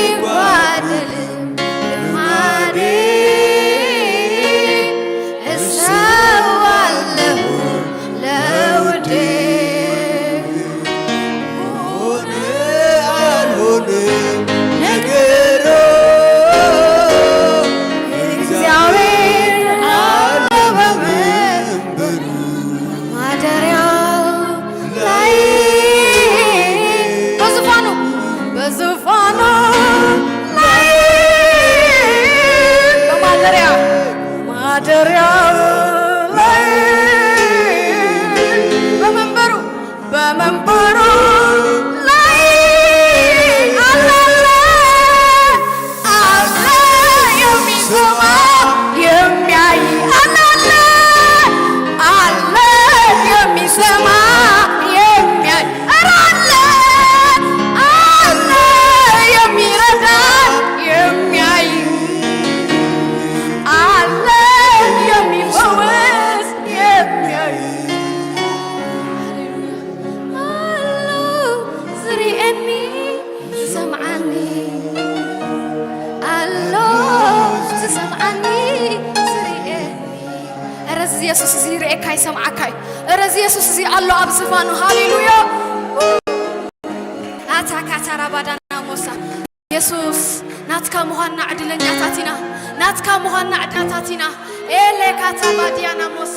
አይጓደልም ልማዴ፣ እሰዋለሁ ለውዴ። ሆነ አልሆነ ነገሩ፣ እግዚአብሔር አለ በመንበሩ። ማደሪያው ላይ በዙፋኑ፣ በዙፋኑ ላይ በማደሪያ፣ ማደሪያው ላይ በመንበሩ፣ በመንበሩ ላይ አለ፣ አለ፣ አለ የሚሰማ የሚያይ፣ አለ፣ አለ፣ አለ የሚሰማ የሚያይ፣ ኧረ አለ፣ አለ የሚረዳ የሚያይ፣ አለ የሚፈውስ የሚያይ። ኣሎ ዝርእየኒ ዝሰምዓኒ፣ ኣሎ ዝሰምዓኒ ዝርእየኒ። ኧረ እዚ የሱስ እዚ ይርእየካ ይሰምዓካ እዩ። ኧረ እዚ የሱስ እዚ ኣሎ ኣብ ዝፋኑ። ሃሌሉያ። ኣታ ካታራ ባዳና ሞሳ። የሱስ፣ ናትካ ምዃንና ዕድለኛታት ኢና። ናትካ ምዃንና ዕድለኛታት ኢና። ኤሌ ካታባዲያና ሞሳ፣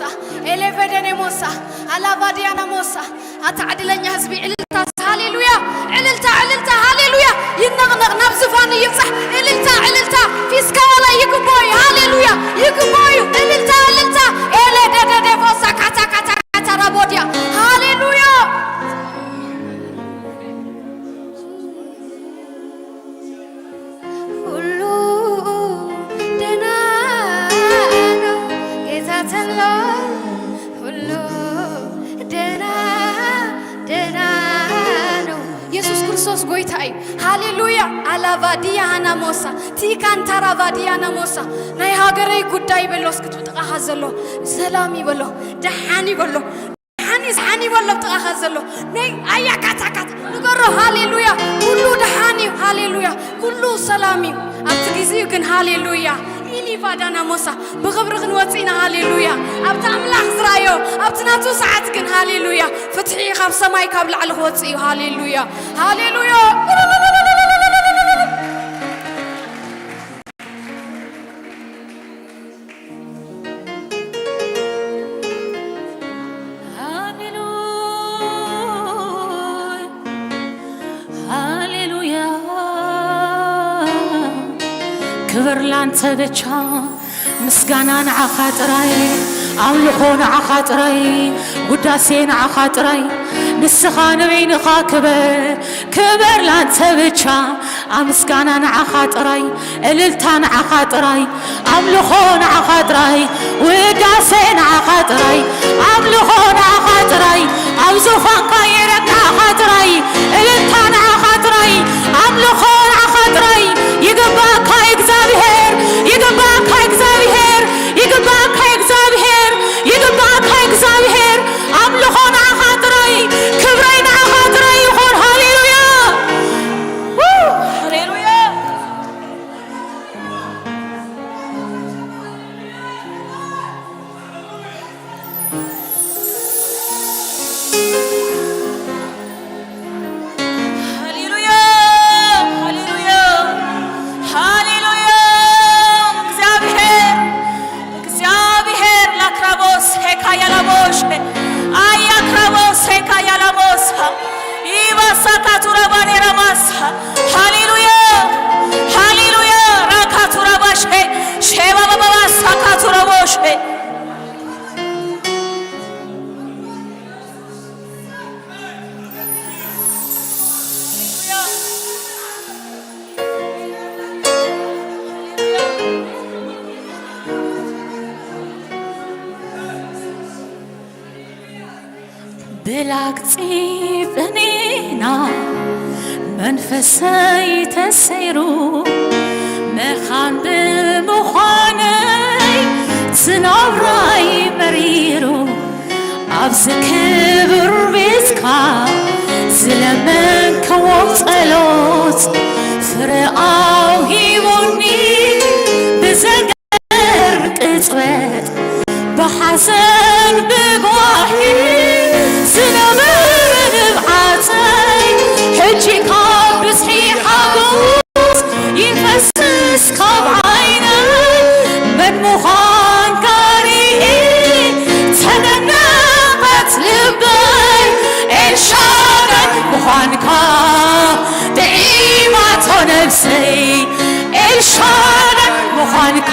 ኤሌ ቬደኔ ሞሳ፣ ኣላባዲያና ሞሳ። ኣታ ዕድለኛ ህዝቢ፣ ዕልልታ፣ ሃሌሉያ፣ ዕልልታ፣ ዕልልታ፣ ሃሌሉያ። ይነቕነቕ፣ ናብ ዝፋኑ ይብጻሕ። ዕልልታ፣ ዕልልታ፣ ፊስካላ ይግቦ እዩ። ሃሌሉያ፣ ይግቦ እዩ። ዕልልታ፣ ዕልልታ፣ ኤሌ ደደደ ሞሳ፣ ካታ፣ ካታ፣ ካታ፣ ራቦዲያ። ሃሌሉያ። ሁሉ ደህና ነው ጌታ ተሎ፣ ሁሉ ደህና፣ ደህና ነው። የሱስ ክርስቶስ ጎይታ እዩ። ሃሌሉያ። ኣላቫዲያ ሃናሞሳ፣ ቲካንታራቫዲያ ናሞሳ። ናይ ሃገረይ ጉዳይ በሎ እስኪ፣ ጥቓኻ ዘሎ ሰላም ይበሎ፣ ደሓን ይበሎ። ሓኒስ ሓኒ በሎ ጥቓኻ ዘሎ ናይ ኣያ ካታ ካታ ንገሮ። ሃሌሉያ። ኩሉ ደሓን እዩ። ሃሌሉያ። ኩሉ ሰላም እዩ። ኣብቲ ግዜኡ ግን ሃሌሉያ። ኢሊቫ ዳና ሞሳ ብኽብሪ ክንወጽእ ኢና። ሃሌሉያ። ኣብቲ ኣምላኽ ዝረኣዮ ኣብቲ ናቱ ሰዓት ግን ሃሌሉያ። ፍትሒ ካብ ሰማይ ካብ ላዕሊ ክወጽእ እዩ። ሃሌሉያ። ሃሌሉያ። ሃሌሉያ፣ ሃሌሉያ። ክብር ላንተ ብቻ፣ ምስጋና ንዓኻ ጥራይ፣ ኣምልኾ ንዓኻ ጥራይ፣ ውዳሴ ንዓኻ ጥራይ። ንስኻ ንበይንኻ ክበር፣ ክበር ላንተ ብቻ። ኣምስጋና ንዓኻ ጥራይ፣ እልልታ ንዓኻ ጥራይ፣ ኣምልኾ ንዓኻ ጥራይ፣ ውዳሴ ንዓኻ ጥራይ፣ ኣምልኾ ንዓኻ ጥራይ። ኣብ ዙፋንካ የረድ ንዓኻ ጥራይ፣ እልልታ ንዓኻ ጥራይ፣ ኣምልኾ ንዓኻ ጥራይ። ይግባእካ እግዚኣብሔር፣ ይግባእካ እግዚኣብሔር፣ ይግባእካ እግዚኣብሔር፣ ይግባእካ እግዚኣብሔር። ኣምልኾ ንዓኻ ጥራይ፣ ክብረይ ንዓኻ ጥራይ ይኹን። ሃሌሉያ። ሃሌሉያ። ሃሌሉያ፣ ሃሌሉያ፣ ሃሌሉያ። እግዚኣብሔር፣ እግዚኣብሔር ላክራቦስ ሄካ ያላቦሽ፣ ኣያ ክራቦስ ሄካ ያላቦስ፣ ኢባሳ ካቱራ ባኔራ ማሳ። ሃሌሉያ፣ ሃሌሉያ። ራካ ቱራ ባሽ፣ ሼባ ባባባሳ ካቱራ ቦሽ። ብላግጺ በኔና መንፈሰይ ተሰይሩ፣ መኻን ብምዃነይ ዝናብራይ መሪሩ፣ ኣብዚ ክቡር ቤትካ ዝለመንክዎ ጸሎት ፍረ ኣውሂቡኒ። ብዘገርም ቅጽበት ብሓዘን ብጓሂ ዝነበረ ንብዓተይ፣ ሕጂ ካብ ብዝሒ ሓጎስ ይፈስስ ካብ ዓይነይ። መን ምዃንካ ርኢ ተደነቐት ልበይ፣ ኤልሻዳይ ምዃንካ ጥዒማቶ ነብሰይ። ኤልሻዳይ ምዃንካ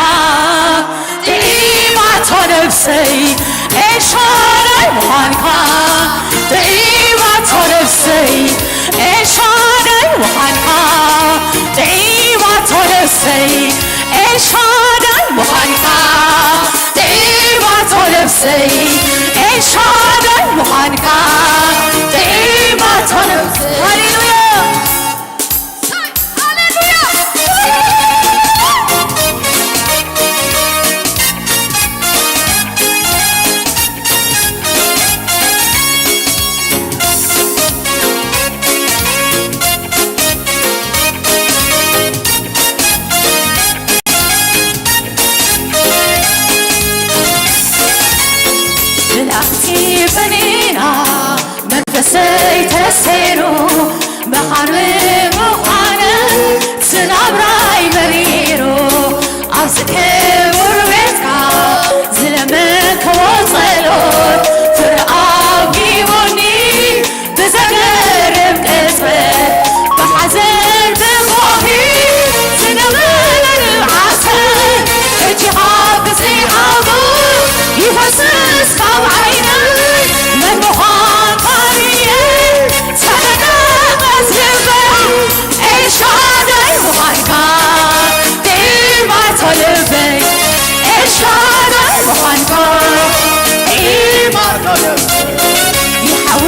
ጥዒማቶ ነብሰይ። ኤልሻዳይ ምዃንካ ጥዒማቶ ነብሰይ። ኤልሻዳይ ምዃንካ ጥዒማቶ ነብሰይ። ኤልሻዳይ ምዃንካ ጥዒማቶ ነብሰይ። ኤልሻዳይ ምዃንካ ጥዒማቶ ነብሰይ። ሃሌሉያ። ሃሌሉያ። ብላእቲ በኔና መንፈሰይ ተሰይሩ፣ መኻን ምዃነ ዝናብራይ መሪሩ፣ ኣብዚ ክቡር ቤትካ ዝለመንክዎ ጸሎት ፍረ ኣውሂቡኒ። ብዘገርም ቅጽበት ብሓዘን ብጓሂ ዝነበረ ንብዓተይ፣ ሕጂ ካብ ብዝሒ ሓጎስ ይፈስስ ካብ ዓይነይ። መን ምዃንካ ርእየ ተደነቐት ልበይ፣ ኤልሻዳይ ምዃንካ ጥዒማቶ ልበይ። ኤልሻዳይ ምዃንካ ጥዒማቶ ልበይ። ይሓዊ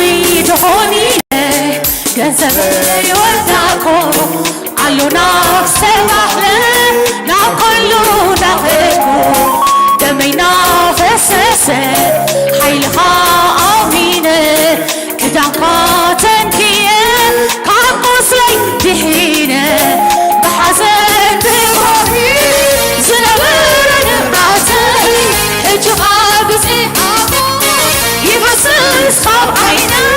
ድኾን ኢለ ገንዘበይ ወዳእኮ፣ ኣሎና ክሰባሕለ ናብ ኩሉ ዳኸድኩ። ደመይ ናፈሰሰ ሓይልኻ ኣሚነ፣ ክዳንካ ተንክየ ካብ ቁስለይ ድሒነ። ብሓዘን ብጓሂ ዝነበረ ንብዓተይ፣ ሕጂ ካብ ብዝሒ ሓጎስ ይፈስስ ካብ ዓይነይ።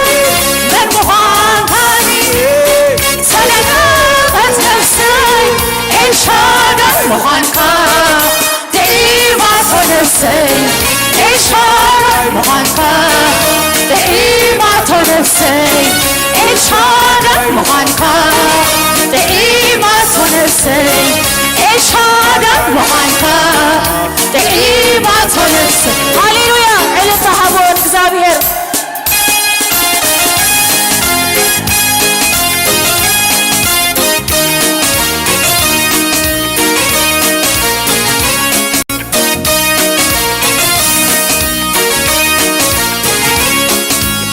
መን ምዃንካ ርኢ ተደነቐት ነብሰይ፣ ኤልሻዳይ ምዃንካ ጥዒማቶ ነብሰይ፣ ኤልሻዳይ ምዃንካ ጥዒማቶ ነብሰይ፣ ኤልሻዳይ ምዃንካ ጥዒማቶ ነብሰይ፣ ኤልሻዳይ ምዃንካ ጥዒማቶ ነብሰይ። ሃሌሉያ! ዕልልታ ሃቦ እግዚኣብሔር።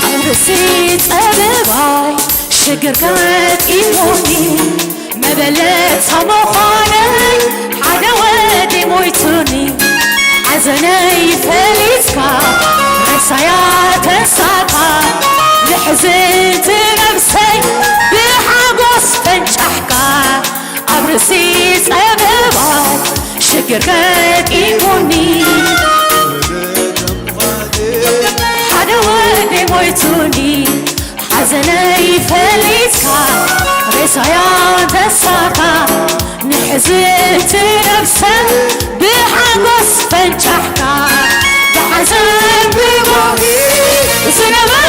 ኣብ ርእሲ ጸበባይ ሽግር ገጢሙኒ፣ መበለታ ምዃነይ ሓደ ወዲ ሞይቱኒ። ሓዘነይ ፈሊጥካ ሬሳያ ተንሳእካ፣ ንሕዝንቲ ነብሰይ ብሓጎስ ፈንጫሕካ። ኣብ ርእሲ ጸበባይ ሽግር ገጢሙኒ፣ ሓደ ወዲ ሞይቱኒ። ሓዘነይ ፈሊጥካ ሬሳያ ተንሳእካ፣ ንሕዝንቲ ነብሰይ ብሓጎስ ፈንጫሕካ። ብሓዘን ብጓሂ ዝነበረ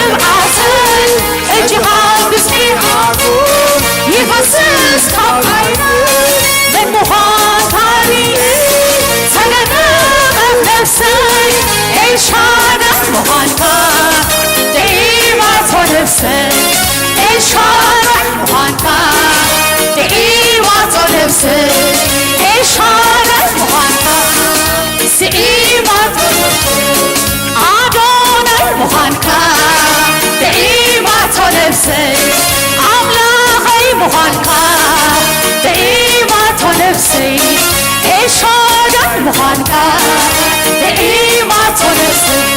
ንብዓተይ፣ ሕጂ ካብ ብዝሒ ሓጎስ ይፈስስ ካብ ዓይነይ። መን ምዃንካ ርኢ ተደነቐት ነብሰይ፣ ኤልሻዳይ ምዃንካ ጥዒማቶ ነብሰይ፣ ኤልሻዳይ ምዃንካ ጥዒማቶ ነብሰይ፣ ኤልሻዳይ ምዃንካ ስዒማቶ ነብሰይ፣ ኣዶናይ ምዃንካ ጥዒማቶ ነብሰይ፣ ኣምላኸይ ምዃንካ ጥዒማቶ ነብሰይ፣ ኤልሻዳይ ምዃንካ ጥዒማቶ ነብሰይ።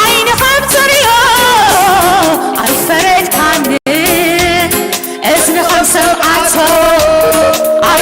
ዓይኒ ከም ትሪኦ ኣይፈረድካን፣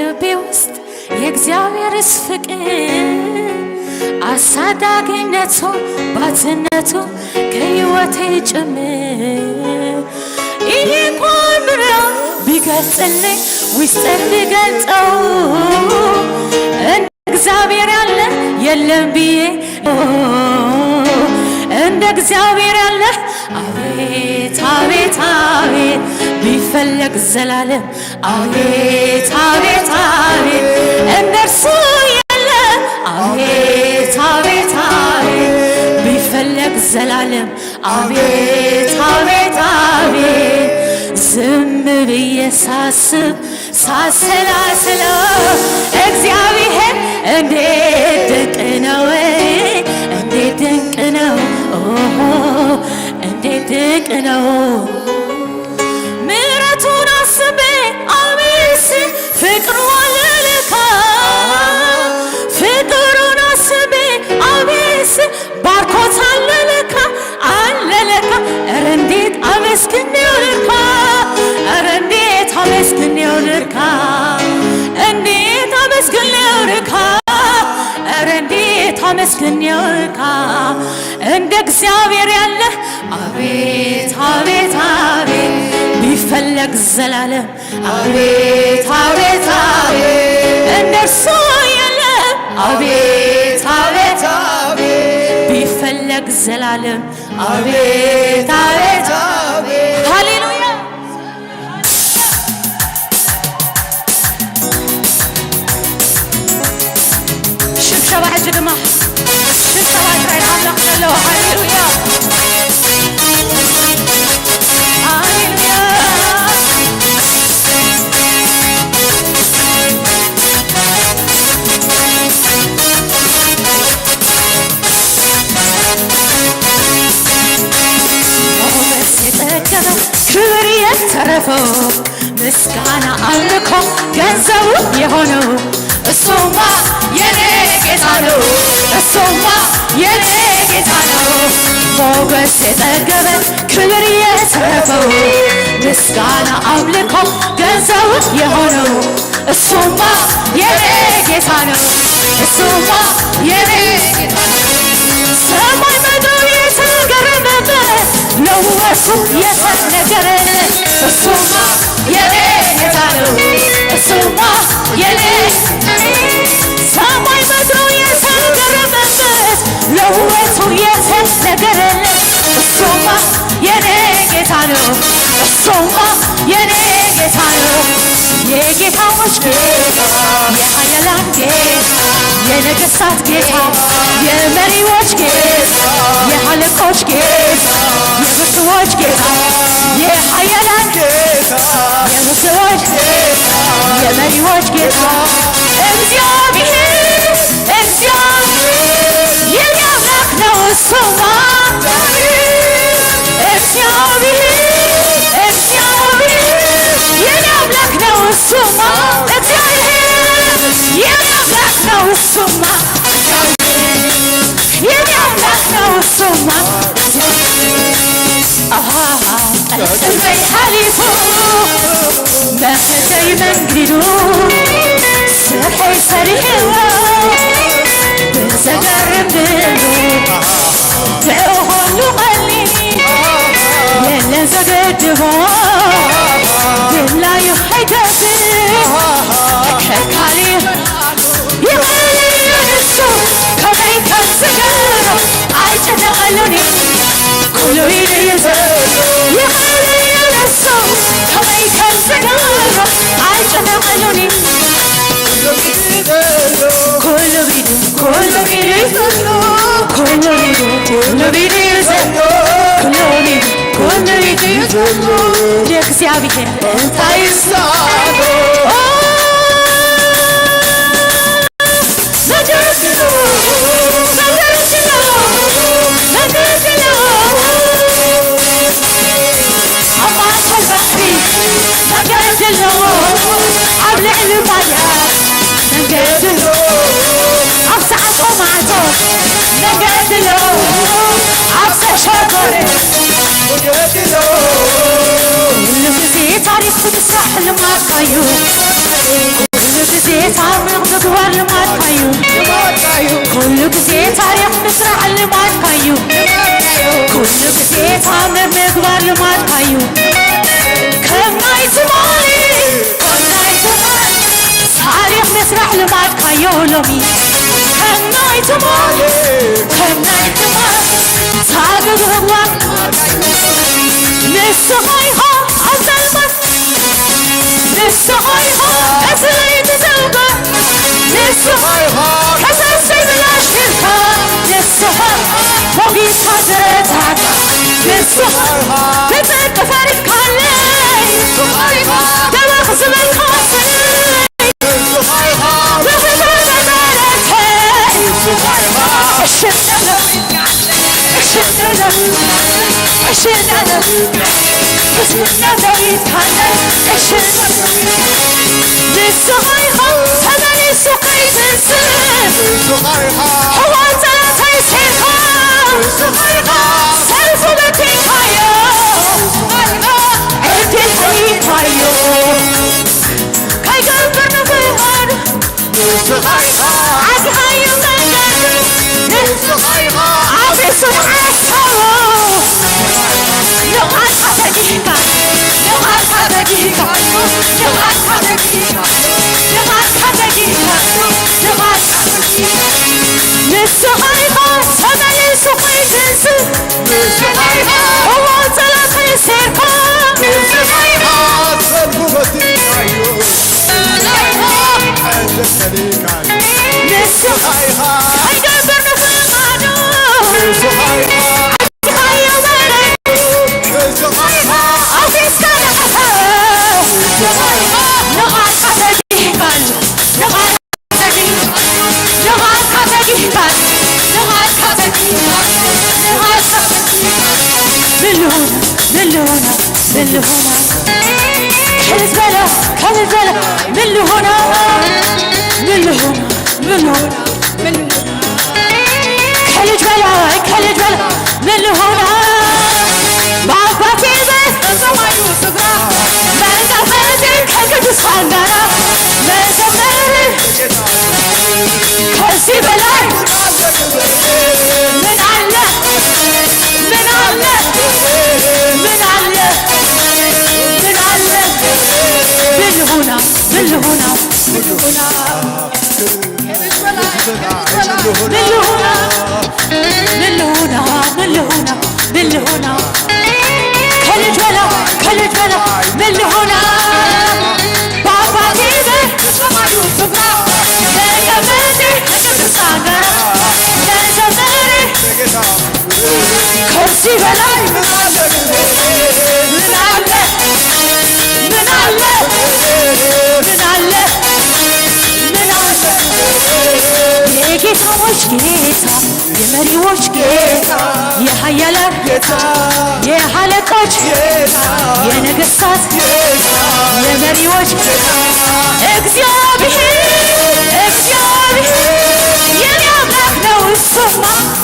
ልቤ ውስጥ የእግዚአብሔርስ ፍቅር አሳዳጊነቱ ባትነቱ ከህይወቴ ጭምር ይሄ እንኳን ምራ ቢገልጽልኝ ውስጥን ቢገልጸው እንደ እግዚአብሔር ያለ የለም ብዬ እንደ እግዚአብሔር ያለ አቤት አቤት አቤት ቢፈለግ ዘላለም አቤት አቤት አቤት እንደርሱ የለ አቤት አቤት አቤት ቢፈለግ ዘላለም አቤት አቤት አቤት ዝም ብዬ ሳስብ ሳሰላስለው እግዚአብሔር እንዴት ድንቅ ነው እንዴት ድንቅ ነው ኦሆ እንዴት ድንቅ ነው ምሕረቱን አስቤ አቤት ፍቅሩ አለ ለካ ፍቅሩን አስቤ አቤት ባርኮት አለ ለካ አለ ለካ ኧረ እንዴት አመስግኔው ልርካ ኧረ እንዴት አመስግኔው ልርካ እንዴት አመስግኔው ልርካ ኧረ እንዴት አመስግኔው ልርካ እንደ እግዚአብሔር ያለ አቤት አቤት አቤት ቢፈለግ ዘላለም አቤት አቤት አቤት እንደርሱ የለም አቤት አቤት አቤት ቢፈለግ ዘላለም አቤት አቤት አቤት ሃሌሉያ ሽብሸባ ሕጂ ድማ ሽብሸባ ጥራይ ንኣምላኽ ዘለዎ ሃሌሉያ ሃሌሉያ ሞገስ የጠገበ ክብር የተረፈው ምስጋና አምልኮ ገንዘቡ የሆነው እሱማ የኔ ጌታ ነው እሱማ የኔ ጌታ ነው ሞገስ የጠገበ ክብር የተረፈው ምስጋና አምልኮ ገንዘቡ የሆነው እሱማ የኔ ጌታ ነው እሱማ የኔ ጌታ ነው ሰማይ ምድር የተገረመበት ለውበቱ የተነገረ እሱማ የኔ ጌታ ነው እሱማ የኔ ሰማይ ምድሩ የተገረመበት ለውበቱ የተነገረለት እሱማ የኔ ጌታ ነው እሱማ የኔ ጌታ ነው የጌታዎች ጌታ የኃያላን ጌታ የነገሥታት ጌታ የመሪዎች ጌታ የአለቆች ጌታ የብርቱዎች ጌታ የኃያላን ጌታ የብርቱዎች ጌታ የመሪዎች ጌታ እግዚአብሔር እግዚአብሔር የኔ አምላክ ነው እሱማ እግዚአብሔር እግዚአብሔር የኔ አምላክ ነው እሱማ እግዚአብሔር የኔ አምላክ ነው እሱማ የኔ አምላክ ነው እሱማ ቀልጥፈይ ሓሊፉ መኸተይ መንግዱ ስርሐይ ሰሪሕዎ ብዘገርም ድሉ ብእኾሉ ቐሊ የለን ዘገድቦ ድላዩ ኣይገብር ከልካሊ ይኽእል እዩ ንሱ ከመይ ከም ዝገብሮ ኣይጨነቐሉን እዩ ኩሉ ኢሉ እዩ ዘሎ ይኽእል እዩ ንሱ ከመይ ከም ዝገብሮ ኣይጨነቐሉን እዩ ኩሉ ቢዱ ኩሉ ቢዱ ይዘሎ ኩሉ ቢዱ ኩሉ ቢዱ ይዘሎ ኩሉ ቢዱ ኩሉ ቢዱ ይዘሎ የእግዚአብሔር እንታይ ይሳኖ ኣብ ልዕሊ ባያ መንገዲ ኣብ ሰዓት ቆማዕቶ መንገዲ ኣብ ተሸኮረ ኩሉ ግዜ ታሪክ ክትስራሕ ልማድካዩ ኩሉ ግዜ ንግዜታ ምምግባር ልማድካዩ ከም ናይ ትማሊ፣ ከም ናይ ትማሊ። ታሪኽ ምስራሕ ልማድካዮ ሎሚ ከም ናይ ትማሊ፣ ከም ናይ ትማሊ። ታግብዋ ንስኻ ኢኻ ኣብ ጸልማት ንስኻ ኢኻ እቲ ለይቲ ዘውጋ፣ ንስኻ ኢኻ ከሰሰይ ብላሽ ጌርካ፣ ንስኻ ሞጊስካ ዝረታዕካ፣ ንስኻ ብጽድቂ ፈሪድካለይ፣ ንስኻ ኢኻ ደበኽ ዝበልካ ሰይ፣ ንስኻ ኢኻ ብኽብሪ ተዛረብከይ፣ ንስኻ ኢኻ እሽሽ ንስኻ ኢኻ ተመሊሱ ከይትንስእ፣ ንስኻ ኢኻ ሕዋን ጸሎተይ ሴርካ፣ ንስኻ ኢኻ ሰልፉ በቲንካዮ፣ ዕድል ከይድካዮ ከይገብር ንፍቓዱ ንስኻ ኢኻ ዓጽኻዮ መንገዱ፣ ንስኻ ኢኻ ኣፍሪሱ ንሓሳቡ። ንቓልካ ተጊህካ፣ ንቓልካ ተጊህካ፣ ንቓልካ ተጊህካ፣ ንቓልካ ተጊህካ፣ ንቓልካ ተጊህካ። ንስኻ ኢኻ ተመሊሱ ከይትንስእ፣ ንስኻ ኢኻ እዋን ጸሎተይ ሴርካ፣ ንስኻ ኢኻ ሰልፉ በቲንካዮ። ንስኻ ኢኻ ከይገብር ንፍቓዱ ንስኻ ኢኻ ኣቲኻዮ መሬት ንስኻ ኢኻ ኣፊስካ ንዓኻ ንቓልካ ተጊህካሉ ንቓልካ ተጊህካሉ ንቓልካ ተጊህካሉ ንቓልካ ተጊህካሉ ንቓልካ ተጊህካሉ ምልሆና ምልሆና ምልሆና ከልበላ ከልበላ ምልሆና ምልሆና ምልሆና ምልሆና ከልጅ በላ ከልጅ በላ ምልሆና በአባቴ ዘንድ በሰማዩ ስፍራ መንቀሳቀሴ ከቅዱሳን ጋራ መዘመር ከዚህ በላይ ምን አለ? ምን አለ? ምን አለ? ምን አለ? ምን ልሆና? ምን ልሆና? ምን ልሆና? ምን ልሆና? ምን ልሆና? ምን ልሆና? ምን ልሆና? ከልጅ በላ ከልጅ በላ ምን ልሆና በአባቴ ዘንድ በሰማዩ ስፍራ ተቀመጠ ከቅዱሳን ጋር ለዘመረ ከዚህ በላይ ምን አለ? ምን አለ? ምን አለ? ምን አለ? ምን አለ? የጌታዎች ጌታ የመሪዎች ጌታ የኃያላን ጌታ የአለቆች ጌታ የነገሥታት ጌታ የመሪዎች ጌታ እግዚአብሔር እግዚአብሔር የኔ አምላክ ነው እሱማ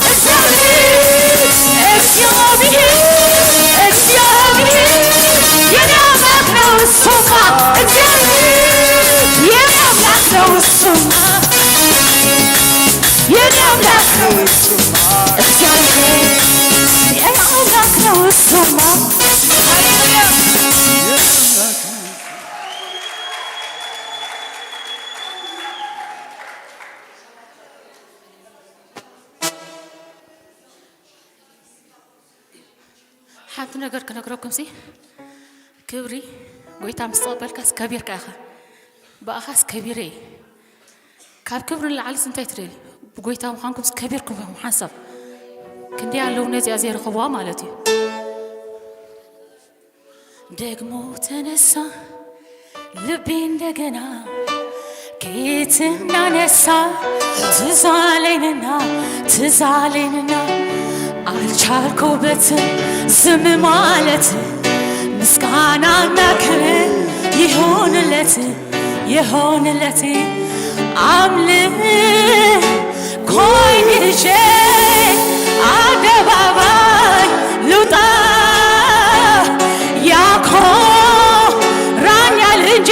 እግዚአብሔር እግዚአብሔር እግዚአብሔር የኔ አምላክ ነው እሱማ እግዚአብሔር የኔ አምላክ ነው እሱማ የኔ አምላክ ነው እሱማ። እግዚአብሔር የኔ አምላክ ነው እሱማ። ሓንቲ ነገር ክነግረኩም ሲ ክብሪ ጎይታ ምስ ተቐበልካስ ከቢርካ ኢኻ። ብኣኻስ ከቢረ እየ። ካብ ክብሪ ንላዕልስ እንታይ ትደልዩ? ብጎይታ ምዃንኩምስ ከቢርኩም ኢኹም ሓንሳብ። ክንደይ ኣለዉ ነዚኣ ዘይረኸብዋ ማለት እዩ። ደግሞ ተነሳ ልቤ እንደገና ከየት እናነሳ ትዝ አለኝና ትዝ አለኝና አልቻልኩበትም ዝም ማለት ምስጋናና ክብር ይሁንለት ይሁንለት አምልኮ ይዤ አደባባይ ልውጣ ያኮራኛል እንጂ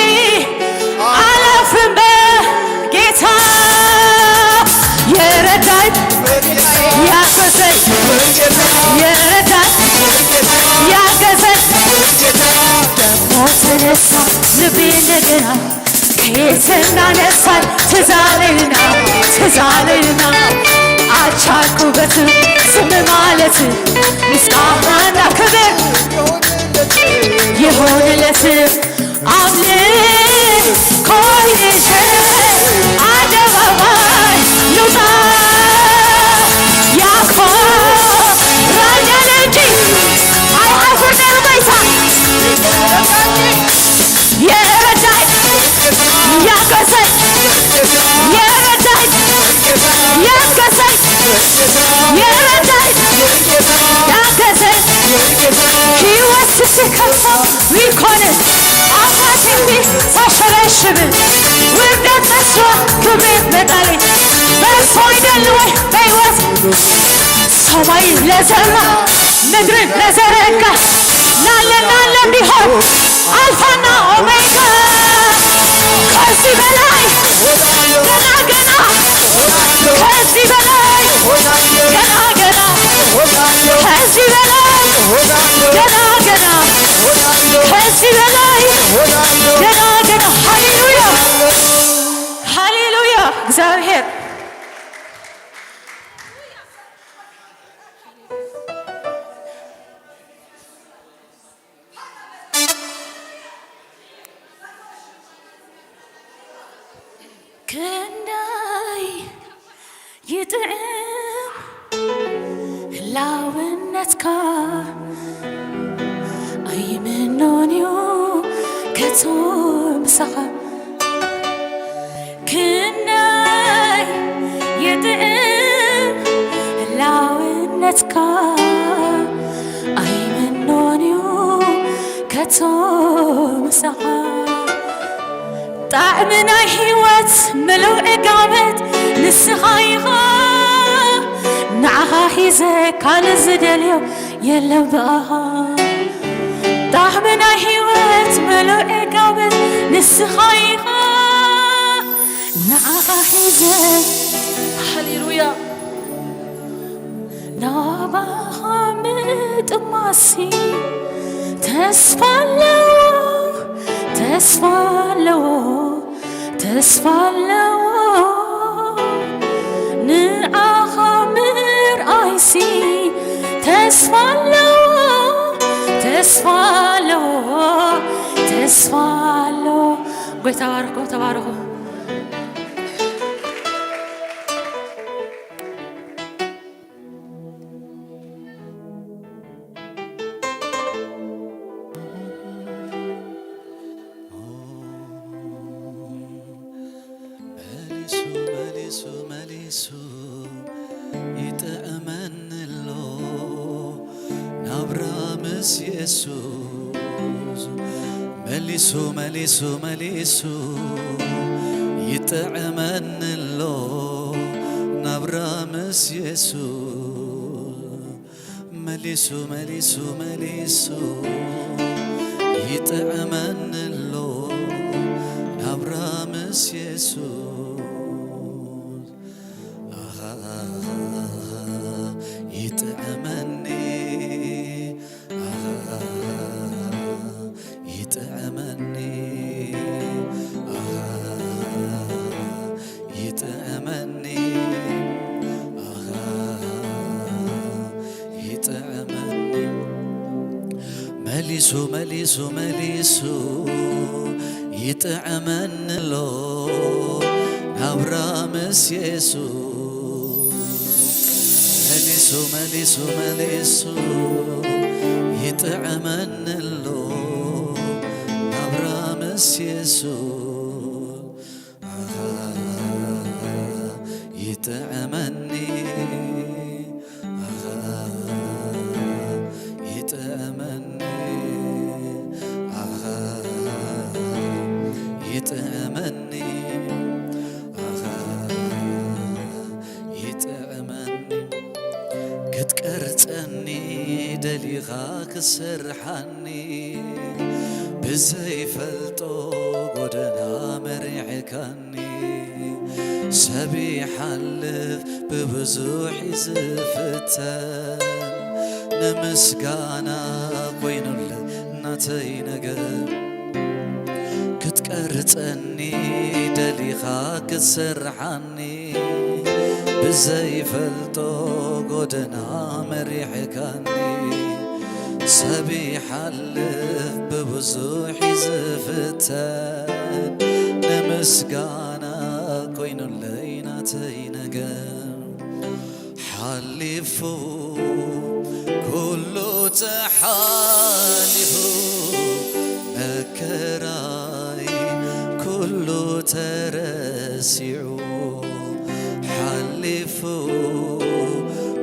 አላፍርም በጌታ የረዳኝ ያገዘኝ የረዳኝ ኣነሳን ትዛለልና ትዛለልና ኣቻኩበት ስም ማለት ምስጋና ክብር ይሆንለት ኣምልኮ ይዘ ኣደባባይ ንውጣ ያኮራኛል እንጂ ኣይሓፍርም። ጎይታ የረዳኝ ያገዘኝ የረዳኝ ያገዘኝ የረዳኝ ያገዘኝ ህይወት ስትከፋ ይኮን አባቴ ሳሸበሽብ ውርደት መስሎ ክብር መጣለኝ በእርሱ አይደል ወይ በሕይወት ሰማይ ለዘራ ምድርን ለዘረጋ ላለ ላለ ቢሆን አልፋና ኦሜጋ ከዚህ በላይ ገና ገና ከዚህ በላይ ገና ገና ከዚህ በላይ ገና ገና ከዚህ በላይ ገና ገና ሃሌሉያ ሃሌሉያ እግዚአብሔር ክንደይ ይጥዕም ህላውነትካ ኣይምኖን እዩ ከቶ ምሳኻ ክንደይ ይጥዕም ህላውነትካ ኣይምኖን እዩ ከቶ ምሳኻ ጣዕሚ ናይ ህይወት ምሉእ ዕጋበት ንስኻ ኢኻ ንዓኻ ሒዘ ካልእ ዝደልዮ የለን ብኣኻ ጣዕሚ ናይ ህይወት ምሉእ ዕጋበት ንስኻ ኢኻ ንዓኻ ሒዘ ሃሌሉያ ናባኻ ምጥማሲ ተስፋ ኣለዎ ተስፋ ኣለዎ ተስፋ ኣለዎ ንዓኻ ምርኣይሲ ተስፋ ኣለዎ ተስፋ ኣለዎ ተስፋ ኣለዎ ጎይታ ባርኮ ተባረኹ መሊሱ መሊሱ መሊሱ ይጥዕመኒ ኣሎ ናብራ ምስ የሱስ መሊሱ መሊሱ መሊሱ ይጥዕመኒ ኣሎ ናብራ ምስ የሱስ መሊሱ መሊሱ መሊሱ ይጥዕመኒ ኣሎ ናብራ ምስ የሱስ ኣሃ ይጥዕመኒ ኣሃ ይጥዕመኒ ኣሃ ይጥዕመኒ ኣሃ ይጥዕመኒ መሊሱ መሊሱ መሊሱ ይጥዕመኒ ኣሎ ናብራ ምስ የሱስ መሊሱ መሊሱ መሊሱ ይጥዕመኒ ኣሎ ናብራ ምስ የሱስ ይጥዕመኒ ይጥዕመኒ ይጥዕመኒ ይጥዕመኒ ክትቀርጸኒ ደሊኻ ክትሰርሓኒ ብዘይፈልጦ ጎደና መሪሕካኒ ሰብ ይሓልፍ ብብዙሕ ዝፍተን ንምስጋና ኮይኑለ ናተይ ነገር ክት ቀርጸኒ ደሊኻ ክትሰርሓኒ፣ ብዘይፈልጦ ጎደና መሪሕካኒ። ሰብ ይሓልፍ ብብዙሕ እዩ ዝፍተን፣ ንምስጋና ኮይኑለይ ናተይ ነገር። ሓሊፉ ኩሉ ተሓሊፉ፣ መከራይ ኩሉ ተረሲዑ። ሓሊፉ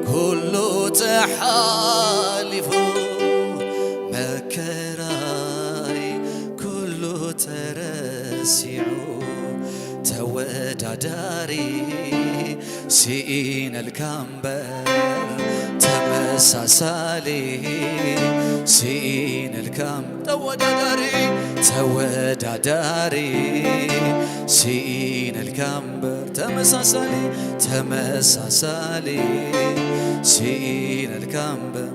ኩሉ ተሓሊፉ፣ መከራይ ኩሉ ተረሲዑ። ተወዳዳሪ ስኢነልካ እምበር፣ ተመሳሳሊ ስኢነልካ እም-፣ ተወዳዳሪ፣ ተወዳዳሪ ስኢነልካ እምበር፣ ተመሳሳሊ፣ ተመሳሳሊ ስኢነልካ እምበር።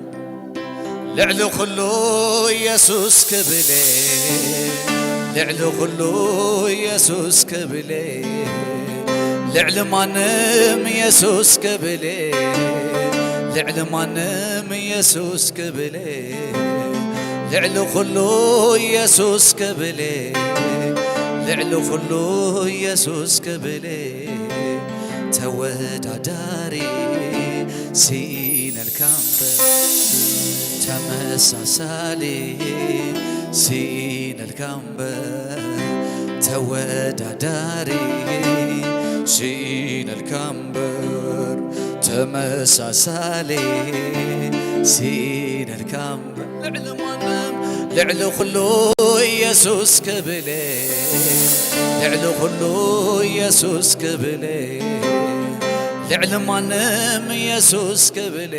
ልዕሊ ኩሉ ኢየሱስ ክብሌ፣ ልዕሊ ኩሉ ኢየሱስ ክብሌ፣ ልዕሊ ማንም ኢየሱስ ክብሌ፣ ልዕሊ ማንም ኢየሱስ ክብሌ፣ ልዕሊ ኩሉ ኢየሱስ ክብሌ፣ ልዕሊ ኩሉ ኢየሱስ ክብሌ፣ ተወዳዳሪ ስኢነልካ እምበር፣ ተመሳሳሊ ስኢነልካ እምበር፣ ተወዳዳሪ ስኢነልካ እምበር፣ ተመሳሳሊ ስኢነልካ እምበር፣ ልዕሊ ማንም ልዕሊ ኩሉ ኢየሱስ ክብሌ፣ ልዕሊ ኩሉ ኢየሱስ ክብሌ፣ ልዕሊ ማንም ኢየሱስ ክብሌ፣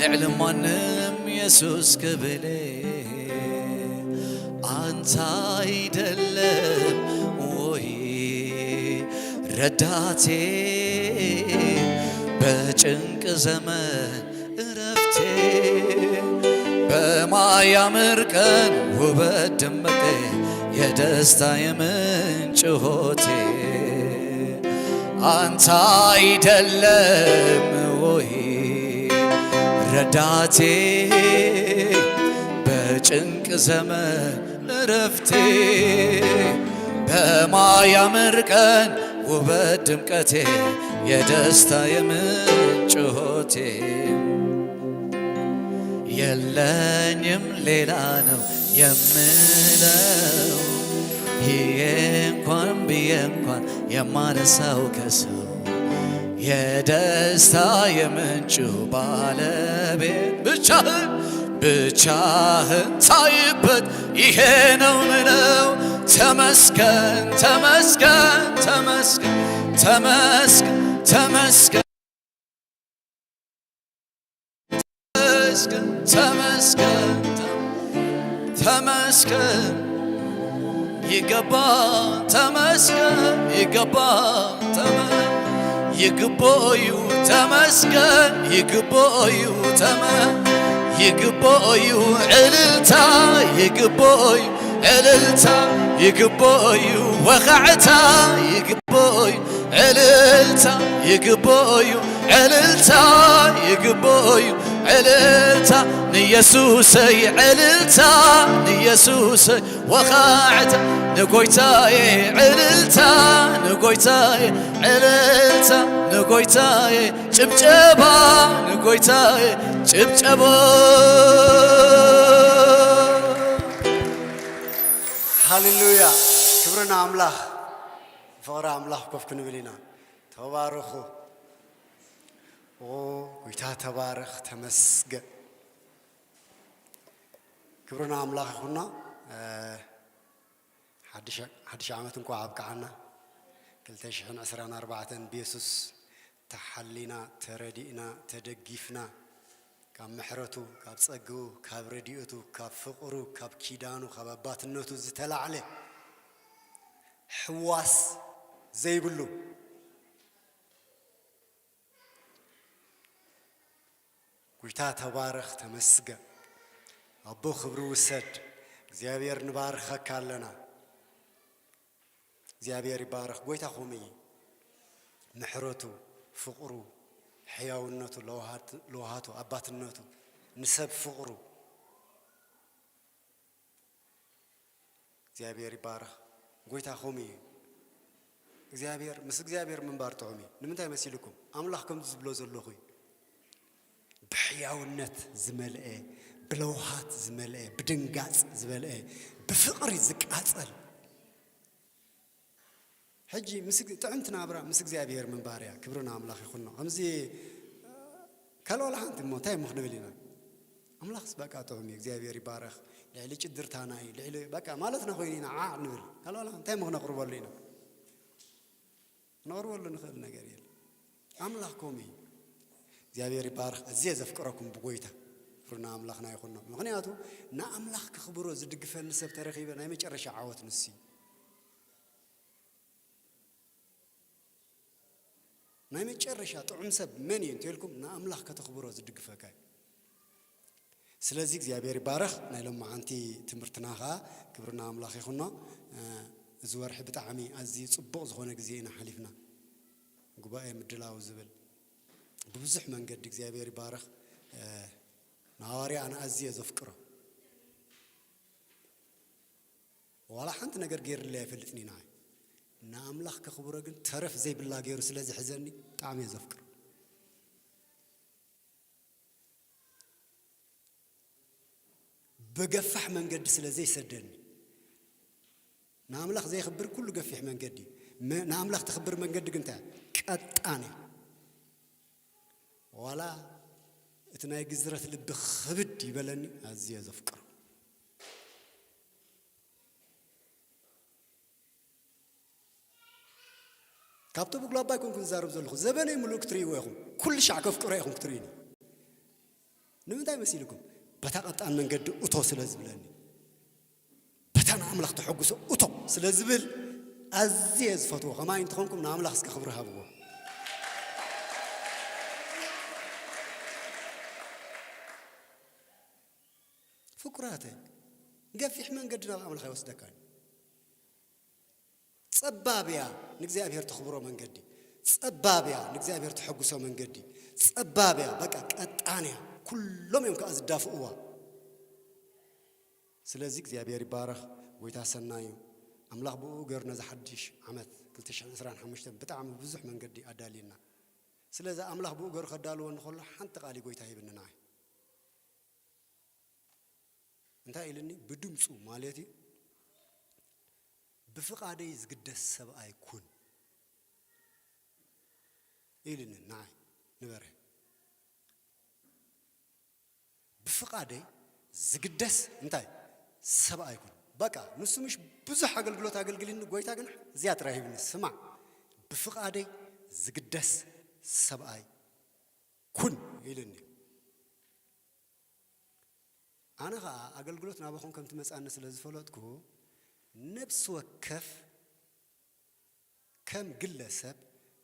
ልዕሊ ማንም ኢየሱስ ክብሌ። አንተ አይደለም ወይ ረዳቴ በጭንቅ ዘመን እረፍቴ፣ በማያምር ቀን ውበት ድምቀቴ፣ የደስታ የምንጭ ሆቴ። አንተ አይደለም ወይ ረዳቴ በጭንቅ ዘመን እረፍቴ፣ በማያምር ቀን ውበት ድምቀቴ፣ የደስታ የምንጭ ሆቴ። የለኝም ሌላ ነው የምለው፣ ይሄ እንኳን ብዬ እንኳን የማነሳው ከሰው፣ የደስታ የምንጩ ባለቤት ብቻህን፣ ብቻህን ታይበት፣ ይሄ ነው ምለው። ተመስገን፣ ተመስገን፣ ተመስገን፣ ተመስገን፣ ተመስገን፣ ተመስገን፣ ተመስገን፣ ተመስገን። ይገባ፣ ተመስገን፣ ይገባ፣ ተመ-፣ ይግቦ እዩ፣ ተመስገን፣ ይግቦ እዩ፣ ተመ-፣ ይግቦ እዩ፣ እልልታ፣ ይግቦ እዩ፣ እልልታ፣ ይግቦ እዩ፣ ወኻዕታ፣ ይግቦ እዩ፣ እልልታ፣ ይግቦ እዩ፣ እልልታ፣ ይግቦ እዩ፣ እልልታ፣ ንየሱሰይ፣ እልልታ፣ ንየሱሰይ። ወኻዕታ ንጎይታዬ፣ ዕልልታ ንጎይታዬ፣ ዕልልታ ንጎይታዬ፣ ጭብጨባ ንጎይታዬ፣ ጭብጨባ። ሃሌሉያ! ክብሪ ንኣምላኽ። ፍቕሪ ኣምላኽ ኮፍ ክንብል ኢና። ተባረኹ። ኦ፣ ጎይታ ተባረኽ፣ ተመስገን። ክብሪ ንኣምላኽ ይኹንና። እ፣ ሓድሽ፣ ሓድሽ ዓመት እንኳዕ ኣብቅዓና። ክልተ ሽሕን ዕስራን ኣርባዕተን ብየሱስ ተሓሊና፣ ተረዲእና፣ ተደጊፍና፣ ካብ ምሕረቱ፣ ካብ ጸግኡ፣ ካብ ረድኤቱ፣ ካብ ፍቕሩ፣ ካብ ኪዳኑ፣ ካብ ኣባትነቱ ዝተላዕለ ሕዋስ ዘይብሉ ጎይታ ተባረኽ፣ ተመስገን። ኣቦ ክብሪ ውሰድ። እግዚኣብሔር ንባርኸካ ኣለና። እግዚኣብሔር ይባረኽ። ጎይታ ኸምኡ እዩ። ምሕረቱ፣ ፍቕሩ፣ ሕያውነቱ፣ ለውሃት-፣ ለውሃቱ፣ ኣባትነቱ፣ ንሰብ ፍቕሩ። እግዚኣብሔር ይባረኽ። ጎይታ ኸምኡ እዩ። እግዚኣብሔር፣ ምስ እግዚኣብሔር ምንባር ጥዑም እዩ። ንምንታይ መሲልኩም? ኣምላኽ ከምዚ ዝብሎ ዘለኹ እዩ። ብሕያውነት ዝመልአ፣ ብለውሃት ዝመልአ፣ ብድንጋጽ ዝበልአ፣ ብፍቕሪ ዝቃጸል። ሕጂ ምስ እግ-፣ ጥዕምቲ ናብራ ምስ እግዚኣብሔር ምንባር እያ። ክብሪ ንኣምላኽ ይኹኖ። ከምዚ ካልእ ዋላ ሓንቲ እሞ እንታይ እሞ ክንብል ኢና? ኣምላኽስ በቃ ጥዑም እዩ። እግዚኣብሔር ይባረኽ። ልዕሊ ጭድርታና እዩ። ልዕሊ በቃ ማለትና ኮይኑ ኢና ዓዕ ንብል። ካልእ ዋላ እንታይ እሞ ክነቕርበሉ ኢና? ክነቕርበሉ ንኽእል ነገር የለን። ኣምላኽ ከምኡ እዩ። እግዚኣብሔር ይባረኽ። ኣዝየ ዘፍቅረኩም ብጎይታ። ክብሪ ንኣምላኽና ይኹኖ። ምኽንያቱ ንኣምላኽ ከኽብሮ ዝድግፈኒ ሰብ ተረኺበ ናይ መጨረሻ ዓወት ንሱ እዩ። ናይ መጨረሻ ጥዑም ሰብ መን እዩ እንተልኩም፣ ንኣምላኽ ከተኽብሮ ዝድግፈካ እዩ። ስለዚ እግዚኣብሔር ይባረኽ። ናይ ሎማዓንቲ ትምህርትና ኸዓ ክብሪ ንኣምላኽ ይኹኖ። እ፣ እዚ ወርሒ ብጣዕሚ ኣዝዩ ጽቡቕ ዝኾነ ግዜ ኢና ሓሊፍና። ጉባኤ ምድላው ዝብል ብብዙሕ መንገዲ እግዚኣብሔር ይባረኽ። እ፣ ንሃዋርያ ኣነ ኣዝየ ዘፍቅሮ። ዋላ ሓንቲ ነገር ገይርለይ ኣይፈልጥን እዩ ንዓይ። ንኣምላኽ ከኽብሮ ግን ተረፍ ዘይብላ ገይሩ ስለ ዝሕዘኒ ብጣዕሚ እየ ዘፍቅሮ። ብገፋሕ መንገዲ ስለ ዘይሰደኒ። ንኣምላኽ ዘየኽብር ኩሉ ገፊሕ መንገዲ እዩ። መ-፣ ንኣምላኽ ተኽብር መንገዲ ግን እንታይ እያ? ቀጣን እያ። ዋላ እቲ ናይ ግዝረት ልቢ ኽብድ ይበለኒ፣ ኣዝየ ዘፍቅሮ። ካብቲ ብጉላባ ኣይኮንኩን ዝዛረብ ዘለኹ፣ ዘበነይ ምሉእ ክትርእይዎ ኢኹም። ኩሉ ሻዕ ከፍቅሮ ኢኹም ክትርእዩኒ። ንምንታይ መሲልኩም? በታ ቀጣን መንገዲ እቶ ስለ ዝብለኒ፣ በታ ንኣምላኽ ተሐጉሶ እቶ ስለ ዝብል ኣዝየ ዝፈትዎ። ከማይ እንተኾንኩም ንኣምላኽ እስከ ክብሪ ሃብዎ። ፍቁራተይ፣ ገፊሕ መንገዲ ናብ ኣምላኽ ኣይወስደካን። ጸባብ እያ ንእግዚኣብሔር ተኽብሮ መንገዲ፣ ጸባብ እያ ንእግዚኣብሔር ተሐጉሶ መንገዲ፣ ጸባብ እያ፣ በቃ ቀጣን እያ። ኩሎም እዮም ከኣ ዝዳፍእዋ። ስለዚ እግዚኣብሔር ይባረኽ፣ ጎይታ ሰናይ እዩ። ኣምላኽ ብኡ ገይሩ ነዚ ሓድሽ ዓመት ክልተ ሽሕን ዕስራን ሓሙሽተን ብጣዕሚ ብዙሕ መንገዲ ኣዳልየና። ስለዚ ኣምላኽ ብኡ ገይሩ ከዳልወኒ ከሎ ሓንቲ ቃል እዩ ጎይታ ሂብኒ ንዓይ። እንታይ ኢልኒ? ብድምፁ ማለት እዩ፣ "ብፍቓደይ ዝግደስ ሰብኣይ ኩን" ኢልኒ ንዓይ ንበርሀ። ብፍቓደይ ዝግደስ እንታይ? ሰብኣይ ኩን። በቃ ንሱ ምሽ ብዙሕ ኣገልግሎት ኣገልግልኒ፣ ጎይታ ግን እዚኣ ጥራይ ሂብኒ፣ "ስማዕ፣ ብፍቓደይ ዝግደስ ሰብኣይ ኩን" ኢልኒ። ኣነ ኸኣ ኣገልግሎት ናባኹም ከም ትመጻኒ ስለ ዝፈለጥኩ፣ ነብሲ ወከፍ ከም ግለሰብ፣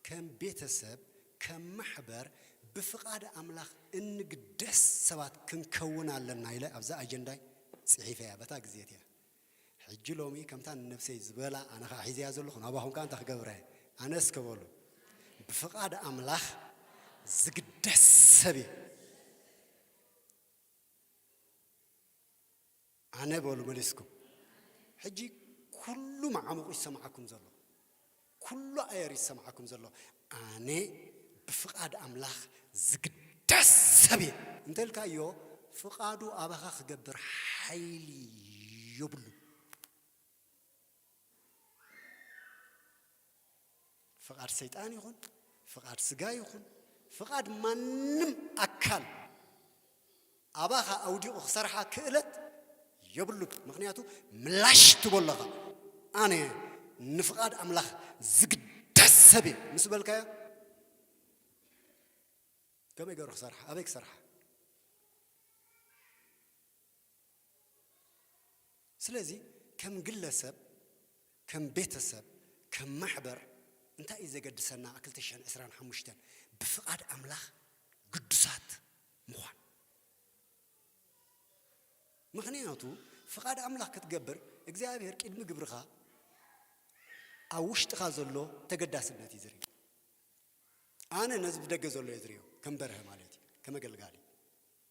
ከም ቤተሰብ፣ ከም ማሕበር ብፍቓድ ኣምላኽ እንግደስ ሰባት ክንከውን ኣለና ኢለ ኣብዛ ኣጀንዳይ ጽሒፈያ፣ በታ ግዜት እያ። ሕጂ ሎሚ ከምታ ንነብሰይ ዝበላ ኣነ ኸኣ ሒዘያ ዘለኹ፣ ናባኹም ከኣ እንታይ ክገብረ እየ? ኣነ እስከ በሉ፣ ብፍቓድ ኣምላኽ ዝግደስ ሰብ እየ። ኣነ በሉ መሊስኩም። ሕጂ ኩሉ መዓሙቕ ይሰምዓኩም ዘሎ፣ ኩሉ ኣየር ይሰምዓኩም ዘሎ። ኣነ ብፍቓድ ኣምላኽ ዝግደስ ሰብ እየ እንተልካዮ፣ ፍቓዱ ኣባኻ ክገብር ሓይሊ የብሉ። ፍቓድ ሰይጣን ይኹን፣ ፍቓድ ስጋ ይኹን፣ ፍቓድ ማንም ኣካል ኣባኻ ኣውዲቑ ክሰርሓ ክእለት የብሉን። ምኽንያቱ ምላሽ ትቦ ኣለኻ። ኣነ ንፍቓድ ኣምላኽ ዝግደስ ሰብ እየ ምስ በልካዮ፣ ከመይ ገይሩ ክሰርሓ? ኣበይ ክሰርሓ? ስለዚ ከም ግለሰብ፣ ከም ቤተሰብ፣ ከም ማሕበር እንታይ እዩ ዘገድሰና? ኣብ ክልተ ሽሕን ዕስራን ሓሙሽተን ብፍቓድ ኣምላኽ ግዱሳት ምዃን። ምኽንያቱ ፍቓድ ኣምላኽ ክትገብር እግዚኣብሔር ቅድሚ ግብርኻ ኣብ ውሽጥኻ ዘሎ ተገዳስነት እዩ ዝርኢ። ኣነ ነዚ ብደገ ዘሎ እየ ዝርእዮ፣ ከም በርሀ ማለት እዩ፣ ከም ኣገልጋሊ።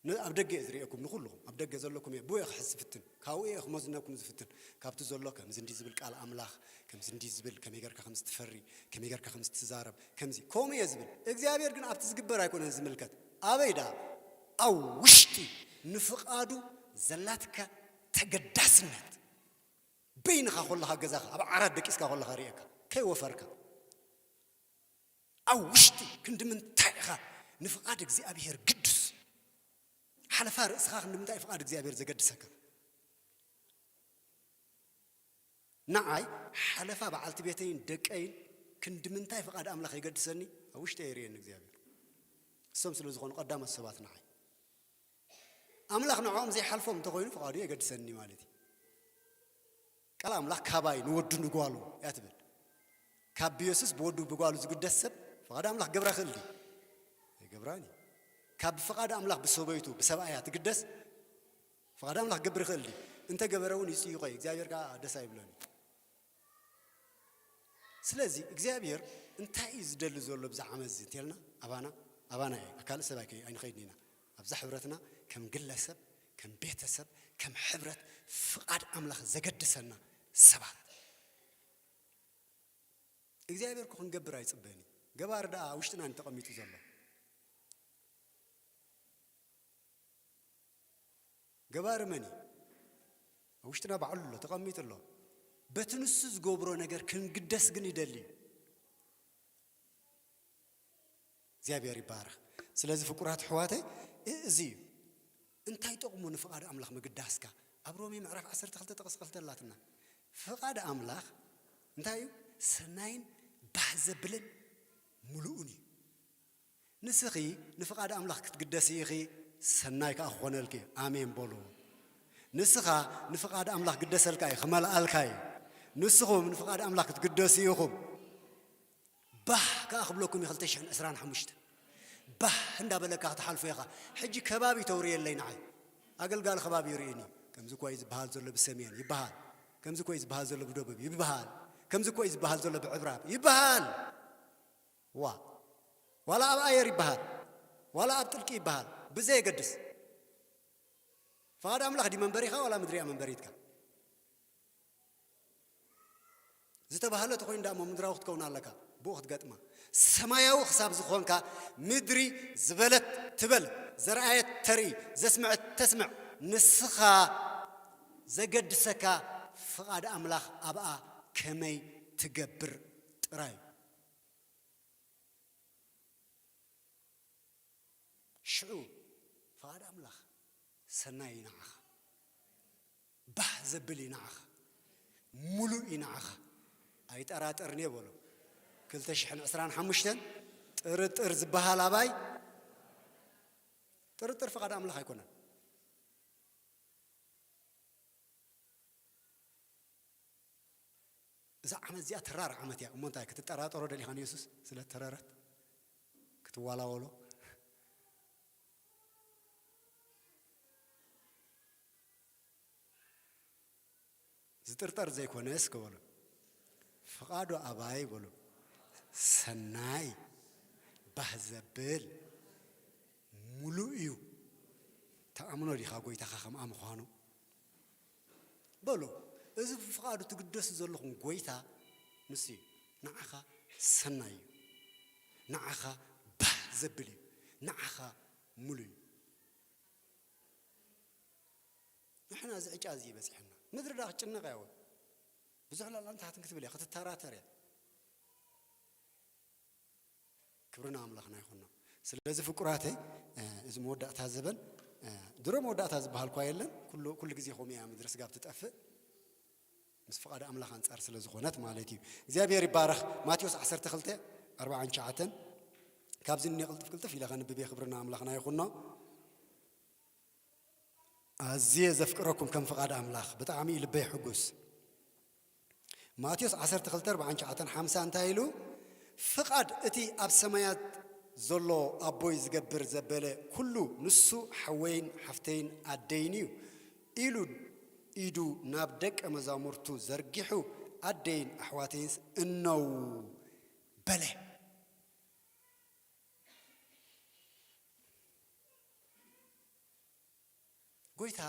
ን-፣ ኣብ ደገ እየ ዝርእየኩም ንኹልኹም፣ ኣብ ደገ ዘለኩም እየ፣ ብኡ እየ ክሕዝ ዝፍትን፣ ካብኡ እየ ክመዝነኩም ዝፍትን። ካብቲ ዘሎ ከምዚ እንዲ ዝብል ቃል ኣምላኽ፣ ከምዚ እንዲ ዝብል፣ ከመይ ጌርካ ከምዚ ትፈሪ፣ ከመይ ጌርካ ከምዚ ትዛረብ፣ ከምዚ፣ ከምኡ እየ ዝብል። እግዚኣብሔር ግን ኣብቲ ዝግበር ኣይኮነን ዝምልከት። ኣበይ ደኣ? ኣብ ውሽጢ ንፍቓዱ ዘላትካ ተገዳስነት። በይንኻ ኮለኻ ገዛኻ፣ ኣብ ዓራት ደቂስካ ኮለኻ ርእየካ፣ ከይወፈርካ። ኣብ ውሽጢ ክንዲ ምንታይ ኢኻ ንፍቓድ እግዚኣብሔር ግዱስ? ሓለፋ ርእስኻ ክንዲ ምንታይ ፍቓድ እግዚኣብሔር ዘገድሰካ? ንዓይ ሓለፋ በዓልቲ ቤተይን ደቀይን ክንዲ ምንታይ ፍቓድ ኣምላኽ የገድሰኒ? ኣብ ውሽጠይ የርእየኒ እግዚኣብሔር። እሶም ስለ ዝኾኑ ቀዳሞት ሰባት ንዓይ። ኣምላኽ ንዕኦም ዘይሓልፎም እንተኾይኑ ፍቓዱ የገድሰኒ ማለት እዩ። ቃል ኣምላኽ ካባይ ንወዱ ንጓሉ እያ ትብል። ካብ ኢየሱስ ብወዱ ብጓሉ ዝግደስ ሰብ ፍቓድ ኣምላኽ ገብራ ክእል ድዩ? ኣይገብራን እዩ። ካብ ፍቓድ ኣምላኽ ብሰበይቱ ብሰብኣያ ትግደስ ፍቓድ ኣምላኽ ክገብር ይኽእል ድዩ? እንተ ገበረ እውን ይጽይቖ እዩ። እግዚኣብሔር ከኣ ደስ ኣይብሎን እዩ። ስለዚ እግዚኣብሔር እንታይ እዩ ዝደሊ ዘሎ ብዚ ዓመት እዚ እንተልና ኣባና፣ ኣባና እየ፣ ካልእ ሰብ ኣይከ-፣ ኣይንኸይድን ኢና። ኣብዛ ሕብረትና ከም ግለሰብ፣ ከም ቤተሰብ፣ ከም ሕብረት ፍቓድ ኣምላኽ ዘገድሰና ሰባት። እግዚኣብሔር እኮ ክንገብር ኣይጽበን እዩ። ገባሪ ደኣ ውሽጥና እዩ ተቐሚጡ ዘሎ። ገባሪ መን እዩ? ኣብ ውሽጥና ባዕሉ ኣሎ፣ ተቐሚጡ ኣሎ። በቲ ንሱ ዝገብሮ ነገር ክንግደስ ግን ይደሊ እዩ። እግዚኣብሔር ይባረኽ። ስለዚ ፍቁራት ኣሕዋተይ፣ እ-፣ እዚ እዩ። እንታይ ጥቕሙ ንፍቓድ ኣምላኽ ምግዳስካ? ኣብ ሮሜ ምዕራፍ ዓሰርተ ክልተ ጥቕሲ ክልተ ኣላትና። ፍቓድ ኣምላኽ እንታይ እዩ? ሰናይን ባህ ዘብልን ምሉእን እዩ። ንስኺ ንፍቓድ ኣምላኽ ክትግደሲ ኢኺ፣ ሰናይ ከኣ ክኾነልኪ። ኣሜን በሉ። ንስኻ ንፍቓድ ኣምላኽ ግደሰልካ እዩ፣ ክመልኣልካ እዩ። ንስኹም ንፍቓድ ኣምላኽ ክትግደሱ ኢኹም። ባህ ከኣ ክብለኩም እዩ ክልተ ሽሕን ዕስራን ሓሙሽተን። ባህ እንዳበለካ ክትሓልፎ ኢኻ። ሕጂ ከባቢ ተውርየለይ ንዓይ። ኣገልጋሊ ከባቢ ይርእየኒ። ከምዚ እኮ እዩ ዝበሃል ዘሎ ብሰሜን ይበሃል። ከምዚ እኮ እዩ ዝበሃል ዘሎ ብደቡብ ይበሃል። ከምዚ እኮ እዩ ዝበሃል ዘሎ ብዕብራብ ይበሃል። ዋ፣ ዋላ ኣብ ኣየር ይበሃል፣ ዋላ ኣብ ጥልቂ ይበሃል፣ ብዘየገድስ። ፍቓድ ኣምላኽ ድዩ መንበሪኻ ዋላ ምድሪ እያ መንበሪትካ? ዝተባህለ ተኾይኑ ደኣ እሞ ምድራዊ ክትከውን ኣለካ፣ ብኡ ክትገጥማ። ሰማያዊ ክሳብ ዝኾንካ ምድሪ ዝበለት ትበል፣ ዘርኣየት ተርኢ፣ ዘስምዐት ተስምዕ። ንስኻ ዘገድሰካ ፍቓድ ኣምላኽ ኣብኣ ከመይ ትገብር ጥራይ እዩ። ሽዑ ፍቓድ ኣምላኽ ሰናይ እዩ ንዓኻ፣ ባህ ዘብል እዩ ንዓኻ፣ ሙሉእ እዩ ንዓኻ። ኣይጠራጠርን እየ በሎ። ክልተ ሽሕን ዕስራን ሓሙሽተን ጥርጥር ዝበሃል ኣባይ፣ ጥርጥር ፍቓድ ኣምላኽ ኣይኮነን። እዛ ዓመት እዚኣ ተራር ዓመት እያ። እሞ እንታይ ክትጠራጠሮ ደሊኻ ንየሱስ ስለ ተረረት ክትዋላወሎ? ዝጥርጠር ዘይኮነስ ክበሉ ፍቓዱ ኣባይ በሉ ሰናይ ባህ ዘብል ሙሉእ እዩ። ተኣምኖ ዲኻ ጎይታኻ ከምኣ ምዃኑ? በሉ፣ እዚ ፍቓዱ ትግደሱ ዘለኹም ጎይታ ንሱ እዩ። ንዓኻ ሰናይ እዩ። ንዓኻ ባህ ዘብል እዩ። ንዓኻ ሙሉ እዩ። ንሕና እዚ ዕጫ እዚ እዩ በፂሐና። ምድሪ ዳ ክትጭነቕ እያ ወይ? ብዙሕ ላላ ንታሕትን ክትብል እያ፣ ክትተራተር እያ። ክብሪ ንኣምላኽና ይኹኖ። ስለዚ ፍቁራተይ፣ እ፣ እዚ መወዳእታ ዘበን፣ እ፣ ድሮ መወዳእታ ዝበሃል እኳ የለን። ኩሉ፣ ኩሉ ግዜ ከምኡ እያ ምድሪ ስጋብ ትጠፍእ። ምስ ፍቓድ ኣምላኽ ኣንጻር ስለ ዝኾነት ማለት እዩ። እግዚኣብሔር ይባረኽ። ማቴዎስ ዓሰርተ ክልተ ኣርብዓን ትሽዓተን። ካብዚ እኒ ቅልጥፍ ቅልጥፍ ኢለ ከንብብ እየ። ክብሪ ንኣምላኽና ይኹኖ። ኣዝየ ዘፍቅረኩም ከም ፍቓድ ኣምላኽ፣ ብጣዕሚ እዩ ልበይ ሕጉስ። ማቴዎስ ዓሰርተ ክልተ ኣርብዓን ትሽዓተን ሓምሳ እንታይ ኢሉ? ፍቓድ እቲ ኣብ ሰማያት ዘሎ ኣቦይ ዝገብር ዘበለ ኩሉ ንሱ ሓወይን ሓፍተይን ኣደይን እዩ ኢሉ ኢዱ ናብ ደቀ መዛሙርቱ ዘርጊሑ ኣደይን ኣሕዋተይንስ እነው በለ። ጎይታ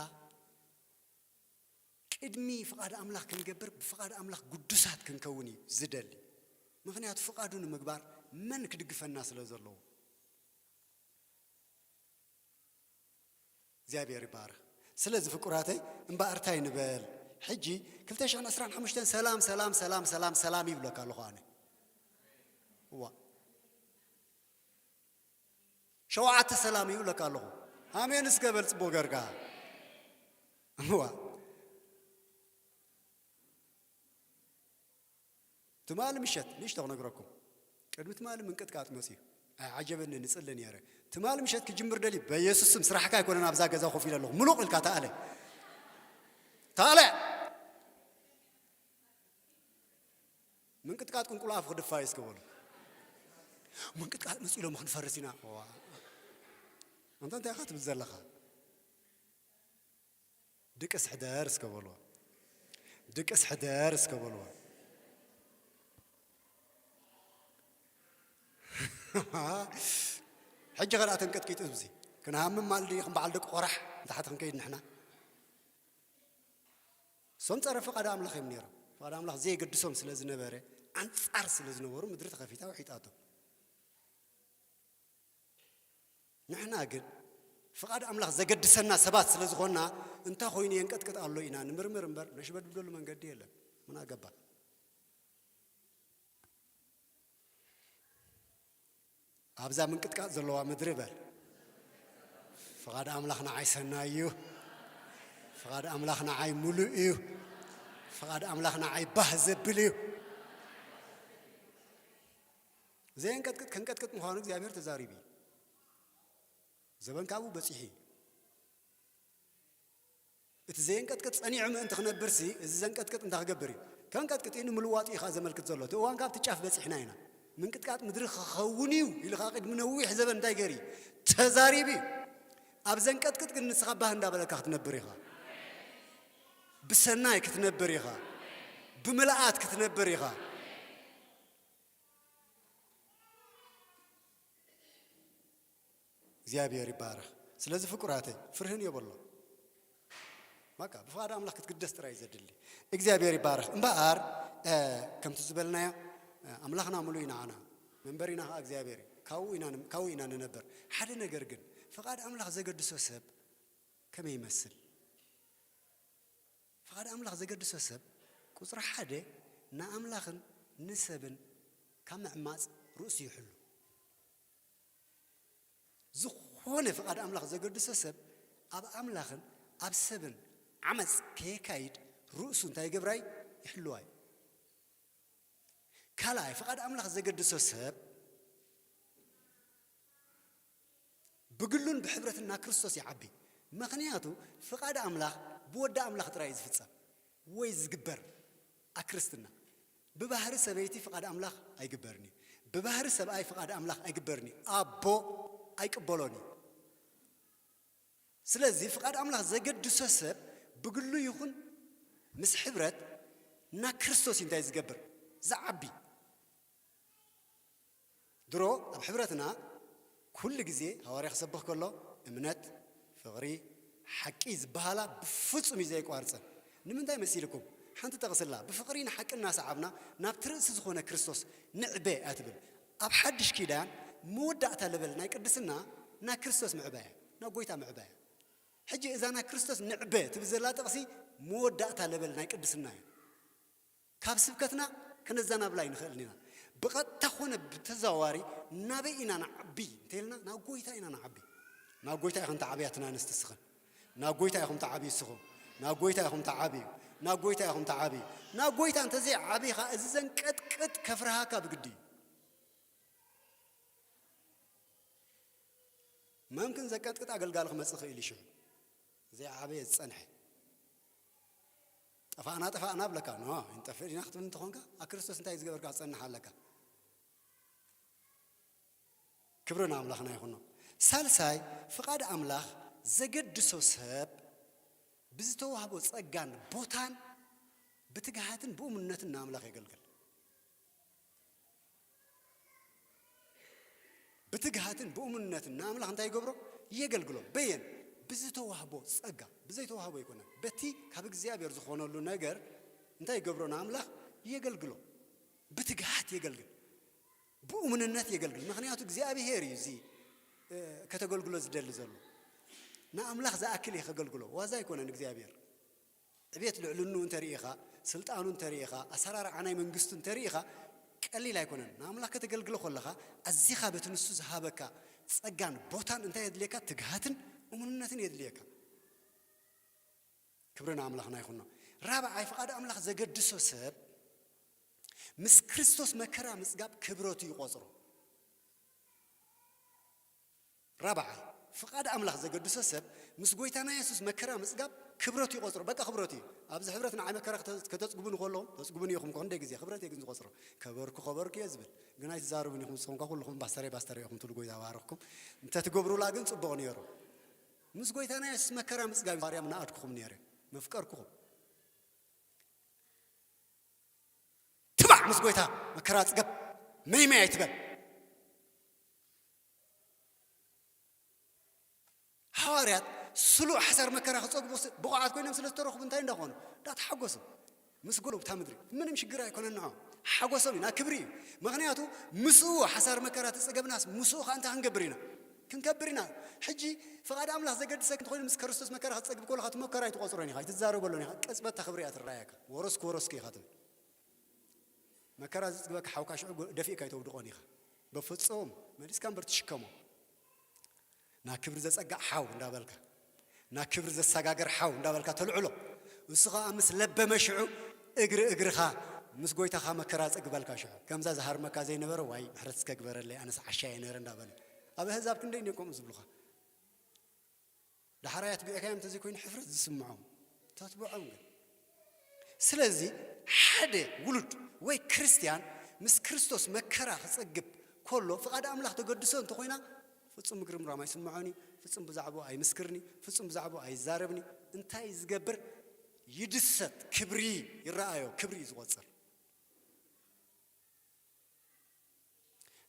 ቅድሚ ፍቓድ ኣምላኽ ክንገብር ብፍቓድ ኣምላኽ ግዱሳት ክንከውን እዩ ዝደሊ። ምኽንያቱ ፍቓዱ ንምግባር መን ክድግፈና ስለ ዘለዎ። እግዚኣብሔር ይባርኽ። ስለዚ ፍቁራተይ እምበኣር እንታይ ንበል? ሕጂ ክልተ ሽሕን ዕስራን ሓሙሽተን ሰላም ሰላም ሰላም ሰላም ሰላም ይብለካ ኣለኹ ኣነ። እዋ ሸውዓተ ሰላም ይብለካ ኣለኹ። ኣሜን እስከ በል ጽቡቕ ገርካ። እዋ ትማሊ ምሸት ንእሽቶ ክነግረኩም። ቅድሚ ትማሊ ምንቅጥቃጥ መጽዩ ኣይዓጀበኒ ንጽሊ ነይረ። ትማሊ ምሸት ክጅምር ደሊ በኢየሱስ ስም ስራሕካ ኣይኮነን ኣብዛ ገዛ ኮፍ ኢለ ኣለኹ። ምሉቕ ኢልካ ተኣለ። ተኣለ። ምንቅጥቃጥ ቁልቁል ኣፉ ክድፋ እዩ እስከ በሉ። ምንቅጥቃጥ መጽኡ ኢሎም ክንፈርስ ኢና። ዋ። ኣንታ እንታይ ኢኻ ትብል ዘለኻ? ድቅስ ሕደር እስከ በልዎ። ድቅስ ሕደር እስከ በልዎ። ሕጂ ኸኣ ተንቀጥቂጡ ህዝቢ ክንሃምም ማለት ድዩ? ከም በዓል ደቂ ቆራሕ ንታሕቲ ክንከይድ ንሕና። እሶም ጸረ ፍቓድ ኣምላኽ እዮም ነይሮም። ፍቓድ ኣምላኽ ዘየገድሶም ስለ ዝነበረ፣ ኣንጻር ስለ ዝነበሩ ምድሪ ተኸፊታ ውሒጣቶም። ንሕና ግን ፍቓድ ኣምላኽ ዘገድሰና ሰባት ስለ ዝኾንና፣ እንታይ ኮይኑ የንቀጥቅጥ ኣሎ ኢና ንምርምር እምበር፣ ነሽበድብደሉ መንገዲ የለን። ምን ኣገባ? ኣብዛ ምንቅጥቃጥ ዘለዋ ምድሪ በል። ፍቓድ ኣምላኽ ንዓይ ሰናይ እዩ። ፍቓድ ኣምላኽ ንዓይ ሙሉእ እዩ። ፍቓድ ኣምላኽ ንዓይ ባህ ዘብል እዩ። ዘየንቀጥቅጥ ከንቀጥቅጥ ምዃኑ እግዚኣብሔር ተዛሪቡ እዩ። ዘበን ካብኡ በጺሑ እዩ። እቲ ዘየንቀጥቅጥ ጸኒዑ ምእንቲ ክነብርሲ፣ እዚ ዘንቀጥቅጥ እንታይ ክገብር እዩ? ከንቀጥቅጥ እዩ፣ ንምልዋጡ እዩ ኸኣ ዘመልክት ዘሎ። እቲ እዋን ካብቲ ጫፍ በጺሕና ኢና። ምንቅጥቃጥ ምድሪ ክኸውን እዩ ኢሉ ኸኣ ቅድሚ ነዊሕ ዘበን እንታይ ገይሩ እዩ? ተዛሪቡ እዩ። ኣብ ዘንቀጥቅጥ ግን ንስኻ ባህ እንዳበለካ ክትነብር ኢኻ። ብሰናይ ክትነብር ኢኻ። ብምልኣት ክትነብር ኢኻ። እግዚኣብሔር ይባረኽ። ስለዚ ፍቁራተይ ፍርህን የበሎ። በቃ ብፍቓድ ኣምላኽ ክትግደስ ጥራይ እዩ ዘድሊ። እግዚኣብሔር ይባረኽ። እምበኣር፣ እ፣ ከምቲ ዝበልናዮ፣ እ፣ ኣምላኽና ምሉእ እዩ ንዓና። መንበሪና ኸዓ እግዚኣብሔር እዩ። ካብኡ ኢና ን-፣ ካብኡ ኢና ንነብር። ሓደ ነገር ግን፣ ፍቓድ ኣምላኽ ዘገድሶ ሰብ ከመይ ይመስል? ፍቓድ ኣምላኽ ዘገድሶ ሰብ፣ ቁጽሪ ሓደ ንኣምላኽን ንሰብን ካብ ምዕማጽ ርእሱ ይሕሉ። ዝኾነ ፍቓድ ኣምላኽ ዘገድሶ ሰብ፣ ኣብ ኣምላኽን ኣብ ሰብን ዓመጽ ከየካይድ ርእሱ እንታይ ይገብራ እዩ? ይሕልዋ እዩ። ካልኣይ፣ ፍቓድ ኣምላኽ ዘገድሶ ሰብ፣ ብግሉን ብሕብረትን ናብ ክርስቶስ ይዓቢ። ምኽንያቱ፣ ፍቓድ ኣምላኽ ብወዲ ኣምላኽ ጥራይ እዩ ዝፍጸም ወይ ዝግበር። ኣክርስትና፣ ብባህሪ ሰበይቲ ፍቓድ ኣምላኽ ኣይግበርን እዩ። ብባህሪ ሰብኣይ ፍቓድ ኣምላኽ ኣይግበርን እዩ። ኣቦ ኣይቅበሎን እዩ። ስለዚ፣ ፍቓድ ኣምላኽ ዘገድሶ ሰብ ብግሉ ይኹን ምስ ሕብረት ናብ ክርስቶስ እዩ እንታይ ዝገብር? ዝዓቢ። ድሮ ኣብ ሕብረትና ኩሉ ግዜ ሃዋርያ ክሰብኽ ከሎ እምነት፣ ፍቕሪ፣ ሓቂ ዝበሃላ ብፍጹም እዩ ዘየቋርጸን። ንምንታይ መሲልኩም? ሓንቲ ጠቕስላ፣ ብፍቕሪ ንሓቂ እናሰዓብና ናብቲ ርእሲ ዝኾነ ክርስቶስ ንዕበ እያ ትብል። ኣብ ሓድሽ ኪዳን መወዳእታ ለበል ናይ ቅድስና ናብ ክርስቶስ ምዕባያ፣ ናብ ጎይታ ምዕባያ። ሕጂ እዛ ናብ ክርስቶስ ንዕበ ትብል ዘላ ጥቕሲ መወዳእታ ለበል ናይ ቅድስና እዩ። ካብ ስብከትና ከነዘናብላ ኣይንኽእልን ኢና። ብቐጥታ ኮነ ብተዘዋዋሪ ናበይ ኢና ንዓቢ እንተኢልና ናብ ጎይታ ኢና ንዓቢ። ናብ ጎይታ ኢኹም ትዓብያ እተን ኣንስቲ እስኽን። ናብ ጎይታ ኢኹም ትዓብዩ እስኹም። ናብ ጎይታ ኢኹም ትዓብዩ። ናብ ጎይታ ኢኹም ትዓብዩ። ናብ ጎይታ እንተዘይዓቢኻ እዚ ዘንቀጥቅጥ ከፍርሃካ ብግዲ እዩ። መምክን ዘቀጥቅጥ ኣገልጋሊ ክመጽእ ይኽእል እዩ ሽዑ። ዘይዓበየ ዝጸንሐ። ጠፋእና ጠፋእና ብለካ፣ ኖ፣ ኣይንጠፍእ ዲና ክትብል እንተኾንካ፣ ኣብ ክርስቶስ እንታይ ዝገበርካ ክጸንሕ ኣለካ። ክብሪ ንኣምላኽና ይኹኖ። ሳልሳይ፣ ፍቓድ ኣምላኽ ዘገድሶ ሰብ ብዝተዋህቦ ጸጋን ቦታን ብትግሃትን ብእሙንነትን ንኣምላኽ የገልግል። ብትግሃትን ብእሙንነትን ንኣምላኽ እንታይ ይገብሮ? የገልግሎ። በየን? ብዝተዋህቦ ጸጋ። ብዘይተዋህቦ ኣይኮነን። በቲ ካብ እግዚኣብሔር ዝኾነሉ ነገር እንታይ ይገብሮ? ንኣምላኽ የገልግሎ። ብትግሃት የገልግል። ብእሙንነት የገልግል። ምኽንያቱ እግዚኣብሔር እዩ እዚ፣ እ፣ ከተገልግሎ ዝደሊ ዘሎ። ንኣምላኽ ዝኣክል እዩ ከገልግሎ። ዋዛ ኣይኮነን እግዚኣብሔር። ዕቤት ልዕልንኡ እንተርኢኻ፣ ስልጣኑ እንተርኢኻ፣ ኣሰራርዓ ናይ መንግስቱ እንተርኢኻ፣ ቀሊል ኣይኮነን። ንኣምላኽ ከተገልግሎ ከለኻ፣ ኣዚኻ በቲ ንሱ ዝሃበካ ጸጋን ቦታን እንታይ የድልየካ? ትግሃትን እሙንነትን የድልየካ። ክብሪ ንኣምላኽና ይኹኖ። ራብዓይ፣ ፍቓድ ኣምላኽ ዘገድሶ ሰብ ምስ ክርስቶስ መከራ ምጽጋብ ክብረቱ ይቖጽሮ። ራብዓይ፣ ፍቓድ ኣምላኽ ዘገድሶ ሰብ ምስ ጎይታና የሱስ መከራ ምጽጋብ ክብረቱ ይቖጽሮ። በቃ ክብረቱ እዩ። ኣብዚ ሕብረት ንዓይ መከራ ክተ-፣ ከተጽግቡኒ ከለኹም፣ ተጽግቡኒ ኢኹም እኮ ክንደይ ግዜ ክብረት እየ ግን ዝቖጽሮ። ከበርኩ፣ ከበርኩ እየ ዝብል። ግን ኣይትዛረቡን ኢኹም፣ ንስኹም እኳ ኩልኹም ባስተረይ፣ ባስተረይ ኢኹም ትብሉ ጎይታ ባረኽኩም። እንተትገብሩላ ግን ጽቡቕ ነይሩ። ምስ ጎይታና የሱስ መከራ ምጽጋብ እዩ። ማርያም ንኣድኩኹም ነይረ፣ መፍቀርኩኹም። ትባዕ ምስ ጎይታ መከራ ጽገብ፣ መይመይ ኣይትበል። ሃዋርያት ስሉዕ ሓሳር መከራ ክጸግቡ ስ-፣ ብቑዓት ኮይኖም ስለ ዝተረኽቡ እንታይ እንዳኾኑ? እንዳተሓጎሱ። ምስ ጎሉ ብታ ምድሪ ምንም ሽግር ኣይኮነን ንዖም። ሓጎሶም እዩ፣ ናብ ክብሪ እዩ። ምኽንያቱ ምስኡ ሓሳር መከራ ተጸገብናስ ምስኡ ኸኣ እንታይ ክንገብር ኢና? ክንከብር ኢና። ሕጂ ፍቓድ ኣምላኽ ዘገድሰክ እንተኾይኑ ምስ ክርስቶስ መከራ ክትጸግብ ከለኻ እቲ መከራ ኣይትቖጽሮን ኢኻ፣ ኣይትዛረበሉን ኢኻ። ቅጽበት እታ ክብሪ እያ ትረኣየካ። ወረስኩ፣ ወረስኩ ኢኻ ትብል። መከራ ዘጽግበካ ሓውካ ሽዑ ጎ-፣ ደፊእካ ኣይተውድቖን ኢኻ። በፍጹም መሊስካ እምበር ትሽከሞ። ናብ ክብሪ ዘጸጋዕ ሓው እንዳበልካ፣ ናብ ክብሪ ዘሰጋገር ሓው እንዳበልካ ተልዕሎ። እሱ ኸኣ ምስ ለበመ ሽዑ እግሪ እግርኻ ምስ ጎይታኻ መከራ ዘጽግበልካ ሽዑ። ከምዛ ዝሃርመካ ዘይነበረ፣ "ዋይ፣ ምሕረት እስከ ግበረለይ፣ ኣነስ ዓሻ እየ ነይረ" እንዳበለ። ኣብ ኣህዛብ ክንደይ እንድዮም ከምኡ ዝብሉኻ? ዳሕራይ ኣትቢዕካዮም እንተዘይኮይኑ ሕፍረት ዝስምዖም፣ ተትብዖም ግን። ስለዚ ሓደ ውሉድ ወይ ክርስትያን ምስ ክርስቶስ መከራ ክጸግብ ከሎ ፍቓድ ኣምላኽ ተገድሶ እንተኾይና ፍጹም ምግርምራም ኣይስምዖን እዩ፣ ፍጹም ብዛዕባኡ ኣይምስክርን እዩ፣ ፍጹም ብዛዕባኡ ኣይዛረብን እዩ። እንታይ ዝገብር? ይድሰት፣ ክብሪ ይረኣዮ፣ ክብሪ እዩ ዝቖጽር።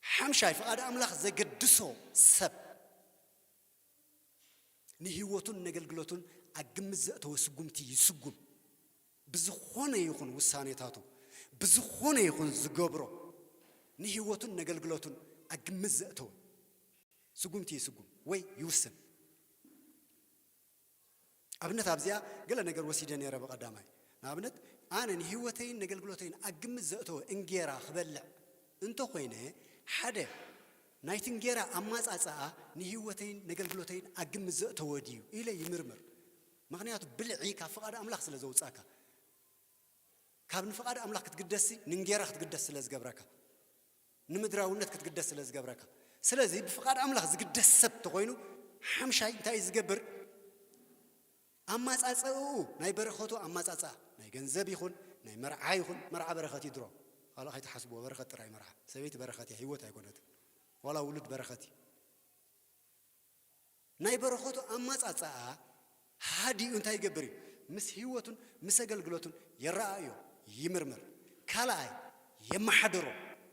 ሓምሻይ፣ ፍቓድ ኣምላኽ ዘገድሶ ሰብ ንህይወቱን ነገልግሎቱን ኣብ ግምት ዘእተወ ስጉምቲ ይስጉም። ብዝኾነ ይኹን ውሳኔታቱ፣ ብዝኾነ ይኹን ዝገብሮ ንህይወቱን ነገልግሎቱን ኣብ ግምት ዘእተወ ስጉምቲ ይስጉም ወይ ይውስን። ኣብነት ኣብዚኣ ገለ ነገር ወሲደ ነይረ ብቐዳማይ። ንኣብነት ኣነ ንህይወተይን ነገልግሎተይን ኣብ ግምት ዘእተወ እንጌራ ክበልዕ እንተኾይነ ሓደ ናይቲ እንጌራ ኣማጻጽኣ ንህይወተይን ነገልግሎተይን ኣብ ግምት ዘእተወ ድዩ ኢለ ይምርምር። ምኽንያቱ ብልዒ ካብ ፍቓድ ኣምላኽ ስለ ዘውጻእካ። ካብ ንፍቓድ ኣምላኽ ክትግደስሲ ንእንጌራ ክትግደስ ስለ ዝገብረካ፣ ንምድራውነት ክትግደስ ስለ ዝገብረካ። ስለዚ ብፍቓድ ኣምላኽ ዝግደስ ሰብ ተኾይኑ ሓምሻይ እንታይ እዩ ዝገብር? ኣማጻጽእኡ ናይ በረኸቱ ኣማጻጽኣ ናይ ገንዘብ ይኹን ናይ መርዓ ይኹን፣ መርዓ በረኸት ይድሮ ካልእ ከይትሓስብዎ፣ በረኸት ጥራይ መርዓ። ሰበይቲ በረኸት እያ፣ ህይወት ኣይኮነትን። ዋላ ውሉድ በረኸት እዩ። ናይ በረኸቱ ኣማጻጽኣ ሃዲኡ እንታይ ይገብር እዩ? ምስ ህይወቱን ምስ ኣገልግሎቱን የረኣእዮ፣ ይምርምር። ካልኣይ የመሓድሮ፣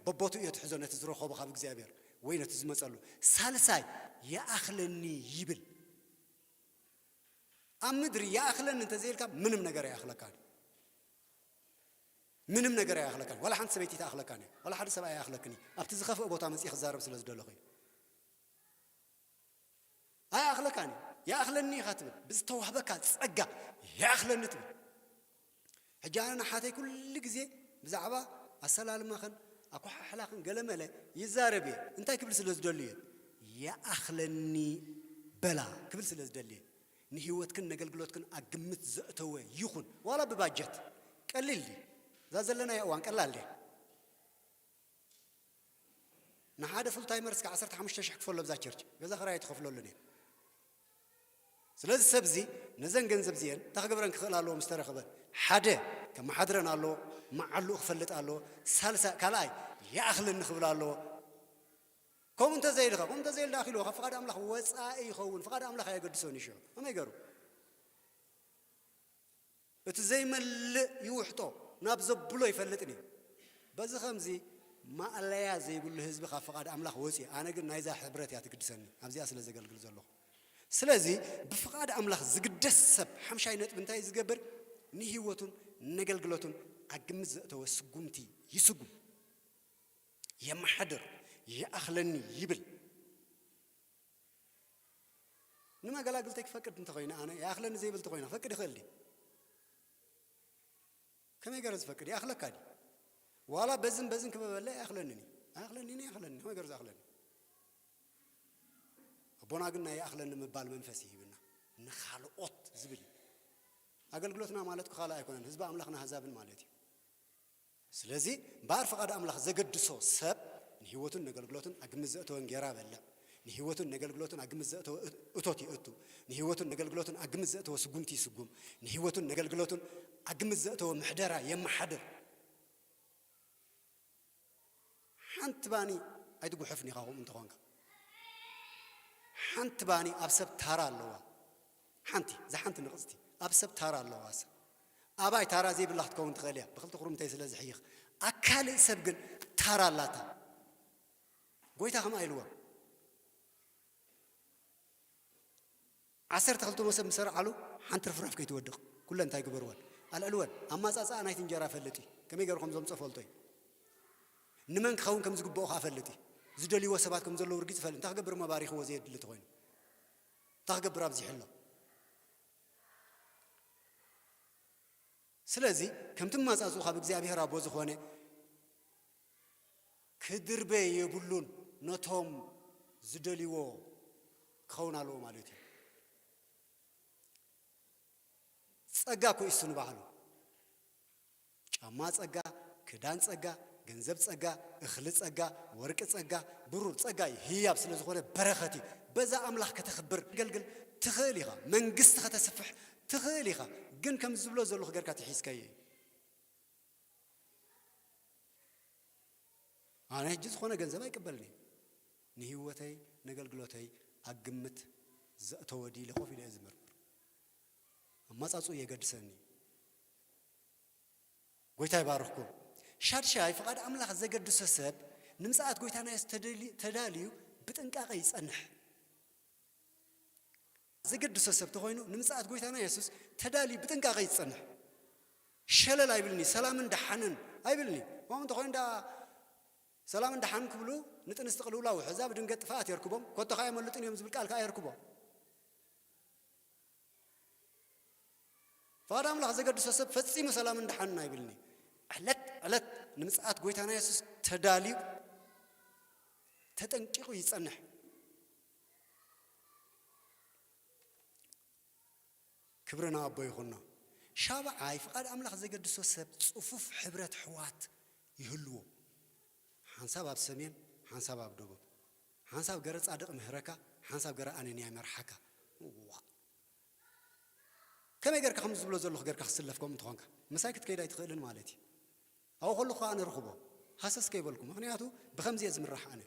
በቦትኡ እዮ ትሕዞ ነቲ ዝረኸቦ ካብ እግዚኣብሔር ወይ ነቲ ዝመጸሉ። ሳልሳይ ይኣኽለኒ ይብል። ኣብ ምድሪ ይኣኽለኒ እንተዘይልካ ምንም ነገር ኣይኣኽለካን። ምንም ነገር ኣይኣኽለካን። ዋላ ሓንቲ ሰበይቲ ኣይትኣኽለካን እያ። ዋላ ሓደ ሰብኣይ ኣይኣኽለክን እዩ። ኣብቲ ዝኸፍአ ቦታ መጽእ ክዛረብ ስለ ዝደለኹ እዩ። ኣይኣኽለካን እዩ። ይኣኽለኒ ኢኻ ትብል። ብዝተዋህበካ ጸጋ ይኣኽለኒ ትብል። ሕጂ ኣነ ንሓተይ ኩሉ ግዜ ብዛዕባ ኣሰላልማኽን ኣኳሓሕላኽን ገለመለ ይዛረብ እየ። እንታይ ክብል ስለ ዝደሊ እየ? ይኣኽለኒ በላ ክብል ስለ ዝደሊ እየ። ንህይወትክን ነገልግሎትክን ኣብ ግምት ዘእተወ ይኹን፣ ዋላ ብባጀት ቀሊል ድዩ? እዛ ዘለናዮ እዋን ቀላል ድያ? ንሓደ ፉል ታይመር እስከ ዓሰርተ ሓሙሽተ ሽሕ ክፈሎ ኣብዛ ቸርች፣ ገዛ ክራይ ኣይትኸፍለሉን እየ። ስለዚ ሰብዚ ነዘን ገንዘብ እዚአን እንታይ ክገብረን ክኽእል ኣለዎ? ምስ ተረኽበ ሓደ ከመሓድረን ኣለዎ፣ መዓልኡ ክፈልጥ ኣለዎ። ሳልሳ፣ ካልኣይ ይኣኽለኒ ክብል ኣለዎ። ከምኡ እንተዘይልካ፣ ከምኡ እንተዘይልዳ ኣኺልዎ፣ ካብ ፍቓድ ኣምላኽ ወጻኢ ይኸውን። ፍቓድ ኣምላኽ ኣየገድሶን እዩ። ሽዑ ከመይ ገሩ? እቲ ዘይመልእ ይውሕጦ። ናብ ዘብሎ ይፈልጥን እዩ። በዚ ኸምዚ ማእለያ ዘይብሉ ህዝቢ ካብ ፍቓድ ኣምላኽ ወፂኡ። ኣነ ግን ናይዛ ሕብረት እያ ትግድሰኒ፣ ኣብዚኣ ስለ ዘገልግል ዘለኹ። ስለዚ ብፍቓድ ኣምላኽ ዝግደስ ሰብ ሓምሻይ ነጥቢ እንታይ ዝገብር? ንህይወቱን ነገልግሎቱን ኣብ ግምት ዘእተወ ስጉምቲ ይስጉም፣ የመሓድር፣ ይኣኽለኒ ይብል። ንመገላግልተይ ክፈቅድ እንተኾይነ፣ ኣነ ይኣኽለኒ ዘይብል እንተኾይነ ክፈቅድ ይኽእል ድዩ? ከመይ ገረ ዝፈቅድ? ይኣኽለካ ድዩ? ዋላ በዝን በዝን ክበበለ ይኣኽለንን እዩ። ኣይኣኽለንን፣ ይኣኽለኒ፣ ከመይ ገረ ዝኣኽለኒ? ኣቦና ግን ናይ ይኣኽለኒ ምባል መንፈስ ይህብና። ንኻልኦት ዝብል እዩ። ኣገልግሎትና ማለት እኮ ካልእ ኣይኮነን፣ ህዝቢ ኣምላኽን ኣህዛብን ማለት እዩ። ስለዚ እምበኣር ፍቓድ ኣምላኽ ዘገድሶ ሰብ ንህይወቱን ነገልግሎቱን ኣብ ግምት ዘእተወ እንጌራ በልዕ፣ ንህይወቱን ነገልግሎቱን ኣብ ግምት ዘእተወ እቶት ይእቱ፣ ንህይወቱን ነገልግሎቱን ኣብ ግምት ዘእተወ ስጉምቲ ይስጉም፣ ንህይወቱን ነገልግሎቱን ኣብ ግምት ዘእተወ ምሕደራ የመሓድር። ሓንቲ ባኒ ኣይትጉሕፍን ኢኻ። ከምኡ እንተኾንካ ሓንቲ ባኒ ኣብ ሰብ ታራ ኣለዋ። ሓንቲ፣ እዛ ሓንቲ ንቕጽቲ ኣብ ሰብ ታራ ኣለዋ። ሰብ ኣባይ ታራ ዘይብላ ክትከውን ትኽእል እያ፣ ብኽልተ ኩርምተይ ስለ ዝሕይኽ። ኣብ ካልእ ሰብ ግን ታራ ኣላታ። ጎይታ ከምኣ ኢልዎ። ዓሰርተ ክልተ መሶብ ምስ ሰርዓሉ ሓንቲ ርፍራፍ ከይትወድቕ ኩለን እንታይ ግበርወን? ኣልዕልወን። ኣማጻጽኣ ናይቲ እንጀራ ፈልጥ እዩ። ከመይ ገይሩ ከም ዘምጾ ፈልጦ እዩ። ንመን ክኸውን ከም ዝግብኦ ከኣ ፈልጥ እዩ። ዝደልይዎ ሰባት ከም ዘለዉ ርግጽ ይፈልጥ። እንታይ ክገብር እሞ ባሪኽዎ ዘየድሊ ተኾይኑ? እንታይ ክገብር ኣብዚሑ ኣሎ? ስለዚ ከምቲ ኣማጻጽኡ ካብ እግዚኣብሔር ኣቦ ዝኾነ ክድርበ የብሉን፣ ነቶም ዝደልይዎ ክኸውን ኣለዎ ማለት እዩ። ጸጋ እኮ እዩ እሱ ንባዕሉ። ጫማ ጸጋ፣ ክዳን ጸጋ፣ ገንዘብ ጸጋ፣ እኽሊ ጸጋ፣ ወርቂ ጸጋ፣ ብሩር ጸጋ እዩ። ህያብ ስለ ዝኾነ በረኸት እዩ። በዛ ኣምላኽ ከተኽብር፣ ተገልግል ትኽእል ኢኻ። መንግስቲ ከተስፍሕ ትኽእል ኢኻ። ግን ከም ዝብሎ ዘለኹ ጌርካ ተሒዝካዮ እዩ። ኣነ ሕጂ ዝኾነ ገንዘብ ኣይቅበልን እየ። ንህይወተይ፣ ነገልግሎተይ ኣብ ግምት ዘእተወ ድዩ ኢለ ኮፍ ኢለ እየ ዝምርምር። ኣመጻጽኡ የገድሰኒ እዩ። ጎይታ ይባርኽኩም። ሻድሻይ፣ ፍቓድ ኣምላኽ ዘገድሶ ሰብ ንምጽኣት ጎይታና የሱስ ተደሊ-፣ ተዳልዩ ብጥንቃቐ ይጸንሕ። ዘገድሶ ሰብ ተኾይኑ ንምጽኣት ጎይታና የሱስ ተዳልዩ ብጥንቃቐ ይጸንሕ። ሸለል ኣይብልኒ፣ ሰላምን ደሓንን ኣይብልኒ። ከምኡ እንተኾይኑ ደኣ ሰላምን ደሓን ክብሉ ንጥንስቲ ቅልውላው ሕዛ ብድንገት ጥፍኣት የርክቦም፣ ኮቶ ከኣ የመልጡን እዮም ዝብል ቃል ከኣ የርክቦም። ፍቓድ ኣምላኽ ዘገድሶ ሰብ ፈጺሙ ሰላምን ደሓንን ኣይብልኒ። ዕለት ዕለት ንምጽኣት ጎይታና የሱስ ተዳልዩ ተጠንቂቑ ይጸንሕ። ክብሪ ንኣቦ ይኹኖ። ሻብዓይ፣ ፍቓድ ኣምላኽ ዘገድሶ ሰብ ጽፉፍ ሕብረት ኣሕዋት ይህልዎ። ሓንሳብ ኣብ ሰሜን፣ ሓንሳብ ኣብ ደቡብ። ሓንሳብ ገረ ጻድቕ ምህረካ፣ ሓንሳብ ገረ ኣነንያ ይመርሓካ። ዋ። ከመይ ጌርካ ከምዚ ዝብሎ ዘለኹ ጌርካ ክትስለፍ ከምኡ እንተኾንካ፣ ምሳይ ክትከይድ ኣይትኽእልን ማለት እዩ። ኣብኡ ከለኹ ከኣ ኣነ ርኽቦ። ሃሰስ ከይበልኩ፣ ምኽንያቱ ብኸምዚ እየ ዝምራሕ ኣነ።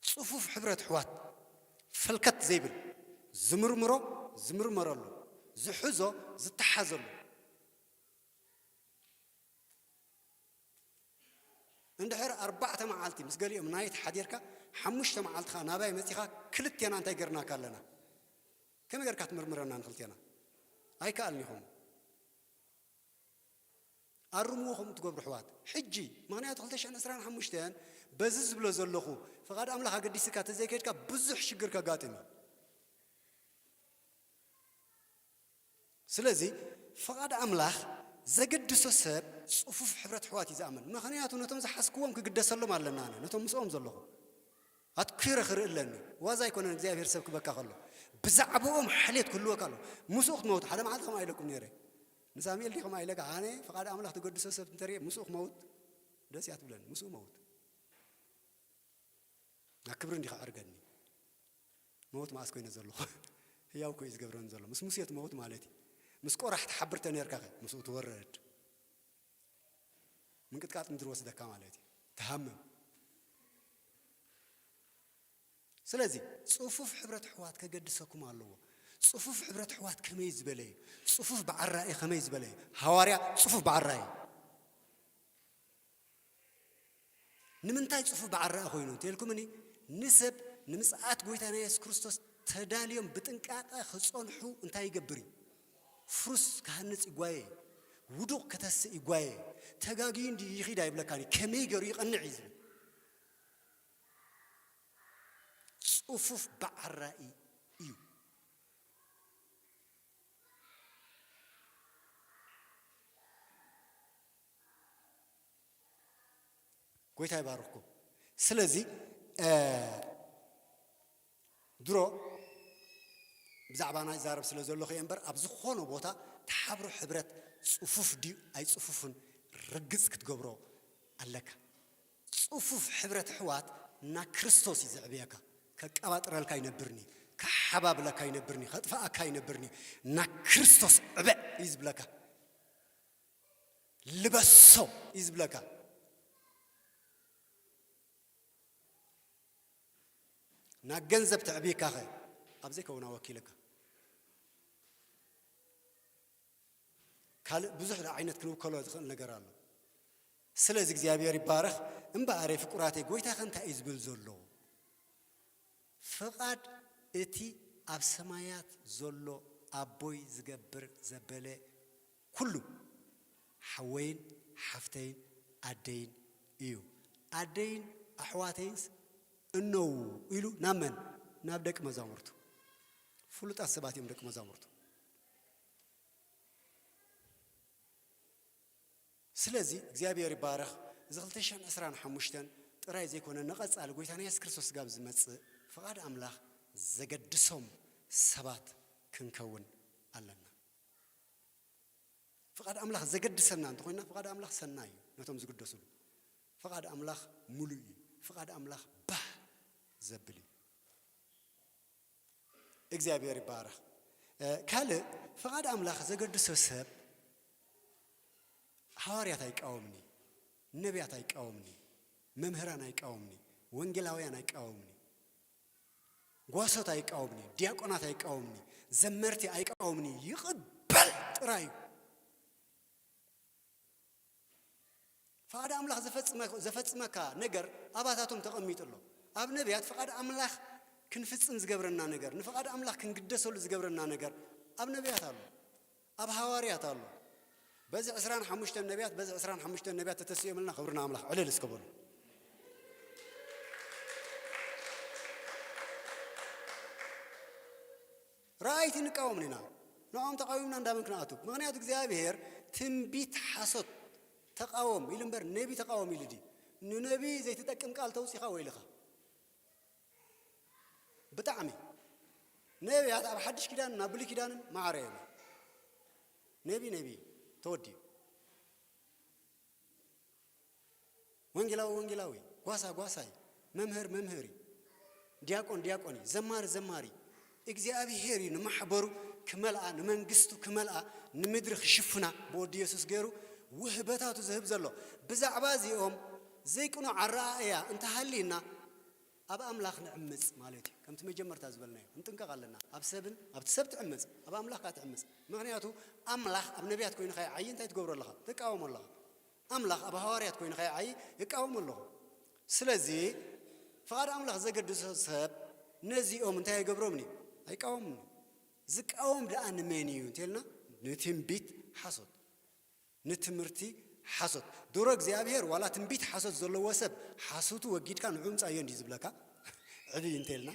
ጽፉፍ ሕብረት ኣሕዋት፣ ፈልከት ዘይብል፣ ዝምርምሮ ዝምርመረሉ፣ ዝሕዞ ዝተሓዘሉ። እንድሕር ኣርባዕተ መዓልቲ ምስ ገሊኦም ናይት ሓዲርካ፣ ሓሙሽተ መዓልቲ ኸኣ ናባይ መጺኻ፣ ክልቴና እንታይ ገርናካ ኣለና? ከመይ ገርካ ትምርምረና ንክልቴና? ኣይከኣልን ኢኹም። ኣርምዎ ከምኡ ትገብሩ ኣሕዋት። ሕጂ፣ ምኽንያቱ ክልተ ሽሕን ዕስራን ሓሙሽተን በዚ ዝብሎ ዘለኹ፣ ፍቓድ ኣምላኽ ኣገዲስካ ተዘይከድካ ብዙሕ ሽግር ከጋጥም እዩ። ስለዚ ፍቓድ ኣምላኽ ዘገድሶ ሰብ ጽፉፍ ሕብረት ኣሕዋት እዩ ዝኣምን። ምኽንያቱ ነቶም ዝሓዝክዎም ክግደሰሎም ኣለና። ኣነ ነቶም ምስኦም ዘለኹ ኣትኲረ ክርኢ ኣለኒ። ዋዛ ኣይኮነን እግዚኣብሔር ሰብ ክበካ ከሎ። ብዛዕባኦም ሓልዮት ክህልወካ ኣሎ። ምስኡ ክትመውት ሓደ መዓልቲ ከምኣ ኢለኩም ነይረ። ንሳሙኤል ድዩ ከምኣ ኢለካ? ኣነ ፍቓድ ኣምላኽ ተገድሶ ሰብ እንተሪኤ ምስኡ ክመውት ደስ እያ ትብለኒ። ምስኡ መውት። ናብ ክብሪ እንዲኻ ዕርገኒ። መውት መኣስ ኮይነ ዘለኹ? ህያው እኮ እዩ ዝገብረኒ ዘሎ። ምስ ሙሴ ትመውት ማለት እዩ። ምስ ቆራሕ ትሓብር ተኔርካ ኸ? ምስኡ ትወርድ። ምንቅጥቃጥ ምድሪ ወስደካ ማለት እዩ። ትሃምም። ስለዚ ጽፉፍ ሕብረት ኣሕዋት ከገድሰኩም ኣለዎ። ጽፉፍ ሕብረት ኣሕዋት ከመይ ዝበለ እዩ? ጽፉፍ በዓል ራእይ ከመይ ዝበለ እዩ? ሃዋርያ ጽፉፍ በዓል ራእይ። ንምንታይ ጽፉፍ በዓል ራእይ ኮይኑ እንተልኩምኒ፣ ንሰብ ንምጽኣት ጎይታና የሱስ ክርስቶስ ተዳልዮም ብጥንቃቐ ክጸንሑ እንታይ ይገብር እዩ? ፍሩስ ክሃንጽ ይጓየ፣ ውዱቕ ከተስእ ይጓየ፣ ተጋግዩ እንዲ ይኺድ ኣይብለካን እዩ፣ ከመይ ገይሩ ይቐንዕ እዩ ዝብል። ጽፉፍ በዓል ራእይ እዩ። ጎይታ ይባርኽኩም። ስለዚ፣ እ፣ ድሮ ብዛዕባ ናይ ዛረብ ስለ ዘለኹ እየ እምበር፣ ኣብ ዝኾነ ቦታ ተሓብሮ ሕብረት ጽፉፍ ድዩ ኣይጽፉፍን ርግጽ ክትገብሮ ኣለካ። ጽፉፍ ሕብረት ኣሕዋት ናብ ክርስቶስ እዩ ዘዕብየካ። ከቀባጥረልካ ኣይነብርኒ፣ ከሓባብለካ ኣይነብርኒ፣ ከጥፍኣካ ኣይነብርኒ። ናብ ክርስቶስ ዕበ እዩ ዝብለካ። ልበሶ እዩ ዝብለካ። ናብ ገንዘብ ተዕብየካኸ ኣብ ዘይከውን ኣወኪለካ። ካልእ ብዙሕ ዓይነት ክንውከሎ ዝኽእል ነገር ኣሎ። ስለዚ እግዚኣብሔር ይባረኽ። እምበኣረይ ፍቁራተይ፣ ጎይታኸ እንታይ እዩ ዝብል ዘሎ? ፍቓድ እቲ ኣብ ሰማያት ዘሎ ኣቦይ ዝገብር ዘበለ ኩሉ ሓወይን ሓፍተይን ኣደይን እዩ። ኣደይን ኣሕዋተይንስ እነዉ ኢሉ ናብ መን? ናብ ደቂ መዛሙርቱ። ፍሉጣት ሰባት እዮም ደቂ መዛሙርቱ። ስለዚ እግዚኣብሔር ይባረኽ። እዚ ክልተ ሽሕን ዕስራን ሓሙሽተን ጥራይ ዘይኮነ፣ ንቐጻሊ ጎይታና የሱስ ክርስቶስ ጋብ ዝመጽእ ፍቓድ ኣምላኽ ዘገድሶም ሰባት ክንከውን ኣለና። ፍቓድ ኣምላኽ ዘገድሰና እንተኾይና፣ ፍቓድ ኣምላኽ ሰናይ እዩ ነቶም ዝግደሱሉ። ፍቓድ ኣምላኽ ሙሉእ እዩ። ፍቓድ ኣምላኽ ባህ ዘብል እዩ። እግዚኣብሔር ይባረኽ። እ፣ ካልእ ፍቓድ ኣምላኽ ዘገድሶ ሰብ ሃዋርያት ኣይቃወምኒ፣ ነቢያት ኣይቃወምኒ፣ መምህራን ኣይቃወምኒ፣ ወንጌላውያን ኣይቃወምኒ፣ ጓሶት ኣይቃወምኒ፣ ዲያቆናት ኣይቃወምኒ፣ ዘመርቲ ኣይቃወምኒ፣ ይቕበል ጥራይ እዩ። ፍቓድ ኣምላኽ ዘፈጽመ-፣ ዘፈጽመካ ነገር ኣባታቶም ተቐሚጡ ኣሎ። ኣብ ነቢያት ፍቓድ ኣምላኽ ክንፍጽም ዝገብረና ነገር፣ ንፍቓድ ኣምላኽ ክንግደሰሉ ዝገብረና ነገር ኣብ ነቢያት ኣሎ፣ ኣብ ሃዋርያት ኣሎ። በዚ ዕስራን ሓሙሽተን ነቢያት፣ በዚ ዕስራን ሓሙሽተን ነቢያት ተተሲኦምልና፣ ክብሪ ንኣምላኽ፣ ዕልል እስከ በሉ። ራእይቲ ንቃወም ኢና። ንዖም ተቃዊምና እንዳበን ክንኣቱ። ምኽንያቱ እግዚኣብሔር ትንቢት ሓሶት ተቃወም ኢሉ እምበር ነቢ ተቃወም ኢሉ ድዩ? ንነቢ ዘይትጠቅም ቃል ተውጺኻ ወይልኻ። ብጣዕሚ ነቢያት ኣብ ሓድሽ ኪዳን ናብ ብሉይ ኪዳንን ማዕረ እዮም። ነቢ ነቢ ተወዲኡ። ወንጌላዊ ወንጌላዊ፣ ጓሳ ጓሳይ፣ መምህር መምህር እዩ፣ ዲያቆን ዲያቆን እዩ፣ ዘማሪ ዘማሪ። እግዚኣብሔር እዩ ንማሕበሩ ክመልኣ፣ ንመንግስቱ ክመልኣ፣ ንምድሪ ክሽፍና ብወዲ የሱስ ገይሩ ውህበታቱ ዝህብ ዘሎ። ብዛዕባ እዚኦም ዘይቅኑዕ ኣረኣእያ እንተሃልዩና፣ ኣብ ኣምላኽ ንዕምጽ ማለት እዩ። ከምቲ መጀመርታ ዝበልናዮ፣ ክንጥንቀቕ ኣለና። ኣብ ሰብን፣ ኣብቲ ሰብ ትዕምጽ፣ ኣብ ኣምላኽ ከኣ ትዕምጽ። ምኽንያቱ፣ ኣምላኽ ኣብ ነቢያት ኮይኑ ከይዓዪ እንታይ ትገብሮ ኣለኻ? ትቃወሞ ኣለኻ። ኣምላኽ ኣብ ሃዋርያት ኮይኑ ከይዓዪ ይቃወሞ ኣለኹ። ስለዚ፣ ፍቓድ ኣምላኽ ዘገድሶ ሰብ ነዚኦም እንታይ ኣይገብሮምን እዩ? ኣይቃወምን እዩ። ዝቃወም ደኣ ንመን እዩ እንተልና፣ ንትንቢት ሓሶት። ንትምህርቲ ሓሶት። ድሮ እግዚኣብሔር ዋላ ትንቢት ሓሶት ዘለዎ ሰብ ሓሶቱ ወጊድካ ንዑ ምጻዮ እንዲ ዝብለካ። ዕብይ እንተልና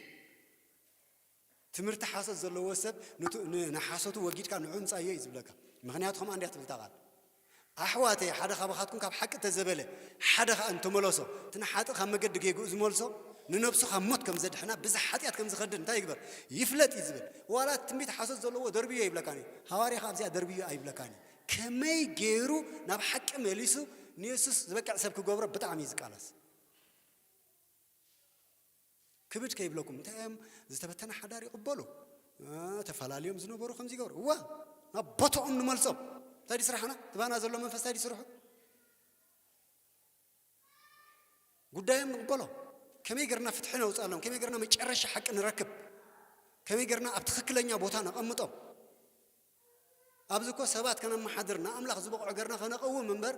ትምህርቲ ሓሶት ዘለዎ ሰብ ንቱ-፣ ን-፣ ንሓሶቱ ወጊድካ ንዑ ምጻዮ እዩ ዝብለካ። ምኽንያቱ ከምኣ እንዲያ ትብል እታ ቃል። ኣሕዋተይ፣ ሓደ ካባኻትኩም ካብ ሓቂ ተዘበለ፣ ሓደ ኸኣ እንተመለሶ፣ እቲ ንሓጢእ ካብ መገዲ ጌግኡ ዝመልሶ፣ ንነብሱ ካብ ሞት ከም ዘድሕና፣ ብዝሕ ሓጢኣት ከም ዝኸድን እንታይ ይግበር? ይፍለጥ እዩ ዝብል። ዋላ ትንቢት ሓሶት ዘለዎ ደርብዮ ይብለካን እዩ። ሃዋርያ ኸኣ ኣብዚኣ ደርብዮ ኣይብለካን እዩ። ከመይ ገይሩ ናብ ሓቂ መሊሱ ንየሱስ ዝበቅዕ ሰብ ክገብሮ ብጣዕሚ እዩ ዝቃለስ። ክብድ ከይብለኩም፣ እንታይ እዮም ዝተበተነ ሓዳር ይቕበሉ፣ እ፣ ተፈላለዮም ዝነበሩ ከምዚ ይገብሩ። እዋ፣ ናብ ቦታኦም ንመልሶም። እንታይ ድዩ ስራሕና? እቲ ባና ዘሎ መንፈስ እንታይ ድዩ ስርሑ? ጉዳዮም ንቕበሎ። ከመይ ገርና ፍትሒ ነውፅኣሎም? ከመይ ገርና መጨረሻ ሓቂ ንረክብ? ከመይ ጌርና ኣብ ትኽክለኛ ቦታ ነቐምጦም? ኣብዚ እኮ ሰባት ከነመሓድር ንኣምላኽ ዝበቕዑ ጌርና ከነቐውም እምበር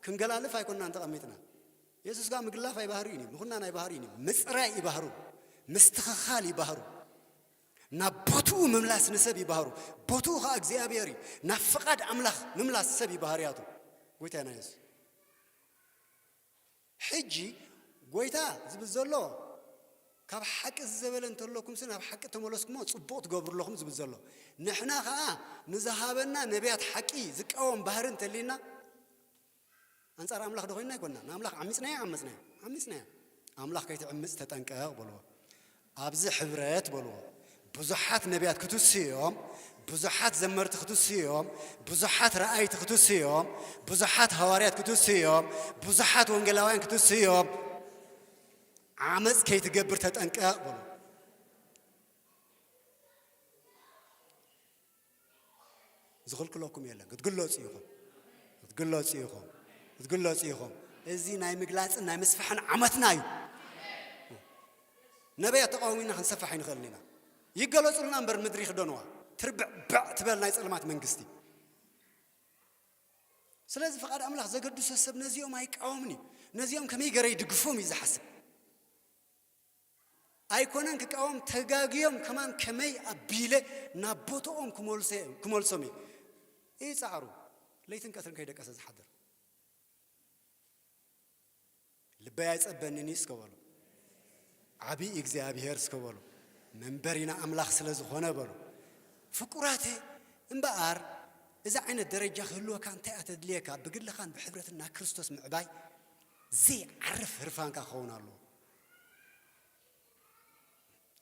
ክንገላልፍ ኣይኮንናን ተቐሚጥና። የሱስ ጋር ምግላፍ ኣይባህርዩን እዩ፣ ምኹናን ኣይባህርዩን እዩ። ምጽራይ ይባህሩ፣ ምስትኽኻል ይባህሩ፣ ናብ ቦትኡ ምምላስ ንሰብ ይባህሩ። ቦትኡ ኸዓ እግዚኣብሔር እዩ። ናብ ፍቓድ ኣምላኽ ምምላስ ሰብ እዩ ባህርያቱ። ጎይታና የሱስ ሕጂ ጎይታ ዝብል ዘሎ ካብ ሓቂ ዝዘበለ እንተለኩምሲ ናብ ሓቂ ተመለስኩሞ ጽቡቕ ትገብሩ ኣለኹም ዝብል ዘሎ። ንሕና ኸዓ ንዝሃበና ነቢያት ሓቂ ዝቃወም ባህሪ እንተልዩና ኣንጻር ኣምላኽ ዶ ኮይንና ኣይኮንና? ንኣምላኽ ዓሚጽናዮ ዓመጽናዮ? ዓሚጽናዮ። ኣምላኽ ከይትዕምጽ ተጠንቀቕ በልዎ። ኣብዚ ሕብረት በልዎ። ብዙሓት ነቢያት ክትስዮም፣ ብዙሓት ዘመርቲ ክትስዮም፣ ብዙሓት ረኣይቲ ክትስዮም፣ ብዙሓት ሃዋርያት ክትስዮም፣ ብዙሓት ወንጌላውያን ክትስዮም፣ ዓመጽ ከይትገብር ተጠንቀቕ በሉ። ዝኽልክለኩም የለን። ክትግለጹ ኢኹም። ክትግለጹ ኢኹም። ክትግለጹ ኢኹም። እዚ ናይ ምግላጽን ናይ ምስፋሕን ዓመትና እዩ። ነቢያት ተቃዊምና ክንሰፍሕ ኣይንኽእልን ኢና። ይገለጹልና እምበር ምድሪ ይኽደንዋ። ትርብዕ ብዕ ትበል ናይ ጸልማት መንግስቲ። ስለዚ ፍቓድ ኣምላኽ ዘገድሶ ሰብ ነዚኦም ኣይቃወምን እዩ። ነዚኦም ከመይ ገረ ይድግፎም እዩ ዝሓስብ። ኣይኮነን ክቃወም፣ ተጋግዮም ከማን ከመይ ኣቢለ ናብ ቦትኦም ክመልሶ-፣ ክመልሶም እዩ። ይጻዕሩ። ለይትን ቀትርን ከይደቀሰ ዝሓድር። ልበይ ኣይጸበንን እዩ እስከ በሉ። ዓቢ እግዚኣብሔር እስከ በሉ። መንበሪና ኣምላኽ ስለ ዝኾነ በሉ። ፍቁራተ፣ እምበኣር እዚ ዓይነት ደረጃ ክህልወካ እንታይ እያ ተድልየካ? ብግልኻን ብሕብረትን ናብ ክርስቶስ ምዕባይ ዘይዓርፍ ህርፋንካ ክኸውን ኣለዎ።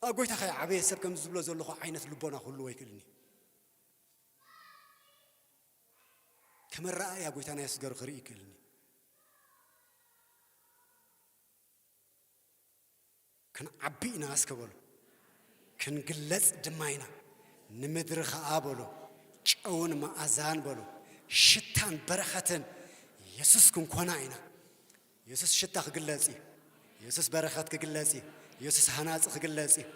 ኣብ ጎይታ ከይዓበየ ሰብ ከምዚ ዝብሎ ዘለኹ ዓይነት ልቦና ክህልዎ ኣይክእልን እዩ። ከም ኣረኣእያ ጎይታና የሱስ ገሩ ክርኢ ይክእልን እዩ። ክንዓቢ ኢና እስከ በሉ። ክንግለጽ ድማ ኢና። ንምድሪ ኸኣ በሉ። ጨውን መኣዛን በሉ። ሽታን በረኸትን የሱስ ክንኮና ኢና። የሱስ ሽታ ክግለጽ እዩ። የሱስ በረኸት ክግለጽ እዩ። የሱስ ሃናጺ ክግለጽ እዩ።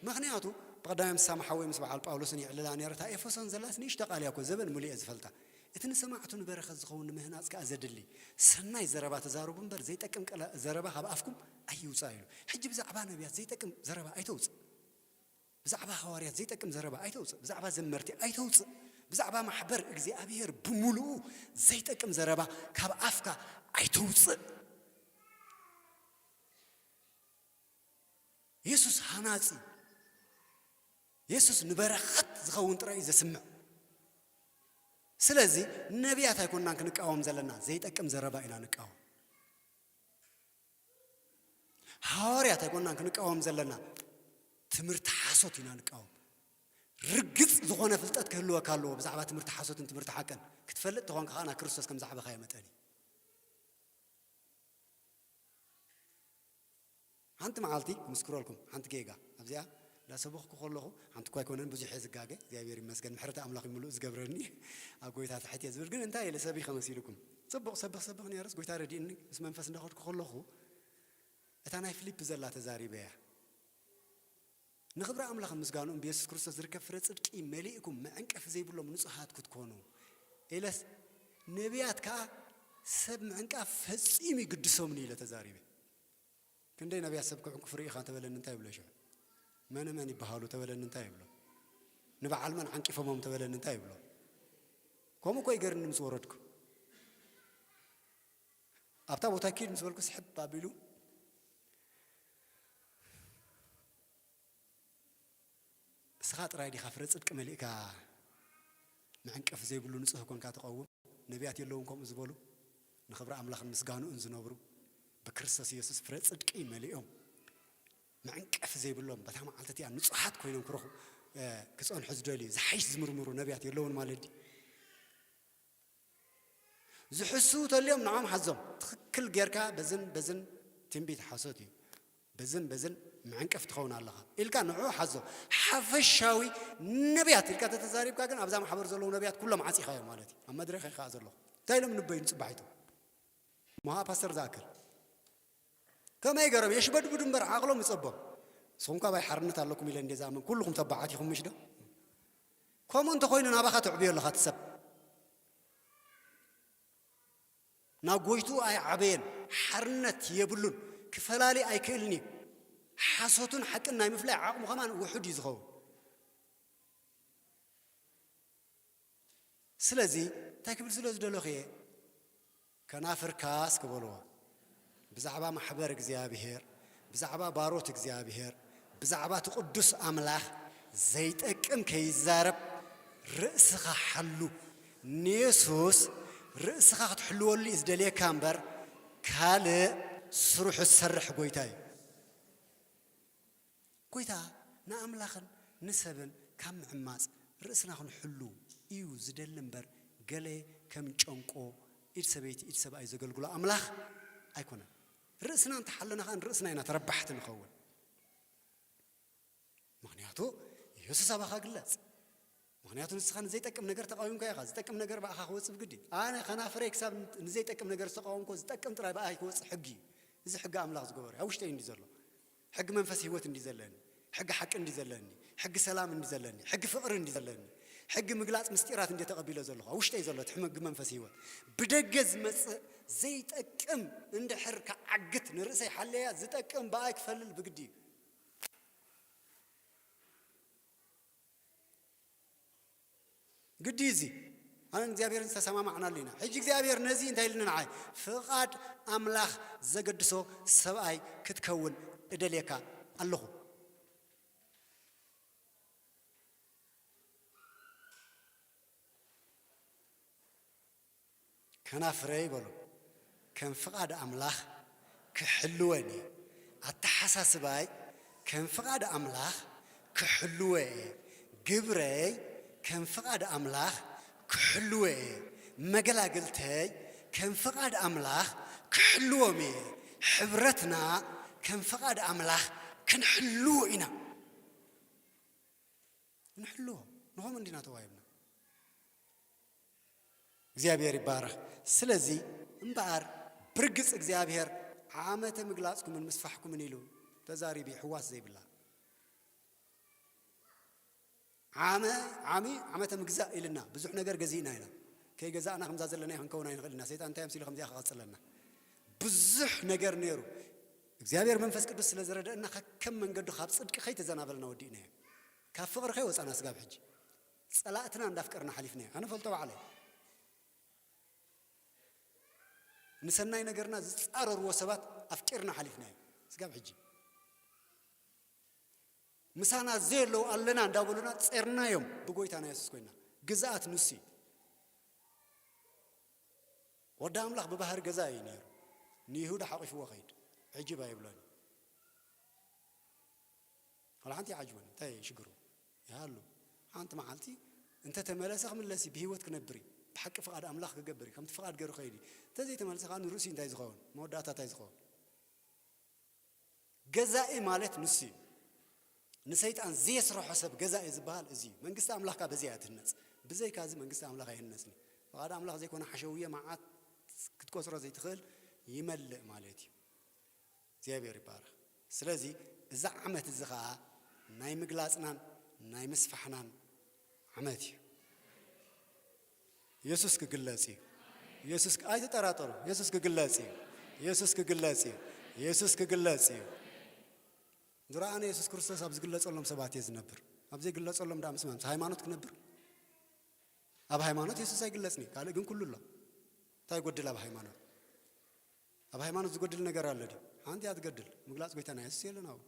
ምኽንያቱ ብቐዳማይ ምስ ሳማ ሓወይ ምስ በዓል ጳውሎስን ይዕልላ ነይረ። እታ ኤፌሶን ዘላስ ንእሽቶ ቃል እያ እኮ ዘበን ሙሉ እየ ዝፈልጣ። እቲ ንሰማዕቱ ንበረኸት ዝኸውን ንምህናጽ ከኣ ዘድሊ ሰናይ ዘረባ ተዛረቡ እምበር ዘይጠቅም ቀላ-፣ ዘረባ ካብ ኣፍኩም ኣይውጻእ ኢሉ። ሕጂ ብዛዕባ ነቢያት ዘይጠቅም ዘረባ ኣይተውጽእ። ብዛዕባ ሃዋርያት ዘይጠቅም ዘረባ ኣይተውጽእ። ብዛዕባ ዘመርቲ ኣይተውጽእ። ብዛዕባ ማሕበር እግዚኣብሔር ብምሉኡ ዘይጠቅም ዘረባ ካብ ኣፍካ ኣይተውጽእ። የሱስ ሃናጺ፣ የሱስ ንበረኸት ዝኸውን ጥራይ እዩ ዘስምዕ። ስለዚ ነቢያት ኣይኮንናን ክንቃወም ዘለና፣ ዘይጠቅም ዘረባ ኢና ንቃወም። ሃዋርያት ኣይኮንናን ክንቃወም ዘለና፣ ትምህርቲ ሓሶት ኢና ንቃወም። ርግጽ ዝኾነ ፍልጠት ክህልወካ ኣለዎ ብዛዕባ ትምህርቲ ሓሶትን ትምህርቲ ሓቅን። ክትፈልጥ ተኾንካ ኸኣ ናብ ክርስቶስ ከም ዝዓበኻዮ መጠን እዩ። ሓንቲ መዓልቲ ክምስክረልኩም፣ ሓንቲ ጌጋ ኣብዚኣ እንዳሰበኽኩ ከለኹ፣ ሓንቲ እኳ ኣይኮነን ብዙሕ እየ ዝጋገ፣ እግዚኣብሔር ይመስገን፣ ምሕረት ኣምላኽ እዩ ምሉእ ዝገብረኒ፣ ኣብ ጎይታ ትሕት እየ ዝብል። ግን እንታይ ኢለ ሰቢኸ መሲልኩም? ጽቡቕ ሰብኽ ሰብኽ ነይረስ፣ ጎይታ ረዲእኒ፣ ምስ መንፈስ እንዳኸድኩ ከለኹ፣ እታ ናይ ፊሊፕ ዘላ ተዛሪበያ። ንኽብሪ ኣምላኽን ምስጋንኡን ብየሱስ ክርስቶስ ዝርከብ ፍረ ጽድቂ መሊእኩም፣ መዐንቀፊ ዘይብሎም ንጹሃት ክትኮኑ። ኢለስ፣ ነቢያት ከኣ ሰብ ምዕንቃፍ ፈጺሙ ይግድሶምን እዩ ኢለ ተዛሪበ። ክንደይ ነቢያት ሰብ ክዕንቅፉ ርኢኻ ተበለኒ እንታይ ይብሎ ሽዑ? መነ መን ይበሃሉ ተበለኒ እንታይ ይብሎ? ንበዓል መን ዓንቂፎሞም ተበለኒ እንታይ ይብሎ? ከምኡ እኮ ይገርኒ ምስ ወረድኩ። ኣብታ ቦታ ኪድ ምስ በልኩ ስሕብ ኣቢሉ እስኻ ጥራይ ዲኻ ፍረ ጽድቂ መሊእካ መዕንቀፍ ዘይብሉ ንጹህ ኮንካ ትቐውም? ነቢያት የለውን ከምኡ ዝበሉ? ንኽብሪ ኣምላኽን ምስጋንኡን ዝነብሩ ብክርስቶስ የሱስ ፍረ ጽድቂ መሊኦም መዕንቀፍ ዘይብሎም በታ መዓልቲ እቲኣ ንጹሃት ኮይኖም ክረኹ-፣ እ፣ ክጸንሑ ዝደልዩ ዝሓይሽ ዝምርምሩ ነቢያት የለውን ማለት ድዩ? ዝሕስዉ ተልዮም ንዖም ሓዞም። ትኽክል ጌርካ በዝን በዝን ትንቢት ሓሶት እዩ። በዝን በዝን መዕንቀፍ ትኸውን ኣለኻ ኢልካ ንዑ ሓዞ። ሓፈሻዊ ነቢያት ኢልካ ተተዛሪብካ ግን ኣብዛ ማሕበር ዘለዉ ነቢያት ኩሎም ዓጺኻዮም ማለት እዩ። ኣብ መድረኽ ኢኻ ዘለኹ። እንታይ ኢሎም ንበዩ ንጽባሒቶም? ሞሃ ፓስተር ዝኣክል። ከመይ ገሮም የሽበድብዱ እምበር ዓቕሎም ይጸቦም። ንስኹም ካብ ኣይ ሓርነት ኣለኩም ኢለ እንደ ዝኣምን ኩልኹም ተባዓት ኢኹም ምሽ ዶ? ከምኡ እንተኾይኑ ናባኻ ተዕብዮ ኣለኻ እቲ ሰብ። ናብ ጎይትኡ ኣይዓበየን፣ ሓርነት የብሉን፣ ክፈላሊ ኣይክእልን እዩ። ሓሶትን ሓቅን ናይ ምፍላይ ዓቕሙ ከማን ውሑድ እዩ ዝኸውን። ስለዚ እንታይ ክብል ስለ ዝደለኹ እየ? ከናፍርካስ ክበልዎ፣ ብዛዕባ ማሕበር እግዚኣብሔር፣ ብዛዕባ ባሮት እግዚኣብሔር፣ ብዛዕባ እቲ ቅዱስ ኣምላኽ ዘይጠቅም ከይዛረብ ርእስኻ ሓሉ። ንየሱስ ርእስኻ ክትሕልወሉ እዩ ዝደልየካ እምበር፣ ካልእ ስርሑ ዝሰርሕ ጎይታ እዩ። ጎይታ ንኣምላኽን ንሰብን ካብ ምዕማጽ ርእስና ክንሕሉ እዩ ዝደሊ እምበር፣ ገለ ከም ጨንቆ ኢድ ሰበይቲ ኢድ ሰብኣይ ዘገልግሎ ኣምላኽ ኣይኮነን። ርእስና እንተሓለና ከኣ ንርእስና ኢና ተረባሕቲ ንኸውን። ምኽንያቱ የሱስ ኣባኻ ግለጽ። ምኽንያቱ ንስኻ ንዘይጠቅም ነገር ተቃዊምካ ኢኻ። ዝጠቅም ነገር ብኣኻ ክወጽእ ብግዲ። ኣነ ከናፍረይ ክሳብ ንዘይጠቅም ነገር ዝተቃወምኮ ዝጠቅም ጥራይ ብኣይ ክወጽእ ሕጊ እዩ። እዚ ሕጊ ኣምላኽ ዝገበረ ኣብ ውሽጠይ እንዲ ዘሎ። ሕጊ መንፈስ ህይወት እንዲ ዘለኒ፣ ሕጊ ሓቂ እንዲ ዘለኒ፣ ሕጊ ሰላም እንዲ ዘለኒ፣ ሕጊ ፍቕሪ እንዲ ዘለኒ፣ ሕጊ ምግላጽ ምስጢራት እንዲ ተቐቢለ ዘለኹ ኣብ ውሽጠይ ዘሎ እቲ ሕጊ መንፈስ ህይወት። ብደገ ዝመጽእ ዘይጠቅም እንድሕር ክዓግት ንርእሰይ ሓለያ ዝጠቅም ብኣይ ክፈልል ብግዲ እዩ። ግዲ እዚ ኣነን እግዚኣብሔርን ዝተሰማማዕናሉ ኢና። ሕጂ እግዚኣብሔር ነዚ እንታይ ኢልኒ ንዓይ? ፍቓድ ኣምላኽ ዘገድሶ ሰብኣይ ክትከውን እደልየካ ኣለኹ። ከናፍረይ በሉ ከም ፍቓድ ኣምላኽ ክሕልወኒ፣ ኣተሓሳስባይ ከም ፍቓድ ኣምላኽ ክሕልወ እየ፣ ግብረይ ከም ፍቓድ ኣምላኽ ክሕልወ እየ፣ መገላግልተይ ከም ፍቓድ ኣምላኽ ክሕልዎም እየ። ሕብረትና ከም ፍቓድ ኣምላኽ ክንሕልዎ ኢና። ንሕልዎ ንኸምኡ እንዲና ተዋሂብና። እግዚኣብሔር ይባረኽ። ስለዚ እምበኣር ብርግጽ እግዚኣብሔር ዓመተ ምግላጽኩምን ምስፋሕኩምን ኢሉ ተዛሪቢ ሕዋስ ዘይብላ ዓመ ዓሚ ዓመተ ምግዛእ ኢልና ብዙሕ ነገር ገዚእና ኢና። ከይገዛእና ከምዛ ዘለና ክንከውን ኣይንኽእል ኢና። ሰይጣን እንታይ ኣምሲሉ ከምዚኣ ክቐጽለና ብዙሕ ነገር ነይሩ። እግዚኣብሔር መንፈስ ቅዱስ ስለ ዝረደእና ከከም መንገዱ ካብ ጽድቂ ከይተዘናበልና ወዲእናዮ። ካብ ፍቕሪ ከይወጻና ስጋብ ሕጂ ጸላእትና እንዳፍቀርና ሓሊፍናዮ። ኣነ ፈልጦ ባዕለይ። ንሰናይ ነገርና ዝጻረርዎ ሰባት ኣፍቂርና ሓሊፍናዮ። ስጋብ ሕጂ ምሳና ዘየለዉ ኣለና እንዳበሉና ጸርናዮም። ብጎይታና የሱስ ኮይና ግዝኣት ንሱ እዩ። ወዲ ኣምላኽ ብባህሪ ገዛ እዩ ነይሩ። ንይሁዳ ሓቂፍዎ ኸይድ ዕጅብ ኣይብሎን እዩ። ዋላ ሓንቲ ይዓጅቦን እንታይ ሽግሩ ይሃሉ። ሓንቲ መዓልቲ እንተ ተመለሰ ክምለስ እዩ፣ ብህይወት ክነብር እዩ፣ ብሓቂ ፍቓድ ኣምላኽ ክገብር እዩ፣ ከምቲ ፍቓድ ገይሩ ኸይድ እዩ። እንተ ዘይተመለሰ ከዓ ንርእሲ እንታይ ዝኸውን መወዳእታ እንታይ ዝኸውን? ገዛኢ ማለት ንሱ እዩ። ንሰይጣን ዘየስርሖ ሰብ ገዛኢ ዝበሃል እዚ እዩ። መንግስቲ ኣምላኽ ከዓ በዚ እያ ትህነጽ። ብዘይካ እዚ መንግስቲ ኣምላኽ ኣይህነጽን እዩ። ፍቓድ ኣምላኽ ዘይኮነ ሓሸውየ መዓት ክትቆጽሮ ዘይትኽእል ይመልእ ማለት እዩ። እግዚኣብሔር ይባረኽ። ስለዚ እዚ ዓመት እዚ ኸዓ ናይ ምግላጽናን ናይ ምስፋሕናን ዓመት እዩ። የሱስ ክግለጽ እዩ። የሱስ ክ- ኣይትጠራጠሩ። የሱስ ክግለጽ እዩ። የሱስ ክግለጽ እዩ። የሱስ ክግለጽ እዩ። ድሮ ኣነ የሱስ ክርስቶስ ኣብ ዝግለጸሎም ሰባት እየ ዝነብር። ኣብ ዘይግለጸሎም ዳ ምስ መን? ምስ ሃይማኖት ክነብር? ኣብ ሃይማኖት የሱስ ኣይግለጽን እዩ። ካልእ ግን ኩሉ ኣሎ። እንታይ ይጎድል ኣብ ሃይማኖት? ኣብ ሃይማኖት ዝጎድል ነገር ኣሎ ድዩ? ሓንቲ እያ ትገድል። ምግላጽ ጎይታና የሱስ የለን ኣብኡ።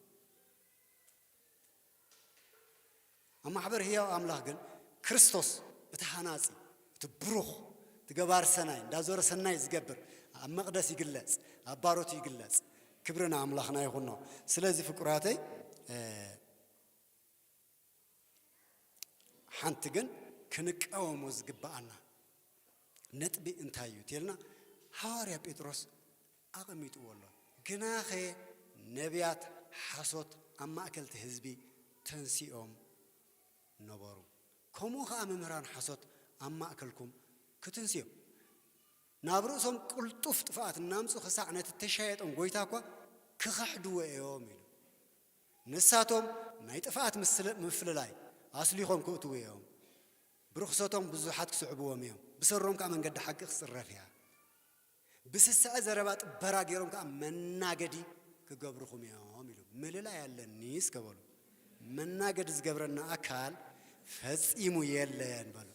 ኣብ ማሕበር ህያው ኣምላኽ ግን ክርስቶስ እቲ ሃናጺ፣ እቲ ብሩኽ፣ እቲ ገባር ሰናይ፣ እንዳዞረ ሰናይ ዝገብር ኣብ መቕደስ ይግለጽ፣ ኣብ ባሮቱ ይግለጽ። ክብሪ ንኣምላኽና ይኹኖ። ስለዚ ፍቁራተይ፣ እ፣ ሓንቲ ግን ክንቃወሞ ዝግብኣና ነጥቢ እንታይ እዩ? ተልና ሃዋርያ ጴጥሮስ ኣቐሚጥዎ ኣሎ። ግናኸ ነቢያት ሓሶት ኣብ ማእከል እቲ ህዝቢ ተንሲኦም ነበሩ። ከምኡ ኸኣ መምህራን ሓሶት ኣብ ማእከልኩም ክትንስዮም፣ ናብ ርእሶም ቅልጡፍ ጥፍኣት እናምጹ ክሳዕ ነቲ እተሻየጦም ጐይታ እኳ ክኽሕድዎ እዮም ኢሉ። ንሳቶም ናይ ጥፍኣት ምስል-፣ ምፍልላይ ኣስሊኾም ክእትዉ እዮም። ብርኽሰቶም ብዙሓት ክስዕብዎም እዮም። ብሰሮም ከኣ መንገዲ ሓቂ ክጽረፍ እያ። ብስስዐ ዘረባ ጥበራ ገይሮም ከኣ መናገዲ ክገብርኹም እዮም ኢሉ። ምልላይ ኣለኒ እስከ በሉ። መናገዲ ዝገብረና ኣካል ፈጺሙ የለን በሉ።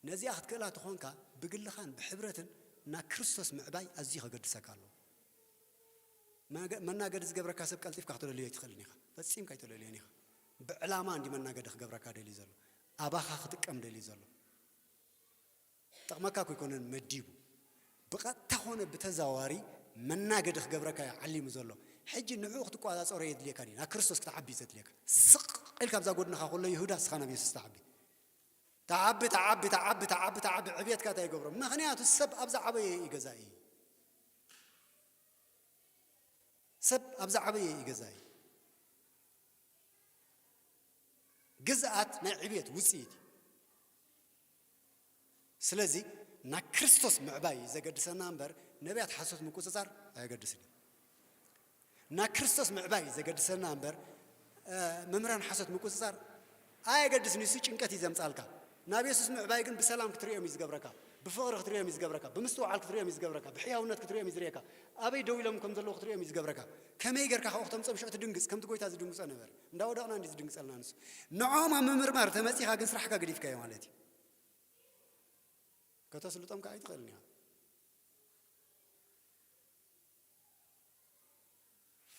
ነዚኣ ክትክእላ ተኾንካ ብግልኻን ብሕብረትን ናብ ክርስቶስ ምዕባይ ኣዝዩ ከገድሰካ ኣለዎ። መገ-፣ መናገዲ ዝገብረካ ሰብ ቀልጢፍካ ክትደልዮ ኣይትኽእልን ኢኻ። ፈጺምካ ኣይትደልዮን ኢኻ። ብዕላማ እንዲ መናገዲ ክገብረካ ደልዩ ዘሎ። ኣባኻ ክጥቀም ደልዩ ዘሎ። ጠቕመካ እኮ ኣይኮነን መዲቡ። ብቐጥታ ኾነ ብተዛዋሪ መናገዲ ክገብረካ እዩ ዓሊሙ ዘሎ። ሕጂ ንዕኡ ክትቆጻጸሮ የድልየካ ድዩ? ናብ ክርስቶስ ክትዓቢ ዘድልየካ። ስቕ ኢልካ ኣብዛ ጎድንኻ ከሎ ይሁዳ እስኻ ናብ የሱስ ትዓቢ። ተዓቢ፣ ተዓቢ፣ ተዓቢ፣ ተዓቢ፣ ተዓቢ፣ ዕብየትካ እንታይ ይገብሮ? ምኽንያቱ ሰብ ኣብ ዝዓበየ እዩ ገዛኢ። ሰብ ኣብ ዝዓበየ እዩ ገዛኢ። ግዝኣት ናይ ዕብየት ውጽኢት እዩ። ስለዚ ናብ ክርስቶስ ምዕባይ እዩ ዘገድሰና እምበር ነቢያት ሓሶት ምቁጽጻር ኣየገድስን እዩ። ናብ ክርስቶስ ምዕባይ እዩ ዘገድሰና እምበር፣ እ፣ መምህራን ሓሶት ምቁጽጻር ኣየገድስን እዩ። እሱ ጭንቀት እዩ ዘምጻልካ። ናብ የሱስ ምዕባይ ግን ብሰላም ክትርእዮም እዩ ዝገብረካ፣ ብፍቕሪ ክትርእዮም እዩ ዝገብረካ፣ ብምስትውዓል ክትርእዮም እዩ ዝገብረካ፣ ብሕያውነት ክትርእዮም እዩ ዝርእየካ፣ ኣበይ ደው ኢሎም ከም ዘለዉ ክትርእዮም እዩ ዝገብረካ። ከመይ ጌርካ ካብኡ ክተምጽኦም ሽዑ ትድንግጽ፣ ከምቲ ጎይታ ዝድንግጾ ነበረ። እንዳወደቕና እንዲ ዝድንግጸልና ንሱ። ንዕኦም ኣብ ምምርማር ተመጺኻ ግን ስራሕካ ገዲፍካዮ ማለት እዩ። ከተስልጦም ከኣ ኣይትኽእልን ኢኻ።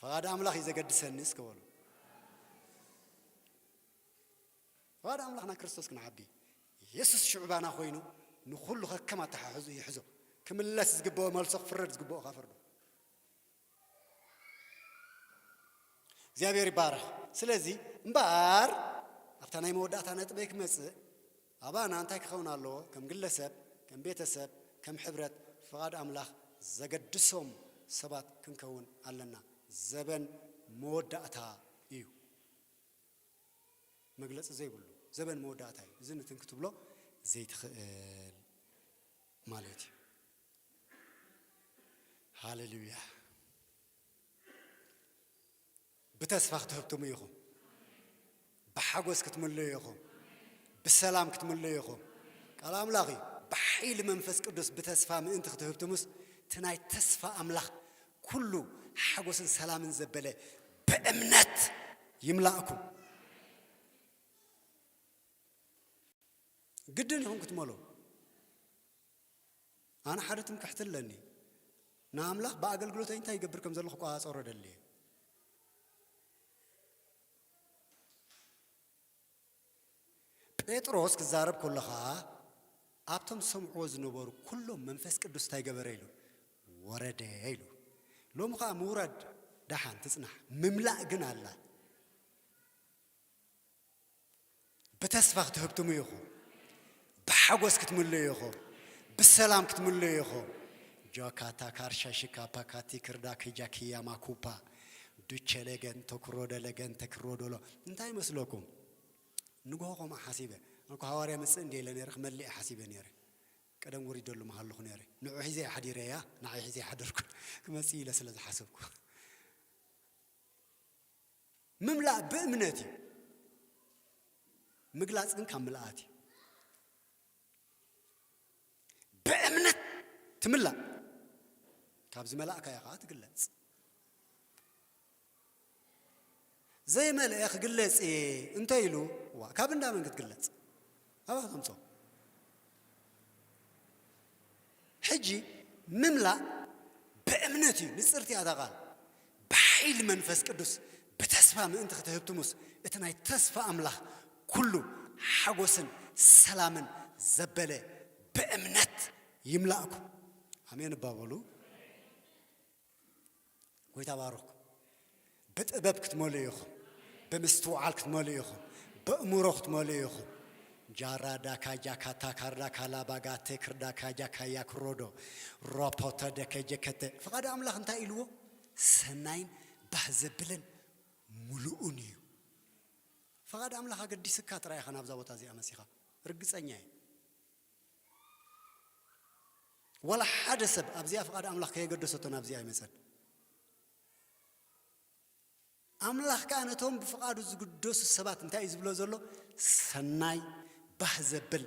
ፍቓድ ኣምላኽ እዩ ዘገድሰኒ እስከ በሉ። ፍቓድ ኣምላኽ ናብ ክርስቶስ ክንዓቢ። የሱስ ሽዑባና ኮይኑ ንኹሉ ከከም ኣተሓሕዝኡ ይሕዞ። ክምለስ ዝግብኦ መልሶ፣ ክፍረድ ዝግብኦ ከኣ ፍርዱ። እግዚኣብሔር ይባረኽ። ስለዚ እምበኣር ኣብታ ናይ መወዳእታ ነጥበይ ክመጽእ፣ ኣባና እንታይ ክኸውን ኣለዎ? ከም ግለሰብ፣ ከም ቤተሰብ፣ ከም ሕብረት ፍቓድ ኣምላኽ ዘገድሶም ሰባት ክንከውን ኣለና። ዘበን መወዳእታ እዩ። መግለጺ ዘይብሉ ዘበን መወዳእታ እዩ። እዚ ንትን ክትብሎ ዘይትኽእል ማለት እዩ። ሃሌሉያ። ብተስፋ ክትህብትሙ ኢኹም። ብሓጎስ ክትምለዩ ኢኹም። ብሰላም ክትምለዩ ኢኹም። ቃል ኣምላኽ እዩ። ብሓይሊ መንፈስ ቅዱስ ብተስፋ ምእንቲ ክትህብትሙስ፣ እቲ ናይ ተስፋ ኣምላኽ ኩሉ ሓጎስን ሰላምን ዘበለ ብእምነት ይምላእኩም። ግድን ኢኹም ክትመሉ። ኣነ ሓደ ትምክሕቲ ኣለኒ። ንኣምላኽ ብኣገልግሎተይ እንታይ ይገብር ከም ዘለኹ ክቆጻጸሮ ደልየ። ጴጥሮስ ክዛረብ ከሎ ኸኣ፣ ኣብቶም ዝሰምዕዎ ዝነበሩ ኩሎም መንፈስ ቅዱስ እንታይ ገበረ ኢሉ? ወረደ ኢሉ። ሎሚ ኸኣ ምውራድ ደሓን ትጽናሕ፣ ምምላእ ግን ኣላ። ብተስፋ ክትህብትሙ ኢኹም። ብሓጎስ ክትምለዩ ኢኹም። ብሰላም ክትምለዩ ኢኹም። ጆካታ ካርሻ ሽካ ፓካቲ ክርዳ ከጃ ክያ ማኩፓ ዱቸ ለገን ተክሮደ ለገን ተክሮዶሎ። እንታይ ይመስለኩም? ንግሆ ከምኡ ሓሲበ። ኣነ እኮ ሃዋርያ መጽእ እንደ ኢለ ነይረ፣ ክመልእ እየ ሓሲበ ነይረ። ቀደም ወሪደሉ ምሃለኹ ነይረ። ንዑ ሒዘ እየ ሓዲረ እያ፣ ንዓይ ሒዘ እየ ሓደርኩ። ክመጽእ ኢለ ስለ ዝሓሰብኩ። ምምላእ ብእምነት እዩ። ምግላጽ ግን ካብ ምልኣት እዩ። ብእምነት ትምላእ። ካብ ዝመላእካዮ ኸዓ ትግለጽ። ዘይመልአ ክግለጽ እየ እንተ ኢሉ፣ ዋ፣ ካብ እንዳ መን ክትግለጽ? ኣበይ ከተምጽኦ? ሕጂ ምምላእ ብእምነት እዩ። ንጽርቲ እያ እታ ቃል። ብሓይሊ መንፈስ ቅዱስ ብተስፋ ምእንቲ ክትህብትሙስ፣ እቲ ናይ ተስፋ ኣምላኽ ኩሉ ሓጎስን ሰላምን ዘበለ ብእምነት ይምላእኩም። ኣሜን እባ በሉ። ጎይታ ባርኽኩም። ብጥበብ ክትመልኡ ኢኹም። ብምስትውዓል ክትመልኡ ኢኹም። በእምሮ ክትመልኡ ኢኹም። ጃራ ዳካ ጃካታ ካርዳ ካላ ባጋቴ ክርዳ ካጃ ካያ ክሮዶ ሮፖተ ደከ ጀከተ። ፍቓድ ኣምላኽ እንታይ ኢልዎ? ሰናይን ባህ ዘብልን ምሉእን እዩ። ፍቓድ ኣምላኽ ኣገዲስካ ጥራይ ኢኻ ናብዛ ቦታ እዚኣ መጺኻ። ርግጸኛ እየ። ዋላ ሓደ ሰብ ኣብዚኣ ፍቓድ ኣምላኽ ከየገደሰቶ ናብዚኣ ኣይመጸን። ኣምላኽ ከኣ ነቶም ብፍቓዱ ዝግደሱ ሰባት እንታይ እዩ ዝብሎ ዘሎ? ሰናይ፣ ባህ ዘብል፣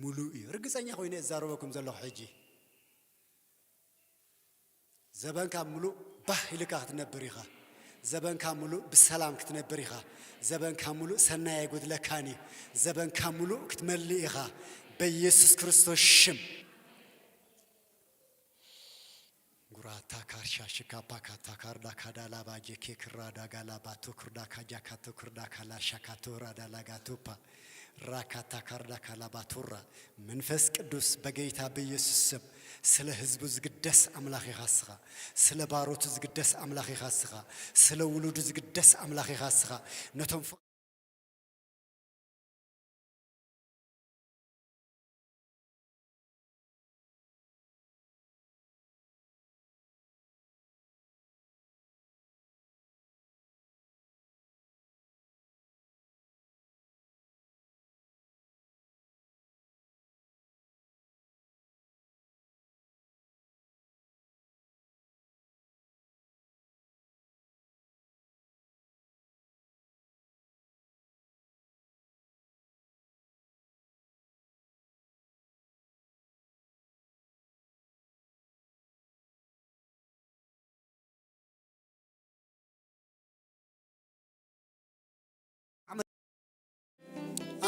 ምሉእ እዩ። ርግጸኛ ኮይነ እዛረበኩም ዘለኹ ሕጂ። ዘበንካ ምሉእ ባህ ኢልካ ክትነብር ኢኻ። ዘበንካ ምሉእ ብሰላም ክትነብር ኢኻ። ዘበንካ ምሉእ ሰናይ ኣይጎድለካን እዩ። ዘበንካ ምሉእ ክትመልእ ኢኻ። በኢየሱስ ክርስቶስ ሽም። ጉራታ ካርሻ ሽካ ፓካ ታካርዳ ካዳላ ባጀኬ ክራዳ ጋላ ባቶ ክርዳ ካጃ ካቶ ክርዳ ካላ ሻካቶ ራዳ ላጋቶፓ ራካታ ካርዳ ካላ ባቶራ። መንፈስ ቅዱስ በጌታ በኢየሱስ ስም ስለ ህዝቡ ዝግደስ ኣምላኽ ኢኻ እስኻ። ስለ ባሮቱ ዝግደስ ኣምላኽ ኢኻ እስኻ። ስለ ውሉዱ ዝግደስ ኣምላኽ ኢኻ እስኻ። ነቶም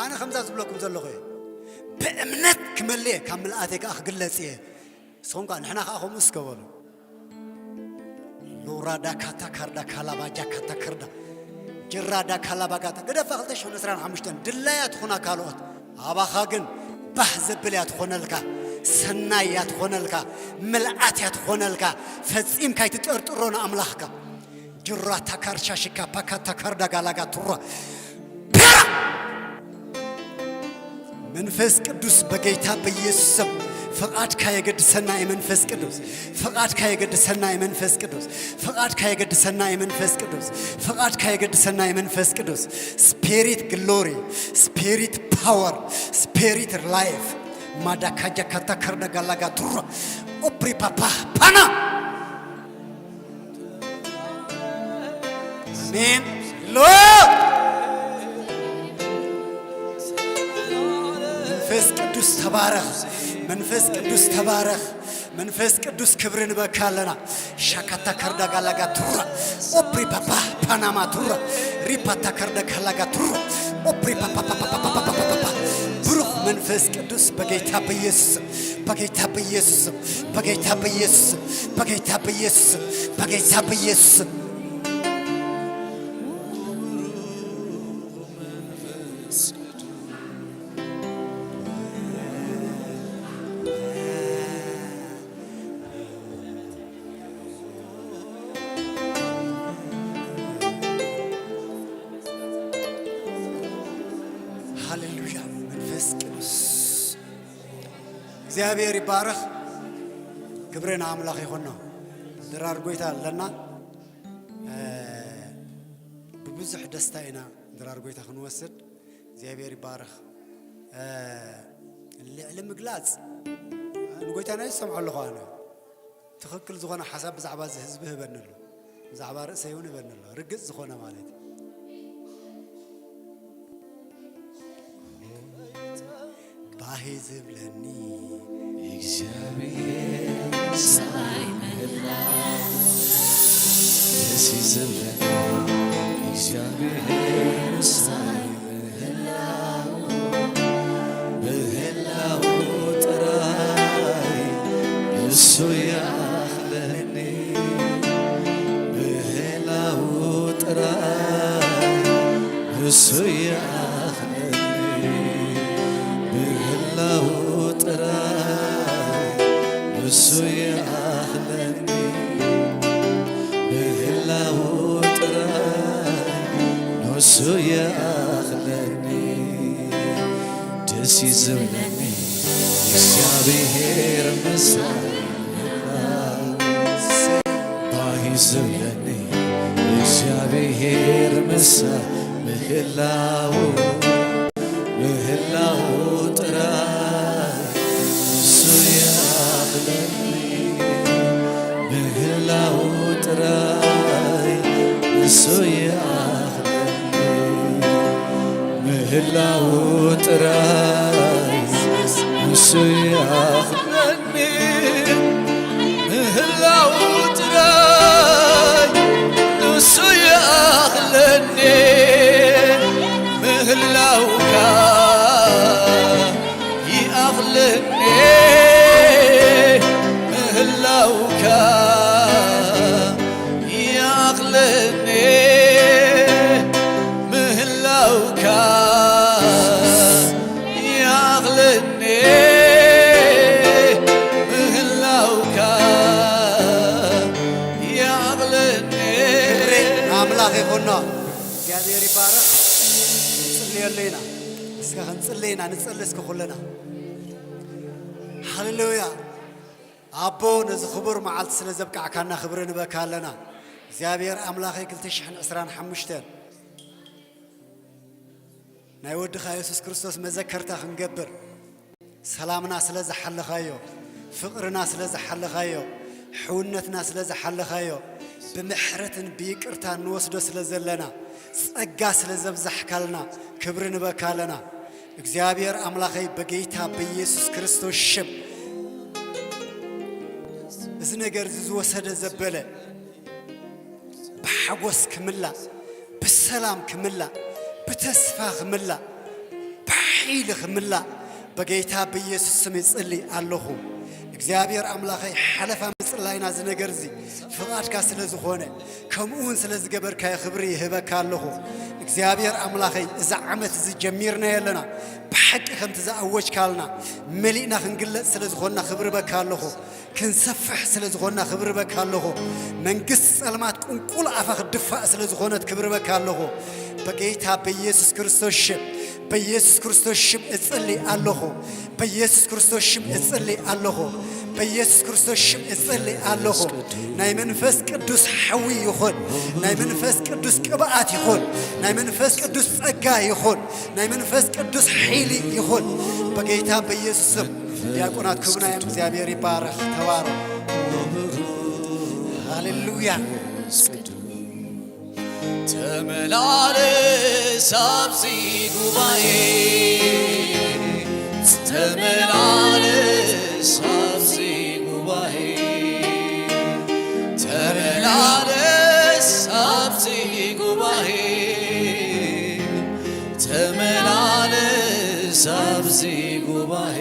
ኣነ ከምዛ ዝብለኩም ዘለኹ እየ። ብእምነት ክመልእ እየ፣ ካብ ምልኣተይ ከኣ ክግለጽ እየ። ንስኹም ከኣ ንሕና ከኣ ከምኡ እስከ በሉ። ሉራዳ ካታ ካርዳ ካላባጃ ካታ ካርዳ ጅራዳ ካላባጋታ ገደፋ ክልተ ሽሕን ዕስራን ሓሙሽተን ድላያ ትኹና ካልኦት ኣባኻ ግን ባህ ዘብል እያ ትኾነልካ፣ ሰናይ እያ ትኾነልካ፣ ምልኣት እያ ትኾነልካ። ፈጺምካ ኣይትጠርጥሮ ንኣምላኽካ። ጅራታ ካርሻ ሽካ ፓካታ ካርዳ ጋላጋ ቱራ ፔራ መንፈስ ቅዱስ በጌታ በኢየሱስ ስም ፍቃድካ የገድሰና የመንፈስ ቅዱስ ፍቃድካ የገድሰና የመንፈስ ቅዱስ ፍቃድካ የገድሰና የመንፈስ ቅዱስ ፍቃድካ የገድሰና የመንፈስ ቅዱስ spirit glory spirit power spirit life ማዳካጃ ካታ ከርዳ ጋላጋ ቱራ ኦፕሪ ፓፓ ፓና አሜን ሎ መንፈስ ቅዱስ ተባረኽ መንፈስ ቅዱስ ተባረኽ መንፈስ ቅዱስ ክብሪ ንበካ ኣለና ሻካታ ከርዳ ጋላጋ ቱራ ኦፕሪ ፓፓ ፓናማ ቱራ ሪፓታ ከርዳ ጋላጋ ቱራ ኦፕሪ ፓፓ ብሩኽ መንፈስ ቅዱስ በጌታ በኢየሱስ በጌታ በኢየሱስ በጌታ በኢየሱስ በጌታ በኢየሱስ በጌታ በኢየሱስ ሃሌሉያ መንፈስ ቅዱስ እግዚኣብሔር ይባረኽ። ክብሪ ንኣምላኽ ይኹኖ። ድራር ጎይታ ኣለና። ብብዙሕ ደስታ ኢና ድራር ጎይታ ክንወስድ እግዚኣብሔር ይባረኽ። ልዕሊ ምግላፅ ንጎይታ ናይ ዝሰምዖ ኣለኹ ኣነ ትኽክል ዝኾነ ሓሳብ ብዛዕባ እዚ ህዝቢ ህበኒ ኣሎ ብዛዕባ ርእሰይ እውን ህበኒ ኣሎ ርግፅ ዝኾነ ማለት እዩ ባሂ ዝብለኒ እግዚኣብሔር ሰማይ ምህላው ደስ እዩ ዝብለኒ እግዚኣብሔር ሰማይ ምህላው ምህላው ጥራይ እሱ ያኽለኒ ምህላው ጥራይ እሱ ያኽለኒ ምህላው ጥራይ እሱ ያኽለኒ ምህላው ጥራይ ንሱ ያኽለኒ ደስ ይዝብለኒ እግዚኣብሔር ምሳይ ባሂ ዝብለኒ እግዚኣብሔር ምሳ ምህላው ምህላው ጥራይ እሱ ያኽለኒ ምህላው ጥራይ ንሱ ይኣኽለኒ ምህላው ጥራይ፣ ንሱ ይኣኽለኒ ምህላው ጥራይ፣ ንሱ ይኣኽለኒ ምህላውካ ይኣኽለኒ ምህላውካ ይኣኽለኒ ምህላውካ ይኣኽለኒ ምህላውካ ይኣኽለኒ። ክብሪ ንኣምላኽ ይኹኖ። እግዚኣብሔር ይባረኽ። ንጽልየሉ ኢና። እስከ ክንጽሊ ኢና። ንጽሊ እስከ ኩልና። ሃሌሉያ። ኣቦ፣ ነዚ ክቡር መዓልቲ ስለ ዘብቃዕካና ክብሪ ንበካ ኣለና። እግዚኣብሔር ኣምላኸይ፣ ክልተ ሽሕን ዕስራን ሓሙሽተን ናይ ወድኻ የሱስ ክርስቶስ መዘከርታ ክንገብር፣ ሰላምና ስለ ዝሓለኻዮ፣ ፍቕርና ስለ ዝሓለኻዮ፣ ሕውነትና ስለ ዝሓለኻዮ፣ ብምሕረትን ብይቅርታን ንወስዶ ስለ ዘለና፣ ጸጋ ስለ ዘብዛሕካልና ክብሪ ንበካ ኣለና። እግዚኣብሔር ኣምላኸይ፣ በጌታ በኢየሱስ ክርስቶስ ሽም፣ እዚ ነገር እዚ ዝወሰደ ዘበለ ብሓጎስ ክምላእ፣ ብሰላም ክምላእ፣ ብተስፋ ክምላእ፣ ብሓይሊ ክምላእ በጌታ በኢየሱስ ስም ይጽሊ ኣለኹ። እግዚኣብሔር ኣምላኸይ፣ ሓለፋ ምጽላይና እዚ ነገር እዚ ፍቓድካ ስለ ዝኾነ፣ ከምኡ እውን ስለ ዝገበርካዮ ክብሪ ይህበካ ኣለኹ። እግዚኣብሔር ኣምላኸይ፣ እዚ ዓመት እዚ ጀሚርናዮ ኣለና፣ ብሓቂ ከምቲ ዝኣወጅካልና መሊእና ክንግለጽ ስለ ዝኾንና ክብሪ በካ ኣለኹ። ክንሰፍሕ ስለ ዝኾንና ክብሪ በካ ኣለኹ። መንግስቲ ጸልማት ቁንቁል ኣፋ ክትድፋእ ስለ ዝኾነት ክብሪ በካ ኣለኹ። በጌታ በኢየሱስ ክርስቶስ ሽም፣ በኢየሱስ ክርስቶስ ሽም እጽሊ ኣለኹ። በኢየሱስ ክርስቶስ ሽም እጽሊ ኣለኹ። በኢየሱስ ክርስቶስ ሽም እጽሊ ኣለኹ። ናይ መንፈስ ቅዱስ ሓዊ ይኹን፣ ናይ መንፈስ ቅዱስ ቅብኣት ይኹን፣ ናይ መንፈስ ቅዱስ ጸጋ ይኹን፣ ናይ መንፈስ ቅዱስ ሓይሊ ይኹን። በጌታ በኢየሱስ ስም ዲያቆናት ክቡና እዮም። እግዚኣብሔር ይባረኽ። ተባረኽ። ሃሌሉያ። ተመላለስ ኣብዚ ጉባኤ፣ ተመላለስ ኣብዚ ጉባኤ፣ ተመላለስ ኣብዚ ጉባኤ፣ ተመላለስ ኣብዚ ጉባኤ።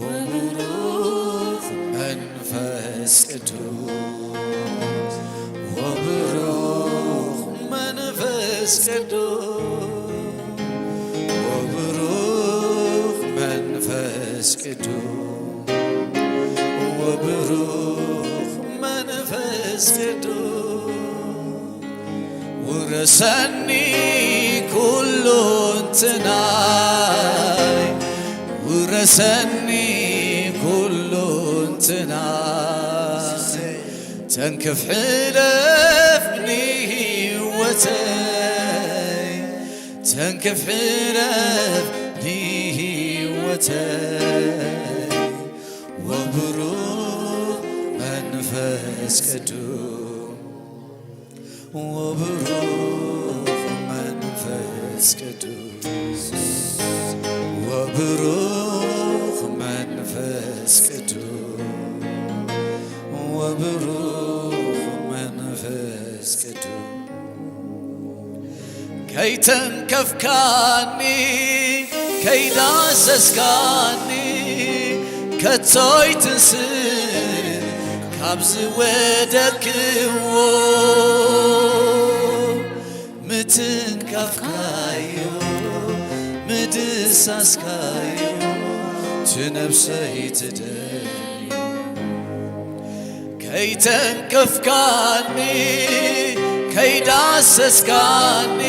ወብሩኽ መንፈስ ቅዱስ፣ ወብሩኽ መንፈስ ቅዱስ፣ ወብሩኽ መንፈስ ቅዱስ፣ ወብሩኽ መንፈስ ቅዱስ። ውረሰኒ ኩሉ እንትናይ፣ ውረሰኒ ኩሉ እንትናይ። ተንክፍ ሕለፍ ንህይወተይ፣ ተንክፍ ሕለፍ ንህይወተይ። ወብሩኽ መንፈስ ቅዱስ፣ ወብሩኽ መንፈስ ቅዱስ፣ ወብሩኽ መንፈስ ቅዱስ፣ ወብሩኽ መንፈስ ቅዱስ። ከይተንከፍካኒ፣ ከይዳሰስካኒ፣ ከቶ ኣይትንስእ ካብ ዝወደቅክዎ። ምትንካፍካዮ፣ ምድሳስካዮ፣ ትነብሰይ ትደልዮ። ከይተንከፍካኒ፣ ከይዳሰስካኒ፣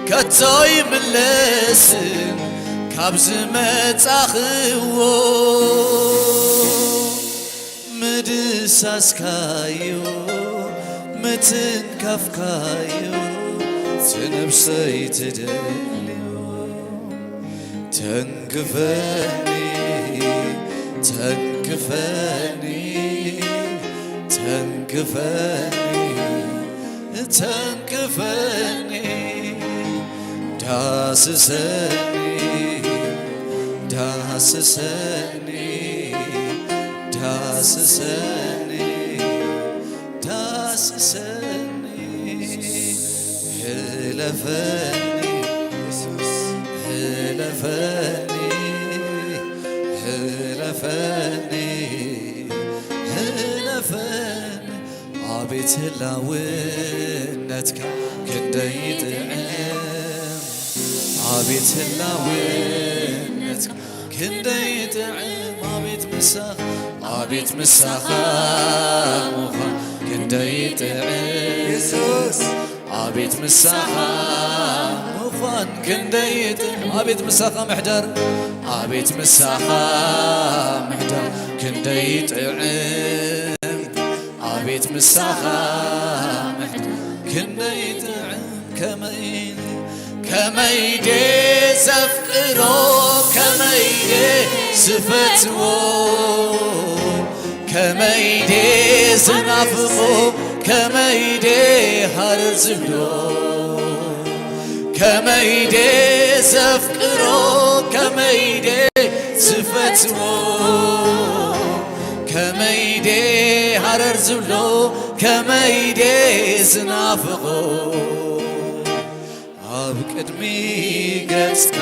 ከቶ ይምለስን ካብ ዝመጻኽዎ። ምድሳስካዮ፣ ምትንካፍካዮ፣ ትነብሰይ ትደልዮ። ተንክፈኒ፣ ተንክፈኒ፣ ተንክፈኒ፣ ተንክፈኒ፣ ዳስሰኒ፣ ዳስሰኒ፣ ዳስሰኒ፣ ዳስሰኒ፣ ህለፈኒ፣ ህለፈኒ፣ ህለፈኒ፣ ህለፈኒ። ኣቤት ህላውነትካ ክንደይ ጥዕም፣ ኣቤት ህላውነትካ ክንደይ ጥዕም፣ ኣቤት ምሳኻ፣ ኣቤት ምሳኻ ምዃን ክንደይ ጥዕም፣ የሱስ። ኣቤት ምሳኻ ምዃን ክንደይ ጥዕም፣ ኣቤት ምሳኻ ምሕዳር፣ ኣቤት ምሳኻ ምሕዳር ክንደይ ጥዕም፣ ኣቤት ምሳኻ ምሕዳር ክንደይ ጥዕም፣ ከመይ ከመይ ደ ዘፍቅሮ፣ ከመይ ደ ዝፈትዎ፣ ከመይ ደ ዝናፍቆ፣ ከመይ ደ ሃረር ዝብሎ፣ ከመይ ደ ዘፍቅሮ፣ ከመይ ደ ዝፈትዎ፣ ከመይ ደ ሃረር ዝብሎ፣ ከመይ ደ ዝናፍቆ። ኣብ ቅድሚ ገጽካ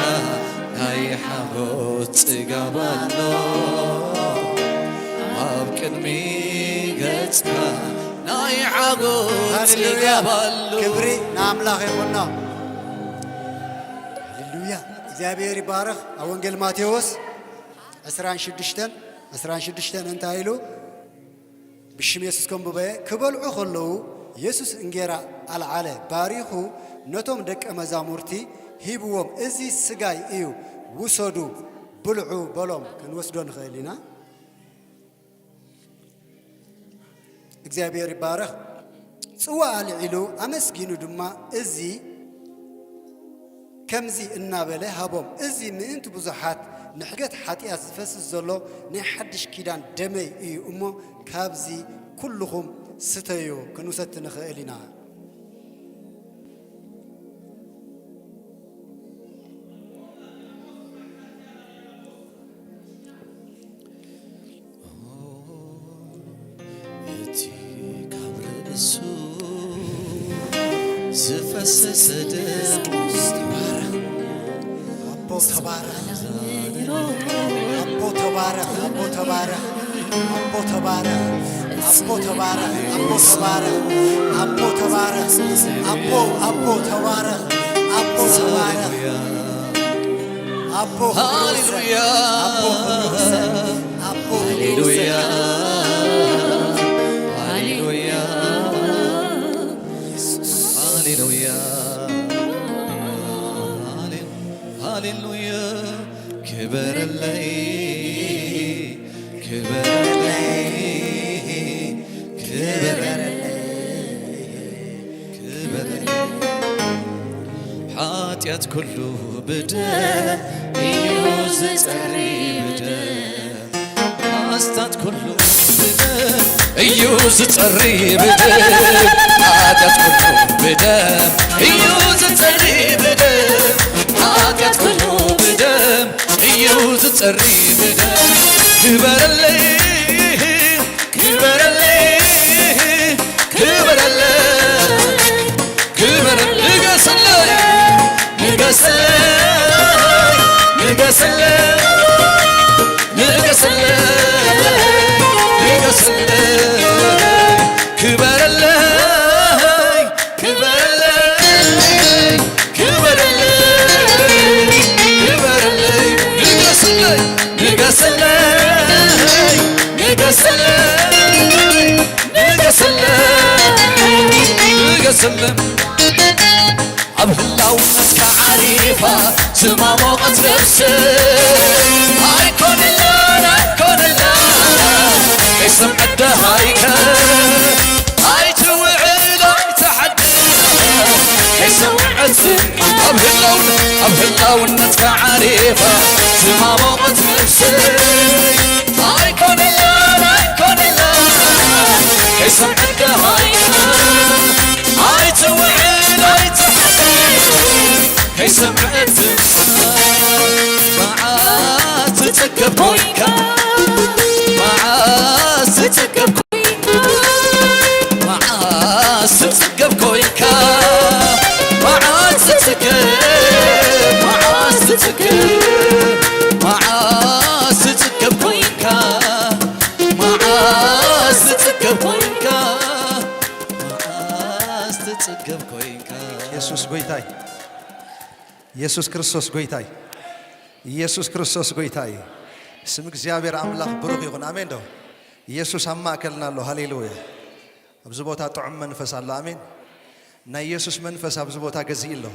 ናይ ሓጎስ ጽጋብ ኣሎ። ኣብ ቅድሚ ገጽካ ናይ ሓጎስ ሃሌሉያ። ጽጋብ ኣሎ። ክብሪ ንኣምላኽ ይኹኖ። ሃሌሉያ። እግዚኣብሔር ይባረኽ። ኣብ ወንጌል ማቴዎስ ዕስራን ሽዱሽተን፣ ዕስራን ሽዱሽተን እንታይ ኢሉ? ብሽም የሱስ ከንብበ፣ ክበልዑ ከለዉ የሱስ እንጌራ ኣልዓለ፣ ባሪኹ ነቶም ደቀ መዛሙርቲ ሂብዎም፣ "እዚ ስጋይ እዩ፣ ውሰዱ፣ ብልዑ" በሎም። ክንወስዶ ንኽእል ኢና። እግዚኣብሔር ይባረኽ። ጽዋ ኣልዒሉ ኣመስጊኑ ድማ፣ "እዚ ከምዚ እናበለ ሃቦም፣ እዚ ምእንቲ ብዙሓት ንሕገት ሓጢኣት ዝፈስስ ዘሎ ናይ ሓድሽ ኪዳን ደመይ እዩ እሞ፣ ካብዚ ኩልኹም ስተዩ" ክንውሰቲ ንኽእል ኢና። እቲ ካብ ርእሱ ዝፈሰሰ ደም ኣቦ ተባረኽ፣ ኣቦ ተባረኽ፣ ኣቦ ተባረኽ፣ ኣቦ ተባረኽ፣ ኣቦ ተባረኽ፣ ኣቦ ተባረኽ፣ ኣቦ ተባረኽ፣ ኣቦ፣ ኣቦ ተባረኽ፣ ኣቦ ተባረኽ። ኣቦ ሃሌሉያ። ኣቦ ሃሌሉያ። ሃሌሉያ። ሃሌሉያ። ሃሌ-፣ ሃሌሉያ። ክበረለይ፣ ክበረለይ፣ ክበረለይ፣ ክበረለይ። ሓጢኣት ኩሉ ብደም እዩ ዝጸሪ፣ ብደም ኣስታት ኩሉ ብደም እዩ ዝጸሪ፣ ብደም ሓጢኣት ኩሉ ብደም እዩ ዝጸሪ፣ ብደም ሓጢኣት ኩሉ ብደም እዩ ዝጸሪ፣ ብደም ክበረለይ፣ ክበረለይ፣ ክበረለይ፣ ክበረለይ፣ ንገሰለይ፣ ንገሰለይ፣ ንገሰለይ፣ ንገሰለይ፣ ንገሰለይ፣ ክበረለይ፣ ክበረለይ፣ ክበረለይ፣ ክበረለይ፣ ንገሰለይ፣ ንገሰለይ፣ ንገሰለይ፣ ንገሰለይ፣ ንገሰለይ። ኣብ ህላውነትካ ዓሪፋ ዝማሞቐት ነፍሲ ኣይኮነላን፣ ኣይኮነላን፣ ከይሰምዐት ደሃይከ ኣይትውዕል ኣይትሓድር፣ ከይሰምዐት ኣብ ህላውን-፣ ኣብ ህላውነትካ ዓሪፋ ዝማሞቐት ነፍሲ ኣይኮነላን፣ ኣይኮነላን፣ ከይሰምዐት ደሃይከ ኣይት መዓት ትጽገብ ኮይንካ፣ መዓት ትጽገብ ኮይንካ፣ መዓት ትጽገብ ኮይንካ፣ መዓት ትጽገብ፣ መዓት ትጽገብ፣ መዓት ትጽገብ ኮይንካ፣ መዓት ትጽገብ ኮይንካ፣ መዓት ትጽገብ ኮይንካ። የሱስ ጎይታይ፣ የሱስ ክርስቶስ ጎይታይ፣ የሱስ ክርስቶስ ጎይታይ። ስም እግዚኣብሔር ኣምላኽ ብሩኽ ይኹን። ኣሜን ዶ? የሱስ ኣብ ማእከልና ኣሎ። ሃሌሉያ። ኣብዚ ቦታ ጥዑም መንፈስ ኣሎ። ኣሜን። ናይ የሱስ መንፈስ ኣብዚ ቦታ ገዚእ ኣሎ።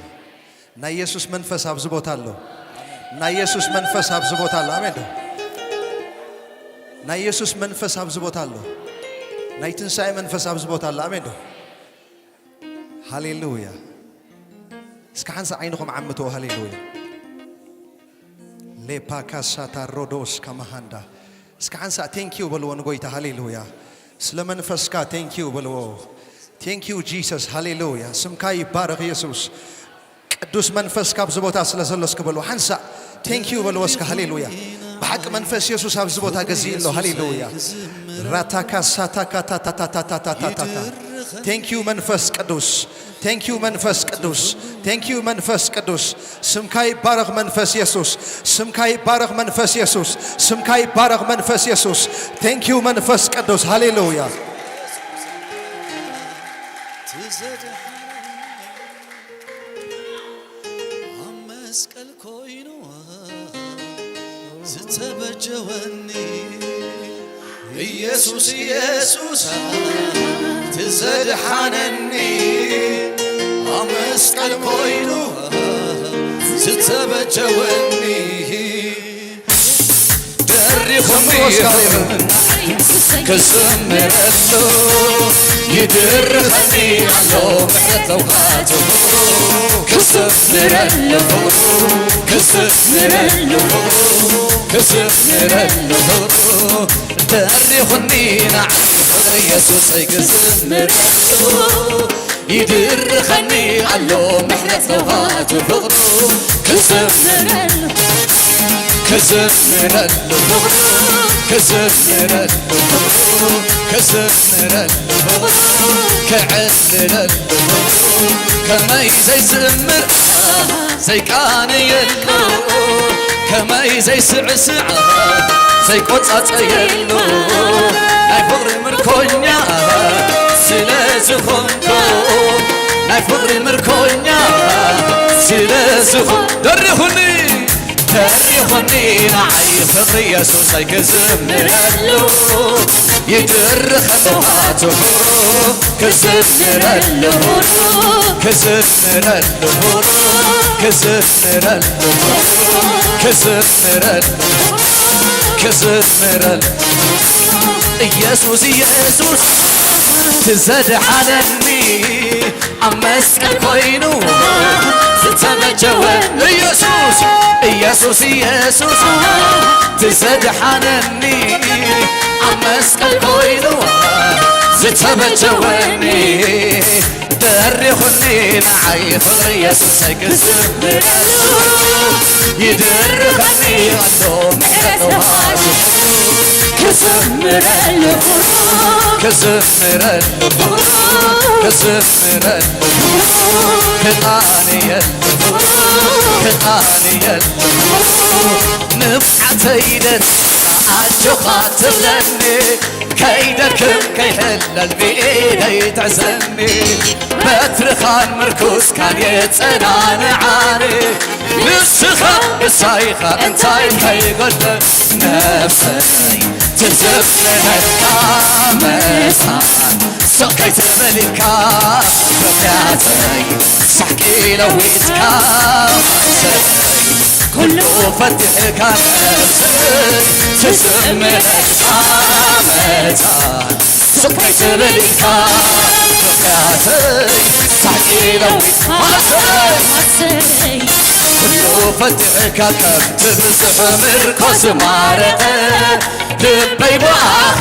ናይ የሱስ መንፈስ ኣብዚ ቦታ ኣሎ። ናይ የሱስ መንፈስ ኣብዚ ቦታ ኣሎ። ኣሜን ዶ? ናይ የሱስ መንፈስ ኣብዚ ቦታ ኣሎ። ናይ ትንሳኤ መንፈስ ኣብዚ ቦታ ኣሎ። ኣሜን ዶ? ሃሌሉያ። እስከ ሓንሳእ ዓይንኹም ዓምትዎ። ሃሌሉያ። ሌፓካሳታ ሮዶስ ካማሃንዳ። እስከ ሓንሳእ ቴንኪዩ በልዎ ንጎይታ። ሃሌሉያ። ስለ መንፈስካ ቴንኪዩ በልዎ። ቴንኪዩ ጂሰስ። ሃሌሉያ። ስምካ ይባረኽ የሱስ። ቅዱስ መንፈስ ካብዚ ቦታ ስለ ዘሎ እስከ በልዎ። ሓንሳእ ቴንኪዩ በልዎ እስከ። ሃሌሉያ። ብሓቂ መንፈስ የሱስ ኣብዚ ቦታ ገዚእ ኣሎ። ሃሌሉያ። ራታካሳታካታታታታታታታ። ቴንኪዩ መንፈስ ቅዱስ። ቴንኪዩ መንፈስ ቅዱስ። ቴንኪዩ መንፈስ ቅዱስ። ስምካ ይባረኽ መንፈስ የሱስ። ስምካ ይባረኽ መንፈስ የሱስ። ስምካ ይባረኽ መንፈስ የሱስ። ቴንኪዩ መንፈስ ቅዱስ። ሃሌሉያ። ትዘድሓ ኣብ መስቀል ኮይኑ ዝተበጀወኒ ኢየሱስ፣ ኢየሱስ ትዘድሓነኒ ኣብ መስቀል ኮይኑ ዝተበጀወኒ ደሪኹኒ ክዘምረሉ ይድርኸኒ ኣሎ ምሕረት ለውሃቱ ክዘምረሉ ክዘምረሉ ክዘምረሉ ደሪኹኒ ንዓይ ፍቕሪ የሱሰይ ክዝምረሉ ይድርኸኒ ኣሎ ምሕረት ለውሃቱ ፍቕሩ ክዘምረሉ ክዘምረሉ ክዘምረሉ ክዘምረሉ ክዕልለሉ ከመይ ዘይዝምር ዘይቃንየሉ ከመይ ዘይስዕስዕ ዘይቆጻጸየሉ ናይ ፍቕሪ ምርኮኛ ስለ ዝኾንኩ ናይ ፍቕሪ ምርኮኛ ስለ ዝኾን ደሪኹኒ ተሪኹኒ ንዓይ ፍቕሪ የሱሰይ ክዝምረሉ ይድርኸ ተዋትሑ ክዝምረሉ ክዝምረሉ ክዝምረሉ ክዝምረሉ ክዝምረሉ ኢየሱስ ኢየሱስ ትዘድሓነኒ ኣብ መስቀል ኮይኑ ዝተመጀወ ኢየሱስ ኢየሱስ ኢየሱስ ትዘድሓነኒ ኣብ መስቀል ኮይኑ ዝተመጀወኒ ደሪኹኒ ንዓይ ፍቕሪ የሱሰይ ክዝምረሉ ይድርኸኒ ኣሎ ምሕረት ተዋህዶ ክዝምረሉ ክዝምረሉ ክዝምረሉ ክቃንየሉ ክቃንየሉ ንብዓተይ ደስ ኣጆኻ ትብለኒ ከይደክም ከይሕለል ብኢደይ ትሕዘኒ በትርኻን ምርኩስካን የጸናንዓኒ ንስኻ ምሳይኻ እንታይ ከይጎድለ ነፍሰይ ትዝምረካ መሳን ሱቕ ከይትብል ኢልካ ምኽንያተይ ሳሕቂ ለዊጥካ ሰይ ኩሉ ፈቲሕካ ነፍሰይ ትዝምረካ መሳን ሱቕ ከይትብል ኢልካ ምኽንያተይ ሳሕቂ ለዊጥካ ሰይ ኩሉ ፈቲሕካ ከም ትብዝሑ ምርኮስ ማረኸ ልበይ ብኣኻ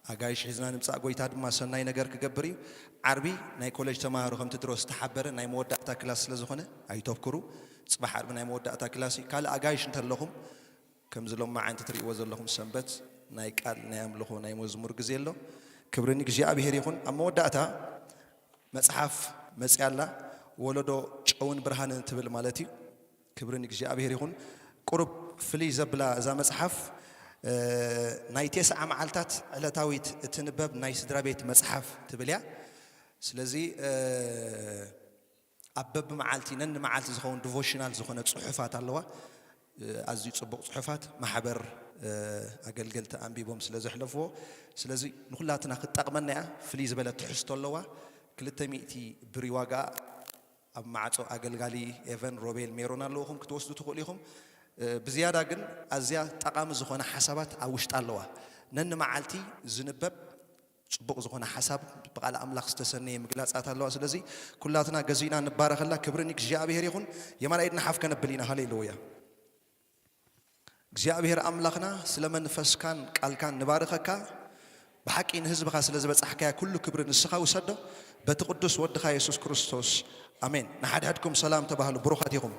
ኣጋይሽ ሒዝና ንምጻእ፣ ጎይታ ድማ ሰናይ ነገር ክገብር እዩ። ዓርቢ ናይ ኮሌጅ ተማሃሮ ከምቲ ድሮ ዝተሓበረ ናይ መወዳእታ ክላስ ስለ ዝኾነ ኣይተብክሩ። ጽባሕ ዓርቢ ናይ መወዳእታ ክላስ እዩ። ካልእ ኣጋይሽ እንተለኹም ከምዚ ሎማዓንቲ ትርእይዎ ዘለኹም ሰንበት ናይ ቃል ናይ ኣምልኾ ናይ መዝሙር ግዜ ኣሎ። ክብሪ ንእግዚኣብሔር ይኹን። ኣብ መወዳእታ መጽሓፍ መጽያ ኣላ፣ ወለዶ ጨውን ብርሃንን ትብል ማለት እዩ። ክብሪ ንእግዚኣብሔር ይኹን። ቁሩብ ፍልይ ዘብላ እዛ መጽሓፍ ናይ ቴስዓ መዓልታት ዕለታዊት እትንበብ ናይ ስድራ ቤት መጽሓፍ ትብል እያ። ስለዚ ኣብ በብመዓልቲ ነንመዓልቲ ዝኸውን ዲቮሽናል ዝኾነ ጽሑፋት ኣለዋ። ኣዝዩ ጽቡቕ ጽሑፋት ማሕበር ኣገልገልቲ ኣንቢቦም ስለ ዘሕለፍዎ፣ ስለዚ ንኹላትና ክትጠቕመና እያ። ፍልይ ዝበለ ትሕዝቶ ኣለዋ። ክልተ ሚእቲ ብሪ ዋጋ ኣብ ማዕጾ ኣገልጋሊ ኤቨን ሮቤል ሜሮን ኣለውኹም ክትወስዱ ትኽእሉ ኢኹም። ብዝያዳ ግን ኣዝያ ጠቓሚ ዝኾነ ሓሳባት ኣብ ውሽጢ ኣለዋ። ነንመዓልቲ ዝንበብ ጽቡቕ ዝኾነ ሓሳብ ብቃል ኣምላኽ ዝተሰነየ ምግላጻት ኣለዋ። ስለዚ ኩላትና ገዚእና ንባረኸላ። ክብሪ ንእግዚኣብሔር ይኹን። የማን ኢድና ሓፍ ከነብል ኢና። ሃሌሉያ። እግዚኣብሔር ኣምላኽና ስለ መንፈስካን ቃልካን ንባርኸካ። ብሓቂ ንህዝብኻ ስለ ዝበጻሕካያ ኩሉ ክብሪ ንስኻ ውሰዶ። በቲ ቅዱስ ወድኻ የሱስ ክርስቶስ ኣሜን። ንሓድሕድኩም ሰላም ተባህሉ። ብሩኻት ኢኹም።